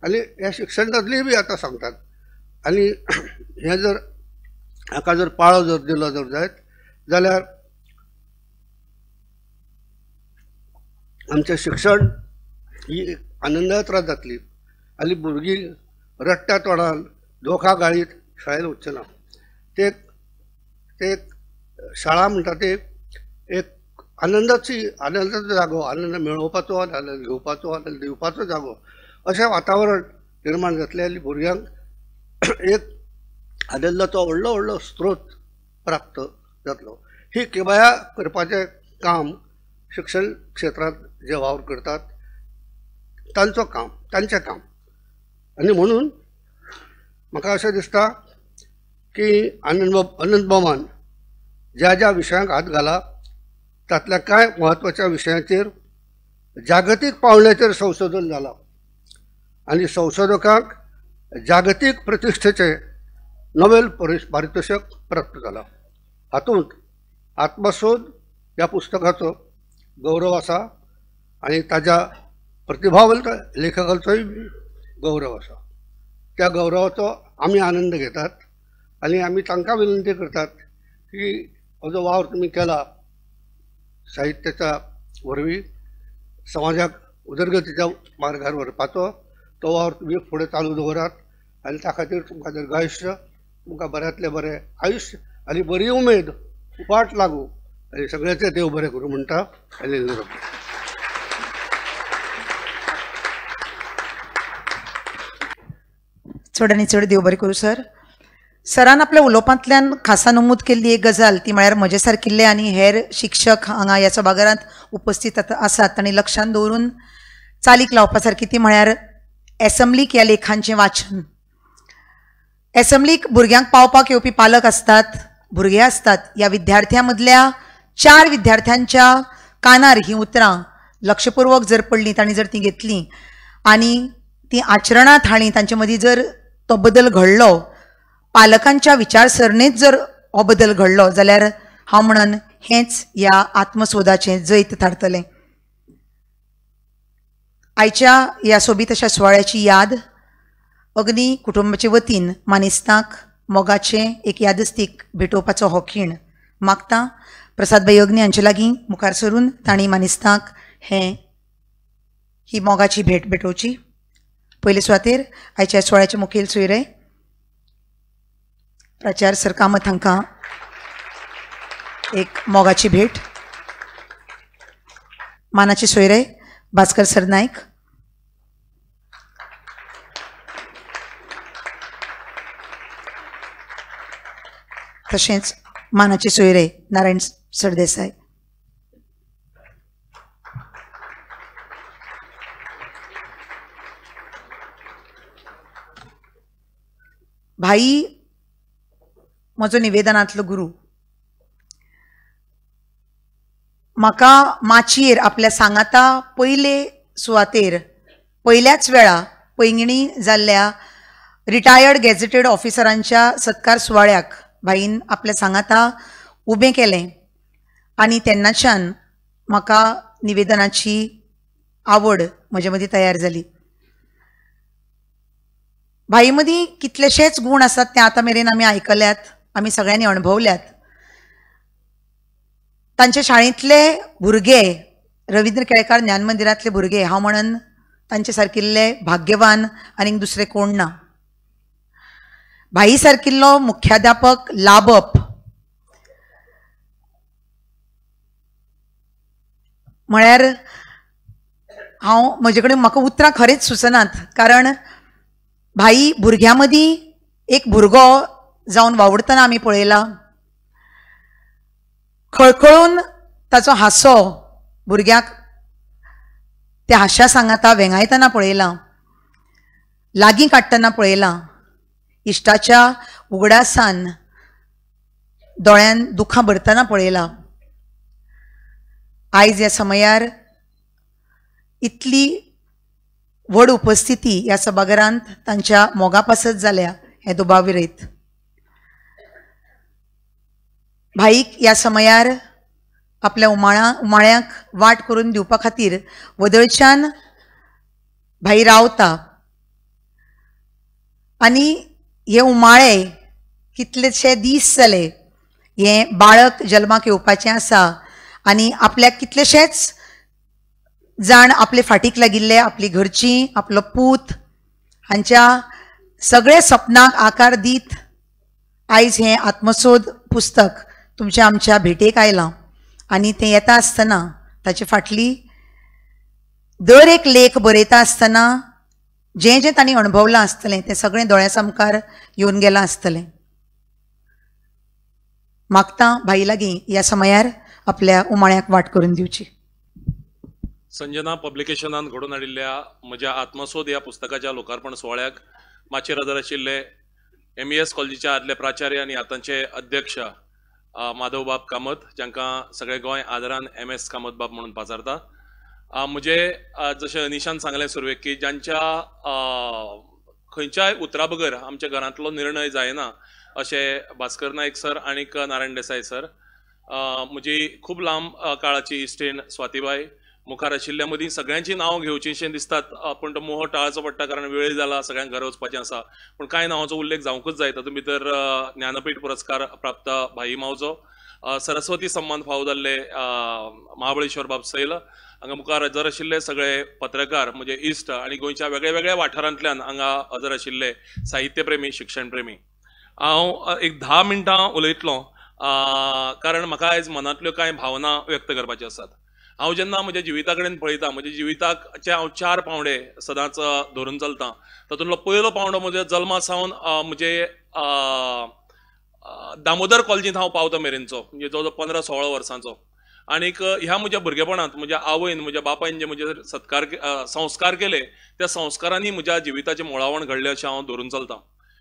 आनी ह्या शिक्षणांतलीय बी आतां सांगतात. आनी हें जर हाका जर पाळो जर दिलो जर जायत जाल्यार आमचें शिक्षण ही आनंदयात्रा जातली आनी भुरगीं रडट्या तोंडान दोखा गाळीत शाळेंत वचचें ना. ते एक शाळा म्हणटा ते एक आनंदाचो जागो, आनंद मेळोवपाचो, आनंद घेवपाचो, आनंद दिवपाचो जागो अशें वातावरण निर्माण जातलें आनी भुरग्यांक एक आनंदाचो व्हडलो व्हडलो स्त्रोत प्राप्त जातलो. ही किमया करपाचें काम शिक्षण क्षेत्रांत जे वावर करतात तांचो काम, तांचें काम. आनी म्हणून म्हाका अशें दिसता की आनंदबाबान ज्या ज्या विशयांक हात घाला तांतल्या कांय म्हत्वाच्या विशयांचेर जागतीक पावंड्याचेर संशोधन जालां आनी संशोधकांक जागतीक प्रतिश्ठेचें नोबेल पारितोषक प्राप्त जालां. हातूंत आत्मसोद ह्या पुस्तकाचो गौरव आसा आनी ताज्या प्रतिभावंत लेखकांचोय गौरव आसा. त्या गौरवाचो आमी आनंद घेतात आनी आमी तांकां विनंती करतात की हो जो वावर तुमी केला साहित्याच्या वरवीं समाजाक उदरगतीच्या मार्गार व्हरपाचो, तो वावर तुमी फुडें चालू दवरात आनी त्या खातीर तुमकां दीर्घायुश्य, तुमकां बऱ्यांतलें बरें आयुश्य आनी बरी उमेद उपाट लागूं आनी सगळ्याचें देव बरें करूं म्हणटा आनी निरोप. चड आनी चड देव बरें करूं सर. सरान आपल्या उलोवपांतल्यान खासा नमूद केल्ली एक गजाल, ती म्हळ्यार म्हजे सारकिल्ले आनी हेर शिक्षक हांगा ह्या सभाघरांत उपस्थित आसात तांणी लक्षांत दवरून चालीक लावपा सारकी, ती म्हळ्यार एसम्ब्लीक ह्या लेखांचें वाचन. एसम्ब्लीक भुरग्यांक पावपाक येवपी पालक आसतात, भुरगे आसतात. ह्या विद्यार्थ्यां मदल्या 4 विद्यार्थ्यांच्या कानार हीं उतरां लक्षपूर्वक जर पडलीं, तांणी जर तीं घेतलीं आनी तीं आचरणांत हाडलीं, तांचे मदीं जर तो बदल घडलो, पालकांच्या विचारसरणेंत जर हो बदल घडलो जाल्यार हांव म्हणन हेंच ह्या आत्मसोदाचें जैत थारतलें. आयच्या ह्या सोबीत अशा सुवाळ्याची याद अग्नी कुटुंबाचे वतीन मानेस्तांक मोगाचें एक यादस्तीक भेटोवपाचो हो खीण मागता. प्रसादभाई अग्नी हांचे लागीं मुखार सरून तांणी मानेस्तांक ही मोगाची भेट भेटोवची. पयले सुवातेर आयच्या सुवाळ्याचे मुखेल सोयरे प्राचार्य सर कामत हांकां एक मोगाची भेट. मानाचे सोयरे भास्कर सरनाईक. तशेंच मानाचे सोयरे नारायण सरदेसाय. भाई म्हजो निवेदनांतलो गुरू. म्हाका माचयेर आपल्या सांगाता पयले सुवातेर पयल्याच वेळा पैंगिणी जाल्ल्या रिटायर्ड गॅझेटेड ऑफिसरांच्या सत्कार सुवाळ्याक भाईन आपल्या सांगाता उबें केलें आनी तेन्नाच्यान म्हाका निवेदनाची आवड म्हजे मदीं तयार जाली. भाई मदीं कितलेशेच गूण आसात ते आतां मेरेन आमी आयकल्यात, आमी सगळ्यांनी अणभवल्यात. तांच्या शाळेंतले भुरगे, रवींद्र केळेकार ज्ञान मंदिरांतले भुरगे, हांव म्हणन तांचे सारकिल्ले भाग्यवान आनीक दुसरे कोण ना. भाई सारकिल्लो मुख्याध्यापक लाभप म्हळ्यार हांव म्हजे कडेन म्हाका उतरां खरेंच सुचनात, कारण भाई भुरग्यां मदीं एक भुरगो जावन वावुरतना आमी पळयला. खळखळून ताचो हांसो भुरग्याक त्या हांश्या सांगाता वेंगायतना पळयला, लागीं काडटना पळयला, इश्टाच्या उगडासान दोळ्यान दुखां भरतना पळयला. आयज ह्या समयार इतली व्हड उपस्थिती ह्या सभाघरांत तांच्या मोगा पासत जाल्या हें दुबाव विरयत. भाईक ह्या समयार आपल्या उमाळ्यांक वाट करून दिवपा खातीर वदळच्यान भाई रावता आनी हे उमाळे कितलेशे दीस जाले हें बाळक जल्माक येवपाचें आसा आनी आपल्याक कितलेशेच जाण आपले फाटीक लागिल्ले, आपली घरचीं, आपलो पूत हांच्या सगळे सपनाक आकार दीत आयज हें आत्मसोद पुस्तक तुमच्या आमच्या भेटेक आयलां आनी तें येता आसतना ताचे फाटली दर एक लेख बरयता आसतना जें जें तांणी अणभवलां आसतलें तें सगळें दोळ्या सामकार येवन गेलां आसतलें. मागता भाई लागीं ह्या समयार आपल्या उमाळ्याक वाट करून दिवची. संजना पब्लिकेशनान घडोवन हाडिल्ल्या म्हज्या आत्मसोद ह्या पुस्तकाच्या लोकार्पण सुवाळ्याक माचयेर हजर आशिल्ले MES कॉलेजीच्या आदले प्राचार्य आनी आतांचे अध्यक्ष माधवबाब कामत, जांकां सगळे गोंय आदरान MS Kamat बाब म्हणून पाचारता. म्हजे जशें अनिशान सांगलें सुरवेक की जांच्या खंयच्याय उतरा बगर आमच्या घरांतलो निर्णय जायना अशें भास्कर नायक सर आनीक नारायण देसाय सर, म्हजी खूब लांब काळाची इश्टीण स्वातीबाय मुखार आशिल्ल्या मदीं सगळ्यांची नांव घेवचीं अशें दिसतात, पूण तो मोह टाळचो पडटा कारण वेळ जाला, सगळ्यांक घरा वचपाचें आसा. पूण कांय नांवांचो उल्लेख जावंकूच जाय. तातूंत भितर ज्ञानपीठ पुरस्कार प्राप्त भाई मावजो, सरस्वती सम्मान फावो जाल्ले महाबळेश्वर बाब सैल, हांगा मुखार हजर आशिल्ले सगळे पत्रकार म्हजे इश्ट आनी गोंयच्या वेगळ्या वेगळ्या वाठारांतल्यान हांगा हजर आशिल्ले साहित्यप्रेमी, शिक्षणप्रेमी. हांव एक 10 मिनटां उलयतलो कारण म्हाका आयज मनांतल्यो कांय भावना व्यक्त करपाच्यो आसात. हांव जेन्ना म्हज्या जिविता कडेन पळयता, म्हज्या जिविताचे हांव 4 पांवडे सदांच धरून चलतां. तातूंतलो पयलो पांवडो म्हज्या जल्मा सावन म्हजे दामोदर कॉलेजींत हांव पावता मेरेनचो, म्हणजे जवळ जवळ 15-16 वर्सांचो. आनीक ह्या म्हज्या भुरगेपणांत म्हज्या आवयन, म्हज्या बापायन जे म्हजे सत्कार संस्कार केले त्या संस्कारांनी म्हज्या जिविताचें मुळावण घडलें अशें हांव धरून चलतां.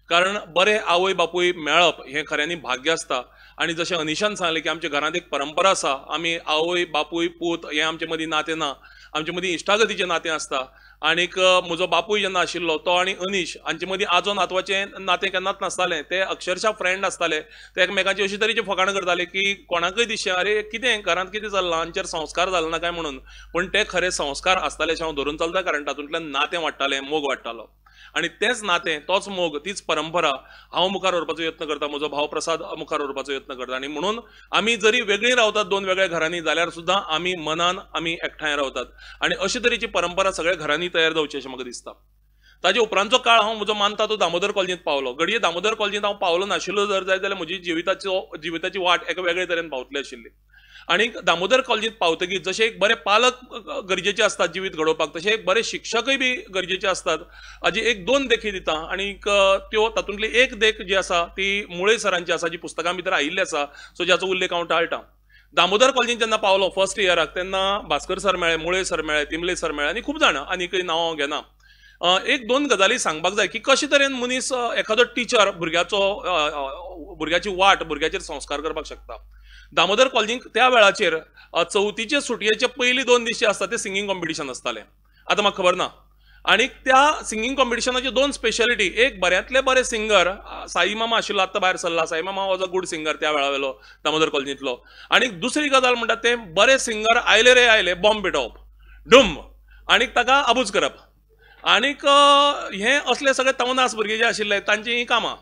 कारण बरे आवय बापूय मेळप हें खऱ्यांनी भाग्य आसता. आनी जशें अनिशान सांगलें की आमच्या घरांत एक परंपरा आसा, आमी आवय बापूय पूत हें आमचे मदीं नातें ना, आमचे मदीं इश्टागतीचें नातें आसता. आनीक म्हजो बापूय जेन्ना आशिल्लो तो आनी अनीश हांचे मदीं आजो नातवाचें नातें केन्नाच नासतालें, ते अक्षरशा फ्रेंड आसताले. ते एकमेकांची अशी तरेची फकाणां करताले की कोणाकय दिसचें अरे कितें घरांत कितें चल्लां, हांचेर संस्कार जालो ना काय म्हणून. पूण ते खरे संस्कार आसताले अशें हांव धरून चलता, कारण तातूंतल्यान नातें वाडटालें, मोग वाडटालो. आनी तेंच नातें, तोच मोग, तीच परंपरा हांव मुखार व्हरपाचो यत्न करता, म्हजो भाव प्रसाद मुखार व्हरपाचो यत्न करता. आनी म्हणून आमी जरी वेगळीं रावतात 2 वेगळ्या घरांनी जाल्यार सुद्दां आमी मनान आमी एकठांय रावतात. आनी अशे तरेची परंपरा सगळ्या घरांनी तयार जावची अशें म्हाका दिसता. ताजे उपरांतचो काळ हांव म्हजो मानता तो दामोदर कॉलेजींत पावलो. घडये दामोदर कॉलेजींत हांव पावलो नाशिल्लो जर जायत जाल्यार म्हजी जिविताची वाट एका वेगळे तरेन पावतली आशिल्ली. आनी दामोदर कॉलेजींत पावतकीर जशें एक बरे पालक गरजेचे आसतात जिवीत घडोवपाक, तशें एक बरे शिक्षकय बी गरजेचे आसतात. हाजी एक दोन देखी दिता आनीक त्यो तातूंतली एक देख जी आसा ती मुळे सरांची आसा, जी पुस्तकां भितर आयिल्ली आसा, सो ज्याचो उल्लेख हांव टाळटां. दामोदर कॉलेजींत जेन्ना पावलो फर्स्ट इयराक तेन्ना भास्कर सर मेळ्ळे, मुळे सर मेळ्ळे, तिमले सर मेळ्ळे आनी खूब जाणां, आनीकय नांव हांव घेना. एक दोन गजाली सांगपाक जाय की कशे तरेन मनीस एखादो टिचर भुरग्याचो भुरग्याची वाट, भुरग्याचेर संस्कार करपाक शकता. दामोदर कॉलेजींत त्या वेळाचेर चवथीचे सुटयेचे पयली 2 दीस जे आसता ते सिंगींग कॉम्पिटिशन आसतालें, आतां म्हाका खबर ना. आनी त्या सिंगींग कॉम्पिटिशनाची 2 स्पेशलिटी, एक बऱ्यांतले बरे सिंगर साई मामा आशिल्लो, आत्तां भायर सरला, साई मामा वॉज अ गूड सिंगर त्या वेळा वेलो दामोदर कॉलेजींतलो. आनी दुसरी गजाल म्हणटा ते बरे सिंगर आयले रे आयले बॉम्ब पेटोवप डुम आनी ताका आबूज करप. आनीक हें असले सगळे तवनास भुरगे जे आशिल्ले तांची हीं कामां.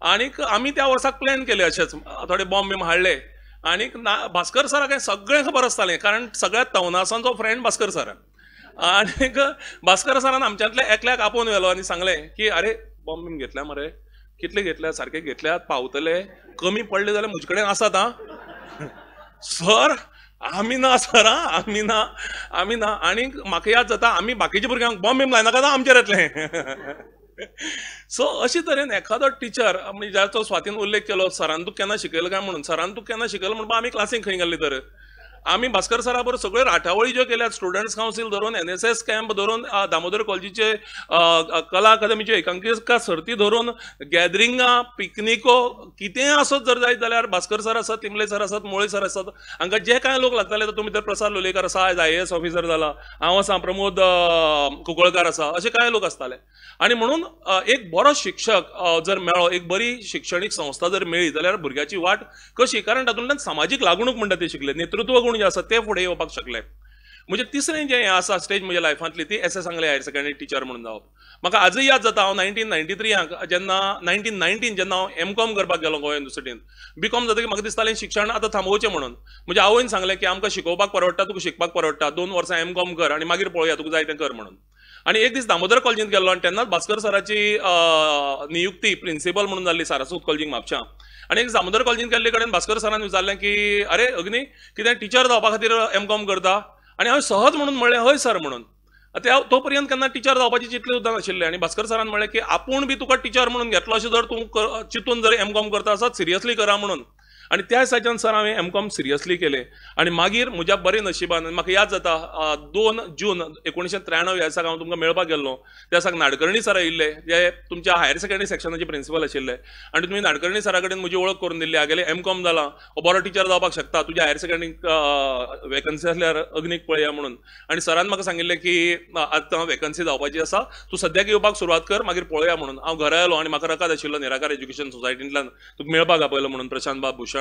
आनीक आमी त्या वर्साक प्लॅन केले अशेंच, थोडे बॉम्ब बीम हाडले आनीक भास्कर सराक हें सगळें खबर आसतालें, कारण सगळ्या तवनासांचो फ्रेंड भास्कर सर. आनीक भास्कर सरान आमच्यांतल्या एकल्याक आपोवन व्हेलो आनी सांगलें की अरे बॉम्ब बीम घेतल्या मरे, कितले घेतल्या, सारके घेतल्यात, पावतले, कमी पडले जाल्यार म्हजे कडेन आसात आं सर. आमी ना सर, आं आमी ना, आमी ना. आनीक म्हाका याद जाता आमी बाकीच्या भुरग्यांक बॉम्ब बीम लायनाका आमचेर येतलें. सो अशे तरेन एखादो टिचर, म्हणजे जाचो स्वातीन उल्लेख केलो, सरान तुका केन्ना शिकयलें काय म्हणून, सरान तुका केन्ना शिकयलें म्हणपा आमी क्लासीक खंय गेल्ले तर. आमी भास्कर सरा बरोबर सगळ्यो राटावळी ज्यो केल्यात, स्टुडंट्स कावन्सील धरून, एनएसएस कॅम्प धरून, दामोदर कॉलेजीचे कला अकादमीच्यो एकांकिका सर्ती धरून, गॅदरिंगां, पिकनिको, कितेंय आसत जर जायत जाल्यार भास्कर सर आसत, तिमले सर आसत, मुळे सर आसत, हांकां जे कांय लोक लागताले तातूंत भितर प्रसाद लोलयेकर आसा, आयज IAS officer जाला, हांव आसा, प्रमोद कुंकळकार आसा, अशे कांय लोक आसताले. आनी म्हणून एक बरो शिक्षक जर मेळ्ळो, एक बरी शिक्षणीक संस्था जर मेळ्ळी जाल्यार भुरग्याची वाट कशी, कारण तातूंतल्यान सामाजीक लागणूक म्हणटा ती शिकले, नेतृत्व गुण जे आसा ते फुडें येवपाक शकले. म्हणजे तिसरें जें हें आसा स्टेज म्हज्या लायफांतली ती S S Angle higher secondary teacher म्हणून जावप. म्हाका आजूय याद जाता हांव 1993 जेन्ना 1919 जेन्ना हांव एम कॉम करपाक गेलो गोवा युनिवर्सिटीन, बी कॉम जातकीर म्हाका दिसतालें शिक्षण आतां थांबोवचें म्हणून. म्हज्या आवयन सांगलें की आमकां शिकोवपाक परवडटा, तुका शिकपाक परवडटा, 2 वर्सां एम कॉम कर आनी मागीर पळोवया तुका जाय तें कर म्हणून. आनी एक दीस दामोदर कॉलेजींत गेल्लो आनी तेन्नाच भास्कर सराची नियुक्ती प्रिन्सिपल म्हणून जाल्ली सारस्वत कॉलेजीक म्हापशां. आनी एक दामोदर कॉलेजींत गेल्ले कडेन भास्कर सरान विचारलें की अरे अग्नी, कितें टिचर जावपा खातीर एम कॉम करता? आनी हांवें सहज म्हणून म्हणलें हय सर म्हणून. त्या तो पर्यंत केन्ना टिचर जावपाची चिंतलें सुद्दां नाशिल्लें. आनी भास्कर सरान म्हणलें की आपूण बी तुका टिचर म्हणून घेतलो अशें जर तूं चिंतून जर एम कॉम करता आसत सिरियसली करा म्हणून. आनी त्या दिसाच्यान सर हांवें एम कॉम सिरियसली केलें. आनी मागीर म्हज्या बरे नशिबान म्हाका याद जाता 2 जून 1993 ह्या दिसाक हांव तुमकां मेळपाक गेल्लो. त्या दिसाक नाडकर्णी सर आयिल्ले, जे तुमच्या हायर सेकंडरी सेक्शनाचे प्रिन्सिपल आशिल्ले. आनी तुमी नाडकर्णी सरा कडेन म्हजी वळख करून दिल्ली, हागेलें एम कॉम जालां, हो बरो टिचर जावपाक शकता, तुज्या हायर सेकंडरी वेकन्सी आसल्यार अग्नीक पळया म्हणून. आनी सरान म्हाका सांगिल्लें की आतां वेकन्सी जावपाची आसा, तूं सद्याक येवपाक सुरवात कर, मागीर पळोवया म्हणून. हांव घरा आयलो आनी म्हाका रकाद आशिल्लो निराकार एज्युकेशन सोसायटींतल्यान तुका मेळपाक आपयलो म्हणून प्रशांत बाब भूषण,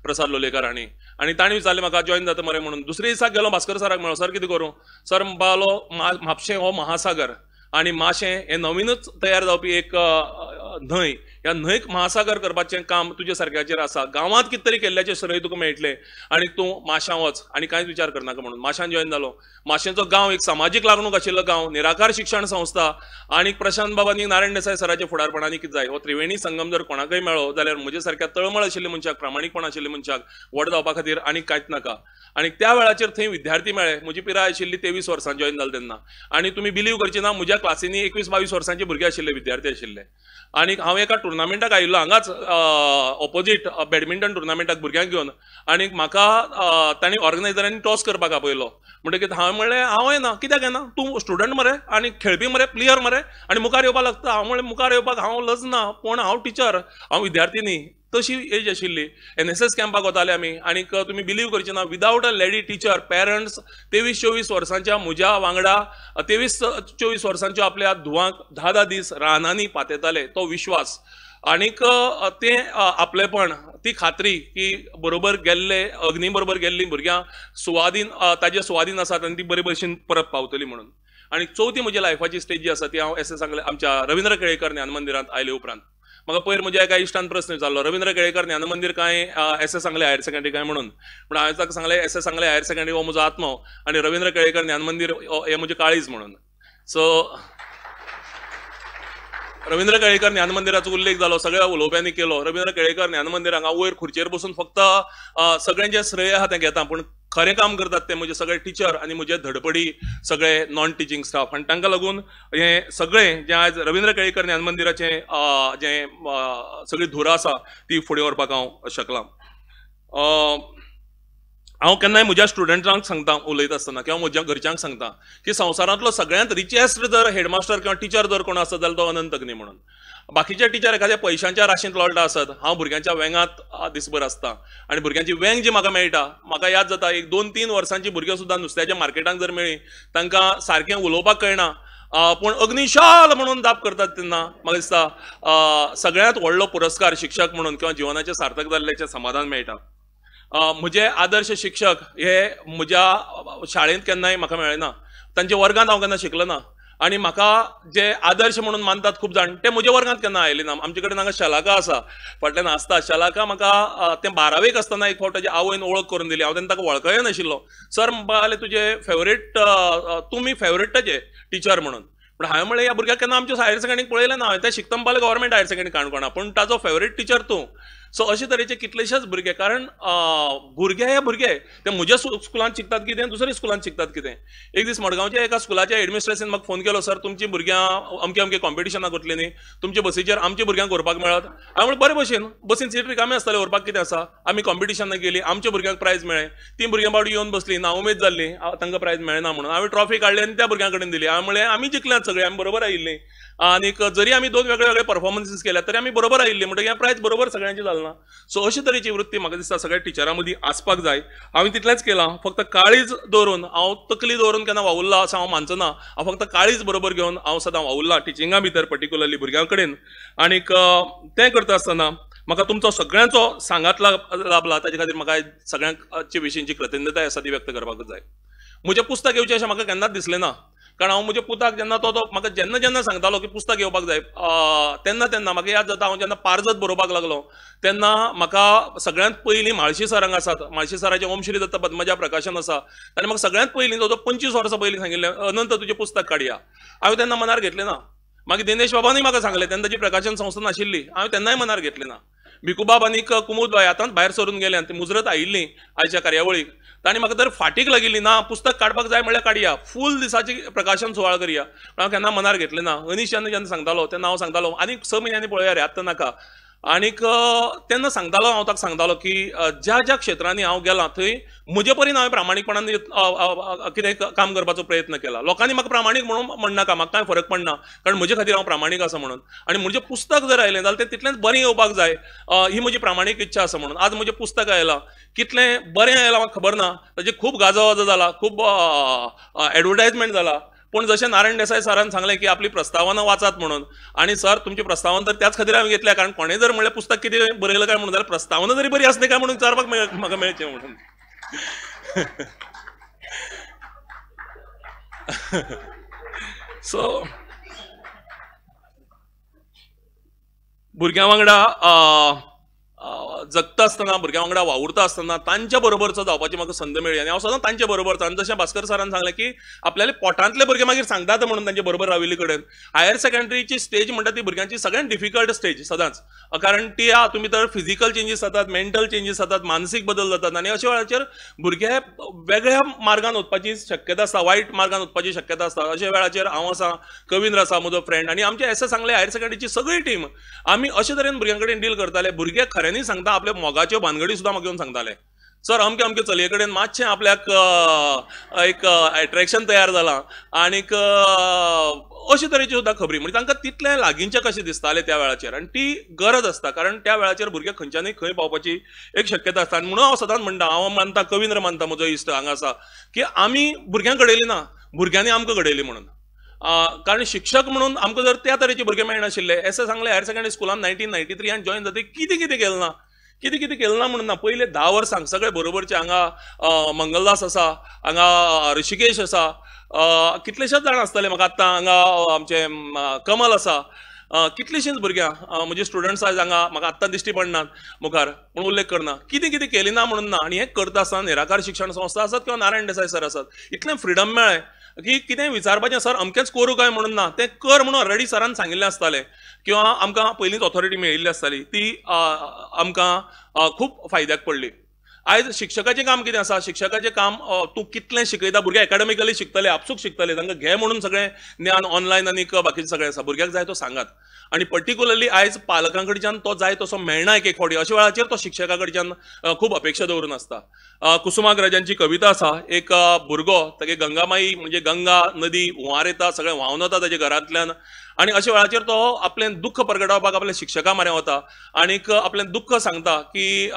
प्रसाद लोलयेकर हांणी. आनी तांणी विचारलें म्हाका जॉयन जाता मरे म्हणून. दुसरे दिसाक गेलो भास्कर सराक मेळ्ळो, सर कितें करूं? सर म्हणपाक लागलो म्हापशें हो महासागर आनी माशें हें नवीनच तयार जावपी एक न्हंय, ह्या न्हंयक महासागर करपाचें काम तुज्या सारक्याचेर आसा, गांवांत कितें तरी केल्ल्याचें श्रेय तुका मेळटलें आनी तूं माश्यां वच आनी कांयच विचार करनाका म्हणून. माश्यान जॉयन जालो. माशेंचो गांव एक सामाजीक लागणूक आशिल्लो गांव, निराकार शिक्षण संस्था आनी प्रशांत बाब आनी नारायण देसाय सराच्या फुडारपणान कितें जाय. हो त्रिवेणी संगम जर कोणाकय मेळ्ळो जाल्यार म्हजे सारक्या तळमळ आशिल्ल्या मनशाक, प्रामाणीकपण आशिल्ल्या मनशाक व्हड जावपा खातीर आनी कांयच नाका. आनी त्या वेळाचेर थंय विद्यार्थी मेळ्ळे. म्हजी पिराय आशिल्ली 23 वर्सां जॉयन जालें तेन्ना. आनी तुमी बिलीव करची ना, म्हज्या क्लासींनी 21-22 वर्सांचे भुरगे आशिल्ले, विद्यार्थी आशिल्ले. आनी हांव एका टुर्नामेंटाक आयिल्लो हांगाच ऑपोजीट बॅडमिंटन टुर्नामेंटाक भुरग्यांक घेवन, आनी म्हाका तांणी ऑर्गनायजरांनी टॉस करपाक आपयलो. म्हणटकीर हांवें म्हणलें हांव येना. कित्याक येना? तूं स्टुडंट मरे आनी खेळपी मरे, प्लेयर मरे, आनी मुखार येवपाक लागता. हांव म्हणलें मुखार येवपाक हांव लजना, पूण हांव टिचर, हांव विद्यार्थी न्ही. तशी एज आशिल्ली. एनएसएस कॅम्पाक वताले आमी. आनीक तुमी बिलीव करचे ना, without a lady teacher parents 23-24 वर्सांच्या म्हज्या वांगडा 23-24 वर्सांच्यो आपल्या धुवांक 10-10 दीस रानांनी पातेताले. तो विश्वास आनीक तें आपलेपण, ती खात्री की बरोबर गेल्ले अग्नी बरोबर गेल्लीं भुरग्यां सुवादीन ताजे सुवादीन आसात आनी ती बरे भशेन परत पावतली म्हणून. आनी चवथी म्हज्या लायफाची स्टेज जी आसा ती हांव एस एस आंगले आमच्या रवींद्र केळेकर ज्ञान मंदिरांत आयले उपरांत. म्हाका पयर म्हज्या एका इश्टान प्रस्न विचारलो, रवींद्र केळेकर ज्ञान मंदीर काय S S Angle higher secondary काय म्हणून. पूण हांवें ताका सांगलें S S Angle higher secondary हो म्हजो आत्मो आनी रवींद्र केळेकर ज्ञान मंदीर हें म्हजें काळीज म्हणून. सो रवींद्र केळेकर ज्ञान मंदिराचो उल्लेख जालो, सगळ्या उलोवप्यांनी केलो. रवींद्र केळेकर ज्ञान मंदिर हांगा वयर खुर्चेर बसून फक्त सगळ्यांचें श्रेय आहा तें घेता, पूण खरें काम करतात ते म्हजे सगळे टिचर आनी म्हजे धडपडी सगळे नॉन टिचींग स्टाफ. आनी तांकां लागून हें सगळें जें आयज रवींद्र केळेकर ज्ञान मंदिराचें जें सगळी धुरा आसा ती फुडें व्हरपाक हांव शकलां. हांव केन्नाय म्हज्या स्टुडंटांक सांगता उलयता आसतना किंवा म्हज्या घरच्यांक सांगता की संवसारांतलो सगळ्यांत रिचेस्ट जर हेडमास्टर किंवा टिचर जर कोण आसत जाल्यार तो अनंत अग्नी म्हणून. बाकीचे टिचर एखाद्या पयशांच्या राशींत लोळटा आसत, हांव भुरग्यांच्या वेंगांत दिसभर आसता आनी भुरग्यांची वेंग जी म्हाका मेळटा, म्हाका याद जाता एक 2-3 वर्सांची भुरगीं सुद्दां नुस्त्याच्या मार्केटांत जर मेळ्ळी तांकां सारकें उलोवपाक कळना पूण अग्निशाल म्हणून दाप करतात तेन्ना म्हाका दिसता सगळ्यांत व्हडलो पुरस्कार शिक्षक म्हणून किंवा जिवनाचें सार्थक जाल्ल्याचें समाधान मेळटा. म्हजे आदर्श शिक्षक हे म्हज्या शाळेंत केन्नाय म्हाका मेळ्ळे ना, तांच्या वर्गांत हांव केन्ना शिकलो ना आनी म्हाका जे आदर्श म्हणून मानतात खूब जाण ते म्हज्या वर्गांत केन्ना आयले ना. आमचे कडेन हांगा शलाका आसा, फाटल्यान आसता शलाका. म्हाका तें 12वेक आसतना एक फावट ताजी आवयन वळख करून दिली, हांव तेन्ना ताका वळखय नाशिल्लो. सर म्हणपाक लागले तुजे फेवरेट, तुमी फेवरेट ताजे टिचर म्हणून. पूण हांवें म्हणलें ह्या भुरग्याक केन्ना आमच्या हायर सेकंडरीक पळयलें ना, हांवें तें शिकता म्हणपाक गव्हर्मेंट हायर सेकंडरी काणकोणा, पूण ताजो फेवरेट टिचर तूं. सो अशे तरेचे कितलेशेच भुरगे, कारण भुरगे हे भुरगे ते म्हज्या स्कुलांत शिकतात कितें, दुसऱ्या स्कुलांत शिकतात कितें. एक दीस मडगांवच्या एका स्कुलाच्या एडमिनिस्ट्रेशन म्हाका फोन केलो, सर तुमची भुरग्यां अमके अमके कॉम्पिटिशनाक वतली न्ही, तुमचे बसीचेर आमच्या भुरग्यांक व्हरपाक मेळत? हांवें म्हणलें बरे भशेन, बसीन सीट रिकामी आसताले, व्हरपाक कितें आसा. आमी कॉम्पिटिशनाक गेली, आमच्या भुरग्यांक प्रायज मेळ्ळें, तीं भुरग्यां बावडी येवन बसली, ना उमेद जाल्ली तांकां प्रायज मेळना म्हणून. हांवें ट्रॉफी काडली आनी त्या भुरग्यां कडेन दिली. हांवें म्हणलें आमी जिखल्यात सगळे, आमी बरोबर आयिल्लीं आनीक जरी आमी 2 वेगळे वेगळे परफॉर्मन्सीस केल्या तरी आमी बरोबर आयिल्ली, म्हणटकीर हें प्रायज बरोबर सगळ्यांचें जालें ना. सो अशे तरेची वृत्ती म्हाका दिसता सगळ्या टिचरां मदीं आसपाक जाय. हांवें तितलेंच केलां, फक्त काळीज दवरून, हांव तकली दवरून केन्ना वावुरला असो हांव मानचो ना, हांव फक्त काळीज बरोबर घेवन हांव सदां वावुरला टिचिंगा भितर, पर्टिक्युलरली भुरग्यां कडेन. आनीक तें करता आसतना म्हाका तुमचो सगळ्यांचो सांगात लाभला, ताजे खातीर म्हाका सगळ्यांचे विशींची कृतज्ञताय आसा ती व्यक्त करपाकच जाय. म्हजें पुस्तक येवचें अशें म्हाका केन्नाच दिसलें ना, कारण हांव म्हज्या पुताक जेन्ना तो म्हाका जेन्ना जेन्ना सांगतालो की पुस्तक घेवपाक जाय तेन्ना तेन्ना म्हाका याद जाता हांव जेन्ना पारजत बरोवपाक लागलो तेन्ना म्हाका सगळ्यांत पयलीं म्हाळशी सर हांगा आसात, म्हाळशी सराचें ओम श्री दत्त पद्मजा प्रकाशन आसा, ताणें म्हाका सगळ्यांत पयलीं जो 25 वर्सां पयलीं सांगिल्लें अनंत तुजें पुस्तक काडया. हांवें तेन्ना मनार घेतलें ना. मागीर दिनेश बाबानूय म्हाका सांगलें, तेन्ना ताची प्रकाशन संस्था नाशिल्ली, हांवें तेन्नाय मनार घेतलें ना. भिकूबाब आनी कुमूदबाय आतांच भायर सरून गेले आनी ती मुजरत आयिल्ली आयच्या कार्यावळीक, तांणी म्हाका तर फाटीक लागिल्ली ना पुस्तक काडपाक जाय म्हणल्यार काडया, फूल दिसाची प्रकाशन सुवाळ करया. पूण हांव केन्ना मनार घेतलें ना. अनीश जेन्ना जेन्ना सांगतालो तेन्ना हांव सांगतालो आनीक 6 म्हयन्यांनी पळोवया रे, आत्तां नाका. आनीक तेन्ना सांगतालो हांव ताका सांगतालो की ज्या ज्या क्षेत्रांनी हांव गेलां थंय म्हजे परीन हांवें प्रामाणीकपणान कितें काम करपाचो प्रयत्न केला. लोकांनी म्हाका प्रामाणीक म्हणून म्हणनाका, म्हाका कांय फरक पडना, कारण म्हजे खातीर हांव प्रामाणीक आसा म्हणून. आनी म्हजें पुस्तक जर आयलें जाल्यार तें तितलेंच बरें येवपाक जाय, ही म्हजी प्रामाणीक इच्छा आसा म्हणून. आज म्हजें पुस्तक आयलां, कितलें बरें आयलां म्हाका खबर ना, ताजें खूब गाजावाजा जाला, खूब एडवर्टायजमेंट जाला, पूण जशें नारायण देसाय सरान सांगलें की आपली प्रस्तावना वाचात म्हणून, आनी सर तुमची प्रस्तावना तर त्याच खातीर हांवें घेतल्या, कारण कोणें जर म्हणलें पुस्तक कितें बरयलां काय म्हणून जाल्यार प्रस्तावना जरी बरी आसली काय म्हणून विचारपाक म्हाका मेळचें म्हणून. सो भुरग्यां वांगडा जगता आसतना, भुरग्यां वांगडा वावुरता आसतना तांच्या बरोबरचो जावपाची म्हाका संद मेळ्ळी आनी हांव सदां तांचे बरोबर. आनी जशें भास्कर सरान सांगलें की आपल्याले पोटांतले भुरगे मागीर सांगतात म्हणून तांचे बरोबर राविल्ले कडेन. हायर सेकंडरीची स्टेज म्हणटा ती भुरग्यांची सगळ्यांत डिफिकल्ट स्टेज सदांच, कारण ती तुमी तर फिजिकल चेंजीस जातात, मेंटल चेंजीस जातात, मानसीक बदल जातात आनी अशा वेळाचेर भुरगे वेगळ्या मार्गान वचपाची शक्यता आसता, वायट मार्गान वचपाची शक्यता आसता. अशा वेळाचेर हांव आसा, कविंद्र आसा म्हजो फ्रेंड, आनी आमचे एस एस सांगले हायर सेकंडरीची सगळी टीम आमी अशे तरेन भुरग्यां कडेन डील करताले. भुरगे खऱ्यांनी सांगता, आपल्या मोगाच्यो भानगडी सुद्दां म्हाका येवन सांगताले, सर अमके अमके चलये कडेन मातशें आपल्याक एक एट्रेक्शन तयार जालां आनीक अशे तरेच्यो सुद्दां खबरी, म्हणजे तांकां तितलें लागींचें कशें दिसतालें त्या वेळाचेर. आनी ती गरज आसता, कारण त्या वेळाचेर भुरगे खंयच्यानूय खंय पावपाची एक शक्यता आसता. आनी म्हणून हांव सदांच म्हणटा, हांव मानता, कविंद्र मानता म्हजो इश्ट हांगा आसा, की आमी भुरग्यांक घडयली ना, भुरग्यांनी आमकां घडयली म्हणून. कारण शिक्षक म्हणून आमकां जर त्या तरेचे भुरगे मेळनाशिल्ले, एस एस सांगले हायर सेकंडरी स्कुलान 1993 जॉईन जाते कितें कितें केलें ना, कितें कितें केलें ना म्हणून ना. पयले 10 वर्सांक सगळे बरोबरचे हांगा मंगलदास आसा, हांगा ऋषिकेश आसा, कितलेशेच जाण आसतले म्हाका आत्तां हांगा आमचे कमल आसा, कितलींशींच भुरग्यां म्हजी स्टुडंट्स आयज हांगा म्हाका आत्तां दिश्टी पडनात मुखार, पूण उल्लेख करना. कितें कितें केलें ना म्हणून ना. आनी हें करता आसतना निराकार शिक्षण संस्था आसात किंवा नारायण देसाय सर आसात, इतलें फ्रिडम मेळ्ळें की कितें विचारपाचें सर अमकेंच करूं काय म्हणून ना, तें कर म्हणून ऑलरेडी सरान सांगिल्लें आसतालें किंवा आमकां पयलींच ऑथॉरिटी मेळिल्ली आसताली, ती आमकां खूब फायद्याक पडली. आयज शिक्षकाचें काम कितें आसा, शिक्षकाचें काम तूं कितलें शिकयता, भुरगे एकाडेमिकली शिकतले, आपसूक शिकतले, तांकां घे म्हणून सगळें ज्ञान ऑनलायन आनी बाकीचें सगळें आसा, भुरग्याक जाय तो सांगात. आनी पर्टिक्युलरली आयज पालकां कडच्यान तो जाय तसो मेळना एक एक फावटी, अशा वेळाचेर तो शिक्षका कडच्यान खूब अपेक्षा दवरून आसता. कुसुमाग्रजांची कविता आसा, एक भुरगो तागे गंगामाई म्हणजे गंगा नदी हुंवार येता, सगळें व्हांवन वता ताच्या घरांतल्यान, आनी अशा वेळाचेर तो आपलें दुख्ख परगटावपाक आपल्या शिक्षका म्हऱ्यान वता आनीक आपलें दुख्ख सांगता की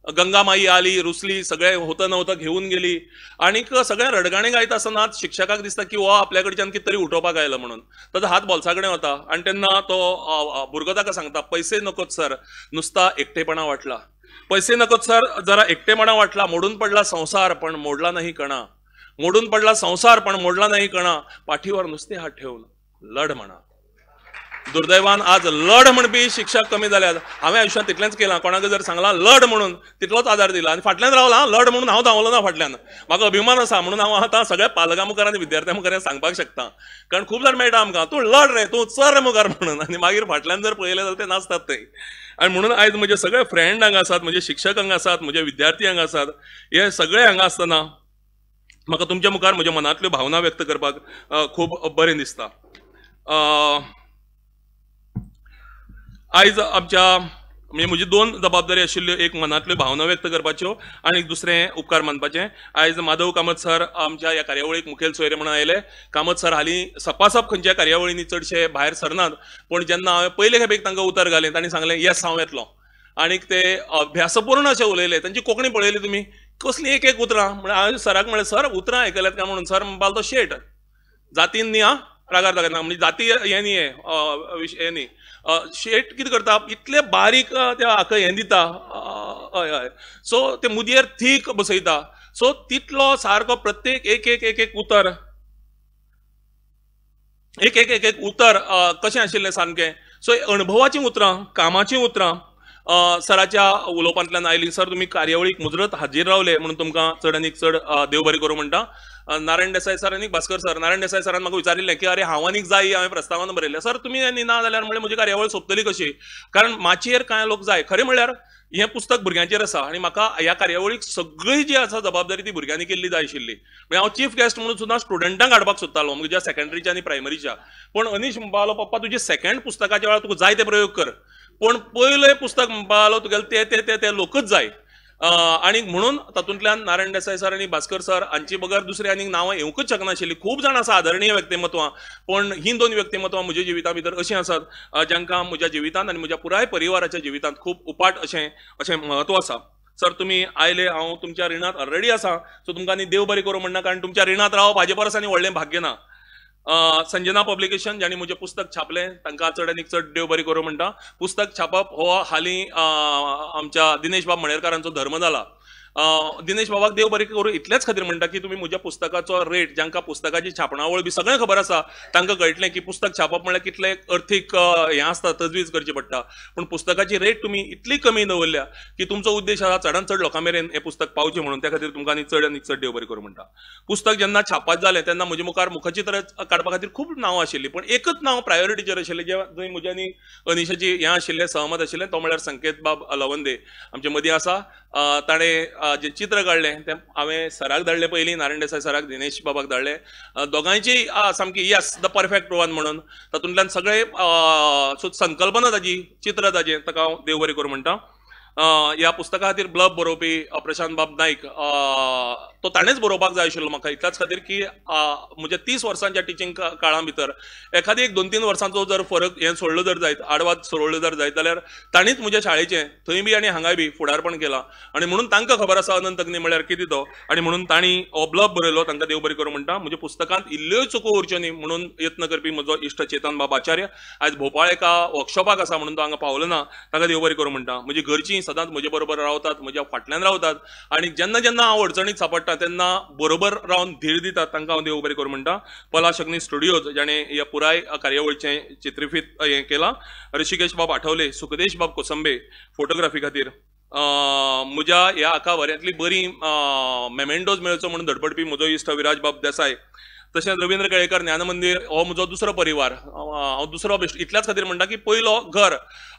गंगामाई आली, रुसली, सगळें होतं नव्हतं घेवन गेली, आनीक सगळें रडगाणें गायता आसतना शिक्षकाक दिसता की हो आपल्या कडच्यान कितें तरी उठोवपाक आयलो म्हणून, ताजो हात बोल्सा कडेन वता आनी तेन्ना तो भुरगो ताका सांगता, पैसे नकोत सर, नुस्ता एकटेपणा वाटला, पैसे नकोत सर, जरा एकटेपणा वाटला, मोडून पडला संसार पण मोडला नाही कणा, मोडून पडला संसार पण मोडला नाही कणा, पाठीवर नुसते हात ठेवून लढ म्हणा. दुर्दैवान आज लढ म्हणपी शिक्षक कमी जाल्यात. हांवें आयुश्यांत तितलेंच केलां, कोणाक जर सांगलां लढ म्हणून तितलोच आदार दिला आनी फाटल्यान रावला लढ म्हणून हांव धांवलो ना फाटल्यान, म्हाका अभिमान आसा म्हणून हांव आतां सगळ्या पालकां मुखार आनी विद्यार्थ्यां मुखार सांगपाक शकता, कारण खूब जाण मेळटा आमकां, तूं लढ रे, तूं चर रे मुखार म्हणून, आनी मागीर फाटल्यान जर पळयलें जाल्यार ते नासतात ते. आनी म्हणून आयज म्हजे सगळे फ्रेंड हांगा आसात, म्हजे शिक्षक हांगा आसात, म्हजे विद्यार्थी हांगा आसात, हे सगळे हांगा आसतना म्हाका तुमच्या मुखार म्हज्या मनांतल्यो भावना व्यक्त करपाक खूब बरें दिसता. आयज आमच्या म्हणजे म्हजी दोन जबाबदारी आशिल्ल्यो, एक मनांतल्यो भावना व्यक्त करपाच्यो आनी दुसरें उपकार मानपाचें. आयज माधव कामत सर आमच्या ह्या कार्यावळीक मुखेल सोयरे म्हणून आयले. कामत सर हालीं सपासप खंयच्या कार्यावळींनी चडशे भायर सरनात, पूण जेन्ना हांवें पयले खेपेक तांकां उतर घालें तांणी सांगलें येस हांव येतलो, आनीक ते अभ्यासपूर्ण अशें उलयले. तांची कोंकणी पळयली तुमी कसली एक एक उतरां, म्हणल्यार हांवें सराक म्हणलें सर उतरां आयकल्यात काय म्हणून, सर म्हणपाक तो शेट जातीन न्ही आं, रागार दाखयना म्हणजे जाती हें न्ही, हें न्ही, शेट कितें करता इतले बारीक त्या हाका हें दिता, हय हय, सो ते मुदयेर थीक बसयता, सो तितलो सारको प्रत्येक एक एक एक एक उतर, एक एक एक एक उतर कशें आशिल्लें सामकें. सो अणभवाचीं उतरां, कामाचीं उतरां सराच्या उलोवपांतल्यान आयलीं. सर तुमी कार्यावळीक मुजरत हाजीर रावले म्हणून तुमकां चड आनीक चड देव बरें करूं म्हणटा. नारायण देसाय सर आनी भास्कर सर, नारायण देसाय सरान म्हाका विचारिल्लें की अरे हांव आनीक जाय, हांवें प्रस्तावान बरयलें, सर तुमी आनी ना जाल्यार म्हणलें म्हजी कार्यावळ सोंपतली कशी, कारण माचयेर कांय लोक जाय. खरें म्हणल्यार हें पुस्तक भुरग्यांचेर आसा आनी म्हाका ह्या कार्यावळीक सगळी जी आसा जबाबदारी ती भुरग्यांनी केल्ली जाय आशिल्ली. म्हणजे हांव चीफ गेस्ट म्हणून सुद्दां स्टुडंटांक हाडपाक सोदतालो म्हज्या सेकंडरीच्या आनी प्रायमरीच्या, पूण अनीश म्हणपाक लागलो पप्पा तुजे सेकंड पुस्तकाच्या वेळार तुका जाय ते प्रयोग कर, पूण पयलें पुस्तक म्हणपाक लागलो तुगेलें ते ते ते ते लोकच जाय. आनी म्हणून तातूंतल्यान नारायण देसाय सर आनी भास्कर सर हांची बगर दुसरी आनीक नांवां येवंकच शकनाशिल्लीं. खूब जाण आसा आदरणीय व्यक्तिमत्वां, पूण हीं दोन व्यक्तिमत्वां म्हज्या जिविता भितर अशीं आसात जांकां म्हज्या जिवितांत आनी म्हज्या पुराय परिवाराच्या जिवितांत खूब उपाट अशें अशें म्हत्व आसा. सर तुमी आयले, हांव तुमच्या रिणांत ऑलरेडी आसा, सो तुमकां आनी देव बरें करूं म्हणना, कारण तुमच्या रिणांत रावप हाजे परस आनी व्हडलें भाग्य ना. संजना पब्लिकेशन ज्यांनी म्हजें पुस्तक छापलें तांकां चड आनीक चड देव बरें करूं म्हणटा. पुस्तक छापप हो हालीं आमच्या दिनेश बाब मणेरकारांचो धर्म जाला. दिनेश बाबाक देव बरें करूं इतलेंच खातीर म्हणटा की तुमी म्हज्या पुस्तकाचो रेट, जांकां पुस्तकाची छापणावळ बी सगळें खबर आसा तांकां कळटलें की पुस्तक छापप म्हणल्यार कितलें अर्थीक हें आसता, तजवीज करची पडटा, पूण पुस्तकाची रेट तुमी इतली कमी दवरल्या की तुमचो उद्देश आसा चडान चड लोकां मेरेन हें पुस्तक पावचें म्हणून, त्या खातीर तुमकां आनी चड आनीक चड देव बरें करूं म्हणटा. पुस्तक जेन्ना छापत जालें तेन्ना म्हजे मुखार मुखचित्र काडपा खातीर खूब नांवां आशिल्लीं, पूण एकच नांव प्रायोरिटीचेर आशिल्लें जें जंय म्हज्या आनी अनिशाची हें आशिल्लें, सहमत आशिल्लें, तो म्हणल्यार संकेत बाब लवंदे आमचे मदीं आसा. ताणें जें चित्र काडलें तें हांवें सराक धाडलें पयलीं, नारायण देसाय सराक, दिनेश बाबाक धाडलें, दोगांयची सामकी येस the perfect one म्हणून तातूंतल्यान सगळे संकल्पना ताजी, चित्र ताजें, ताका हांव देव बरें करूं म्हणटा. ह्या पुस्तका खातीर ब्लब बरोवपी प्रशांत बाब नायक, तो ताणेंच बरोवपाक जाय आशिल्लो म्हाका इतल्याच खातीर की म्हज्या 30 वर्सांच्या टिचींग काळा भितर एखादी एक 2-3 वर्सांचो जर फरक हें सोडलो जर जायत, आडवाद सोडलो जर जायत जाल्यार ताणीच म्हज्या शाळेचें थंय बी आनी हांगाय बी फुडारपण केलां आनी म्हणून तांकां खबर आसा अनंत अग्नी म्हळ्यार कितें तो, आनी म्हणून तांणी हो ब्लब बरयलो, तांकां देव बरें करूं म्हणटा. म्हज्या पुस्तकांत इल्ल्योय चुको उरच्यो न्ही म्हणून यत्न करपी म्हजो इश्ट चेतन बाब आचार्य आयज भोपाळ एका वर्कशॉपाक आसा म्हणून तो हांगा पावलो ना, ताका देव बरें करूं म्हणटा. म्हजी घरचीं सदांच म्हजे बरोबर रावतात, म्हज्या फाटल्यान रावतात आनी जेन्ना जेन्ना हांव अडचणीत सापडटा तेन्ना बरोबर रावन धीर दितात, तांकां हांव देव बरें करूं म्हणटा. पलाश अग्नी स्टुडियोज जाणें ह्या पुराय कार्यावळीचें चित्रफीत हें केलां, ऋषिकेश बाब आठवले, सुखदेश बाब कोसंबे फोटोग्राफी खातीर, म्हज्या ह्या आका बऱ्यांतली बरी मेमेंडोज मेळचो म्हणून धडपडपी म्हजो इश्ट विराज बाब देसाय, तशेंच रवींद्र केळेकर ज्ञानमंदीर हो म्हजो दुसरो परिवार. हांव दुसरो बेश्ट इतल्याच खातीर म्हणटा की पयलो घर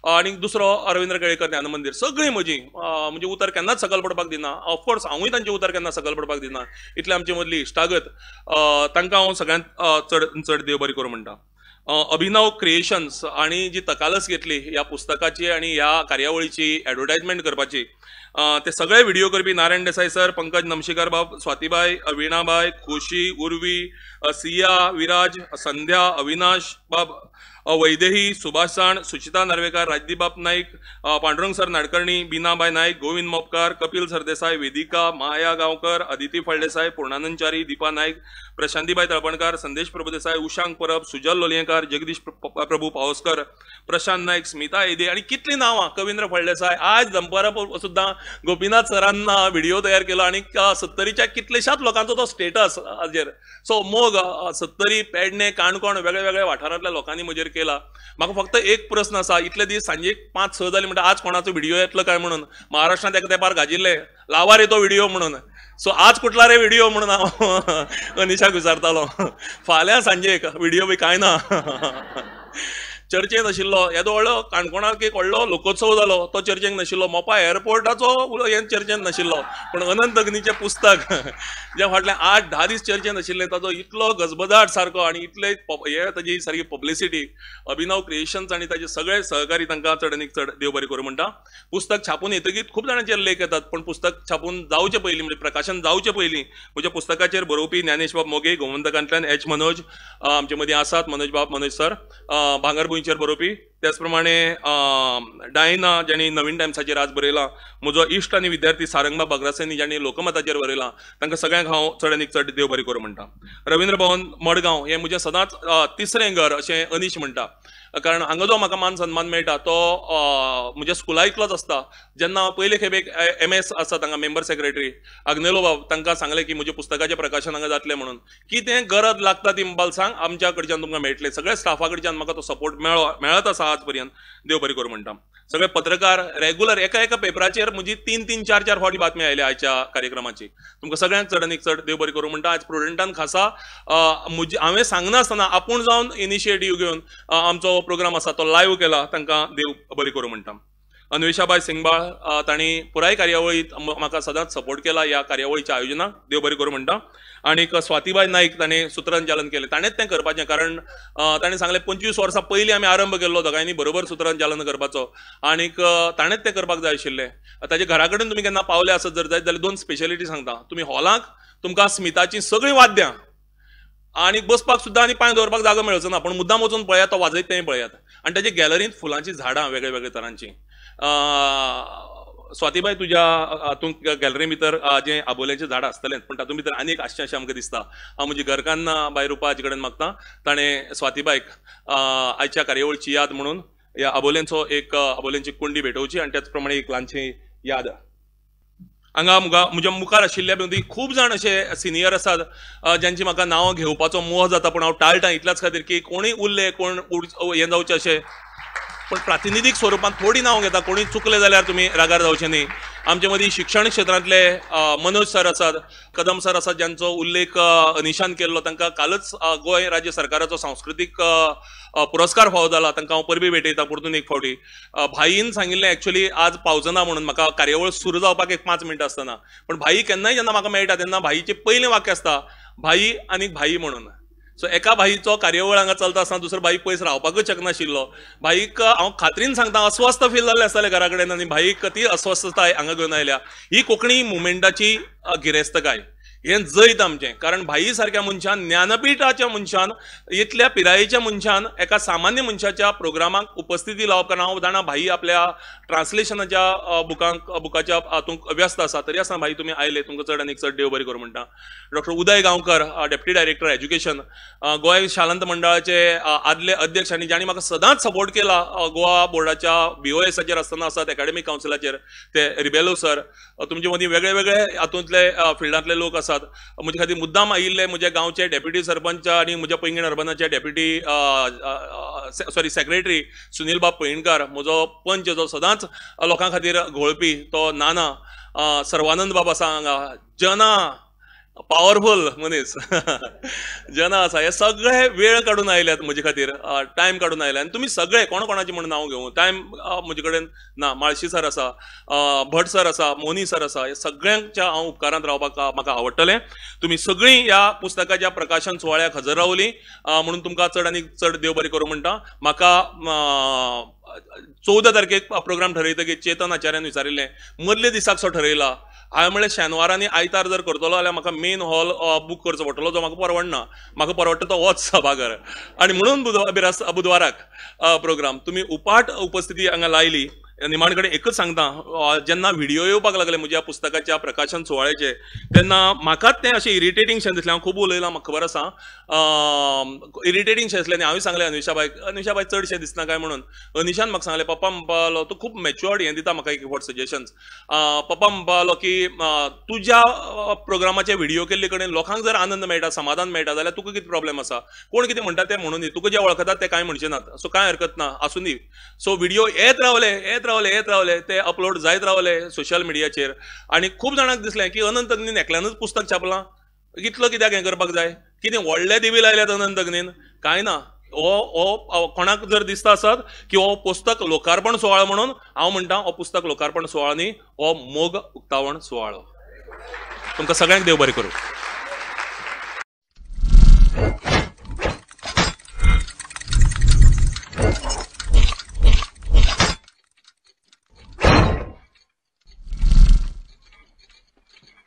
आनी दुसरो रवींद्र केळेकर ज्ञानमंदीर. सगळीं म्हजी म्हणजे उतर केन्नाच सकयल पडपाक दिना. ऑफकोर्स हांवूय तांचें उतर केन्ना सकयल पडपाक दिना. इतले आमचे मदली इश्टागत, तांकां हांव सगळ्यांत चड चड देव बरी करूं म्हणटा. अभिनव क्रिएशन्स आनी जी तकालस घेतली ह्या पुस्तकाची आनी ह्या कार्यावळीची एडवर्टायजमेंट करपाची, ते सगळे व्हिडिओ करपी नारायण देसाय सर, पंकज नमशीकार बाब, स्वातीबाय, विणाबाय, खुशी, उर्वी, सिया, विराज, संध्या, अविनाश बाब, वैदेही, सुभाष साण, सुचिता नार्वेकार, राजदीप नाईक, पांडुरंग सर नाडकर्णी, बीनाबाय नाईक, गोविंद मोपकार, कपिल सरदेसाय, वेदिका, माया गांवकर, अदिती फळदेसाय, पूर्णानंद चारी, दीपा नाईक, प्रशांतीबाय तळपणकार, संदेश प्रभुदेसाय, उशांक परब, सुजल लोलयेंकार, जगदीश प्रभू पावसकर, प्रशांत नाईक, स्मिता येदे आनी कितलीं नांवां, कविंद्र फळदेसाय. आज दनपारां सुद्दां गोपीनाथ सरांना व्हिडिओ तयार केलो आनी सत्तरीच्या कितलेशाच लोकांचो तो स्टेटस हाजेर. सो मोग सत्तरी, पेडणे, काणकोण वेगळे वेगळे वाठारांतल्या लोकांनी म्हजेर केला. म्हाका फक्त एक प्रस्न आसा, इतले दीस सांजेक 5-6 जाली म्हणटा आज कोणाचो व्हिडिओ येतलो काय म्हणून. महाराष्ट्रांत एका तेंपार गाजिल्ले लावा रे तो व्हिडिओ म्हणून. सो आज कुठला रे व्हिडिओ म्हणून हांव अनिशाक विचारतालो. फाल्यां सांजेक व्हिडिओ बी कांय ना. चर्चेंत आशिल्लो येदो व्हडलो काणकोणाक एक व्हडलो लोकोत्सव जालो तो चर्चेक नाशिल्लो. मोपा एअरपोर्टाचो हें चर्चेंत नाशिल्लो. पूण अनंत अग्नीचें पुस्तक जें फाटले 8-10 दीस चर्चेंत आशिल्लें ताचो इतलो गजबजाट सारको आनी इतले हे ताजी सारकी पब्लिसिटी. अभिनव क्रिएशन्स आनी ताजे सगळे सहकारी तांकां चड आनी चड देव बरें करूं म्हणटा. पुस्तक छापून येतकीच खूब जाणांचेर लेख येतात, पूण पुस्तक छापून जावचे पयलीं म्हणजे प्रकाशन जावचे पयलीं म्हज्या पुस्तकाचेर बरोवपी ज्ञानेशबाब मोगे, गोमंतकांतल्यान एच मनोज आमचे मदीं आसात, मनोज बाब, मनोज सर, भांगरभूंयचेर बरोवपी. त्याचप्रमाणे डायना ज्यांनी नवीन टायम्साचेर आज बरयलां, म्हजो इश्ट आनी विद्यार्थी सारंगबाब अग्रासेनी ज्यांनी लोकमताचेर बरयलां, तांकां सगळ्यांक हांव चड आनी चड देव बरें करूं म्हणटा. रवींद्र भवन मडगांव हें म्हजें सदांच तिसरें घर अशें अनीश म्हणटा, कारण हांगा जो म्हाका मान सन्मान मेळटा तो म्हज्या स्कुला इतलोच आसता. जेन्ना हांव पयले खेपेक एम एस आसा तांकां मेंबर सेक्रेटरी आग्नेलो बाब तांकां सांगलें की म्हज्या पुस्तकाचें प्रकाशन हांगा जातलें म्हणून, कितें गरज लागता ती मोबायल सांग, आमच्या कडच्यान तुमकां मेळटलें. सगळ्या स्टाफा कडच्यान म्हाका तो सपोर्ट मेळत आसा आज पर्यंत, देव बरें करूं म्हणटा. सगळे पत्रकार रेगुलर एका एका पेपराचेर म्हजी 3-3, 4-4 फावटी बातमी आयल्या आयच्या कार्यक्रमाची. तुमकां सगळ्यांक चड आनी चड देव बरें करूं म्हणटा. आज प्रुडंटान खासा म्हजी हांवें सांगनासतना आपूण जावन इनिशिएटीव घेवन आमचो प्रोग्राम आसा तो लायव्ह केला, तांकां देव बरें करूं म्हणटा. अन्वेषाबाय सिंगबाळ तांणी पुराय कार्यावळीत म्हाका सदांच सपोर्ट केला ह्या कार्यावळीच्या आयोजनाक, देव बरें करूं म्हणटा. आनीक स्वातीबाय नाईक ताणें सुत्रसंचालन केलें, ताणेंच तें करपाचें, कारण ताणें सांगलें 25 वर्सां पयलीं आमी आरंभ केल्लो दोगांयनी बरोबर सुत्रसंचालन करपाचो आनीक ताणेंच तें करपाक जाय आशिल्लें. ताच्या घरा कडेन तुमी केन्ना पावले आसत जर जायत जाल्यार 2 स्पेशलिटी सांगता. तुमी हॉलाक तुमकां स्मिताचीं सगळीं वाद्यां आनी बसपाक सुद्दां आनी पांय दवरपाक जागो मेळचो ना, पूण मुद्दाम वचून पळयात तो वाजयत तें पळयात. आनी ताच्या गॅलरींत फुलांचीं झाडां वेगळे वेगळे तरांचीं. स्वातीबाय तुज्या हातूंत गॅलरी भितर जें आबोल्यांचें झाड आसतलेंच, पूण तातूंत भितर आनी एक आसचें अशें आमकां दिसता. हांव म्हजी घरकान्न बाय रुपा हाजे कडेन मागता, ताणें स्वातीबायक आयच्या कार्यावळीची याद म्हणून ह्या आबोल्यांचो एक आबोल्यांची कुंडी भेटोवची आनी त्याच प्रमाणे एक ल्हानशी याद. हांगा म्हज्या मुखार आशिल्ल्या मदीं खूब जाण अशे सिनियर आसात ज्यांची म्हाका नांवां घेवपाचो मोह जाता, पूण हांव टाळटा इतल्याच खातीर की कोणूय उरले कोण हें जावचें अशें, पूण प्रातिनिधीक स्वरुपांत थोडीं नांवां घेता, कोणूय चुकले जाल्यार तुमी रागार जावचें न्ही. आमचे मदीं शिक्षण क्षेत्रांतले मनोज सर आसात, कदम सर आसात ज्यांचो उल्लेख अनिशान केल्लो, तांकां कालच गोंय राज्य सरकाराचो सांस्कृतीक पुरस्कार फावो जाला, तांकां हांव परबी भेटयता परतून एक फावटी. भाईन सांगिल्लें एक्चुअली आज पावचना म्हणून, म्हाका कार्यावळ सुरू जावपाक एक 5 मिनटां आसतना, पूण भाई केन्नाय जेन्ना म्हाका मेळटा तेन्ना भाईचें पयलें वाक्य आसता भाई आनी भाई म्हणून. सो एका भाईचो कार्यावळ हांगा चलता आसतना दुसरो भाई पयस रावपाकूच शकनाशिल्लो. भाईक हांव खात्रीन सांगता अस्वस्थ फील जाल्लें आसतालें घरा कडेन आनी भाईक ती अस्वस्थताय हांगा घेवन आयल्या. ही कोंकणी मुवमेंटाची गिरेस्तकाय, हें जैत आमचें, कारण भाई सारक्या मनशान, ज्ञानपीठाच्या मनशान, इतल्या पिरायेच्या मनशान एका सामान्य मनशाच्या प्रोग्रामाक उपस्थिती लावप, कारण हांव जाणा भाई आपल्या ट्रान्सलेशनाच्या बुकाच्या हातूंत व्यस्त आसा, तरी आसतना भाई तुमी आयले, तुमकां चड आनी चड देव बरें करूं म्हणटा. Doctor Uday Gaonkar, deputy director education, Goa Shalant मंडळाचे आदले अध्यक्ष आनी ज्यांनी म्हाका सदांच सपोर्ट केला गोवा बोर्डाच्या BOSाचेर आसतना आसात, एकाडेमीक कावन्सिलाचेर, ते रिबेलो सर. तुमचे मदीं वेगळे वेगळे हातूंतले फिल्डांतले लोक आसात. म्हजे खातीर मुद्दाम आयिल्ले म्हज्या गांवचे डेप्युटी सरपंच आनी म्हज्या पैंगीण अर्बनाचे deputy sorry secretary Sunil Bab Painguinkar, म्हजो पंच जो सदांच लोकां खातीर घोळपी तो नाना, सर्वानंद बाब आसा हांगा, जना पावरफूल मनीस जना आसा. हे सगळे वेळ काडून आयल्यात म्हजे खातीर, टायम काडून आयले. आनी तुमी सगळे कोण कोणाचे म्हण नांव घेवं, टायम म्हजे कडेन ना. माळशी सर आसा, भट सर आसा, मोनी सर आसा, हे सगळ्यांच्या हांव उपकारांत रावपाक म्हाका आवडटलें. तुमी सगळीं ह्या पुस्तकाच्या प्रकाशन सुवाळ्याक हजर रावलीं म्हणून तुमकां चड आनी चड देव बरें करूं म्हणटा. म्हाका 14 तारखेक प्रोग्राम ठरयतकीर चेतन आचार्यान विचारिल्लें मदले दिसाक सो ठरयला. हांवें म्हणलें शेनवार आनी आयतार जर करतलो जाल्यार म्हाका मेन हॉल बूक करचो पडटलो, जो म्हाका परवडना. म्हाका परवडटा तो होच सभाघर, आनी म्हणून बुधवाराक प्रोग्राम. तुमी उपाट उपस्थिती हांगा लायली. निमाण कडेन एकच सांगता, जेन्ना व्हिडियो येवपाक लागले म्हज्या पुस्तकाच्या प्रकाशन सुवाळ्याचे तेन्ना म्हाकाच तें अशें इरिटेटींगशें दिसलें. हांव खूब उलयलां, म्हाका खबर आसा, इरिटेटींगशें दिसलें. आनी हांवें सांगलें अनिशाबायक, अनिशाबाय चडशें दिसना काय म्हणून. अनिशान म्हाका सांगलें, पप्पा म्हणपालो तूं खूब मॅच्युअर्ड हें दिता म्हाका एक फावट सजेशन्स. पप्पा म्हणपालो की तुज्या प्रोग्रामाचे व्हिडियो केल्ले कडेन लोकांक जर आनंद मेळटा, समाधान मेळटा जाल्यार तुका कितें प्रॉब्लेम आसा? कोण कितें म्हणटा तें म्हणून दी, तुका जे वळखतात ते कांय म्हणचे नात, सो कांय हरकत ना, आसूं दी. सो व्हिडियो येत रावले, येत रावले, येत रावले, ते अपलोड जायत रावले सोशल मिडियाचेर. आनी खूब जाणांक दिसलें की अनंत अग्नीन एकल्यानूच पुस्तक छापलां, इतलो कित्याक हें करपाक जाय, कितें व्हडले देवी लायल्यात अनंत अग्नीन? कांय ना. हो कोणाक जर दिसता आसत की हो पुस्तक लोकार्पण सुवाळो म्हणून, हांव म्हणटा हो पुस्तक लोकार्पण सुवाळो न्ही, हो मोग उक्तावण सुवाळो. तुमकां सगळ्यांक देव बरें करूं.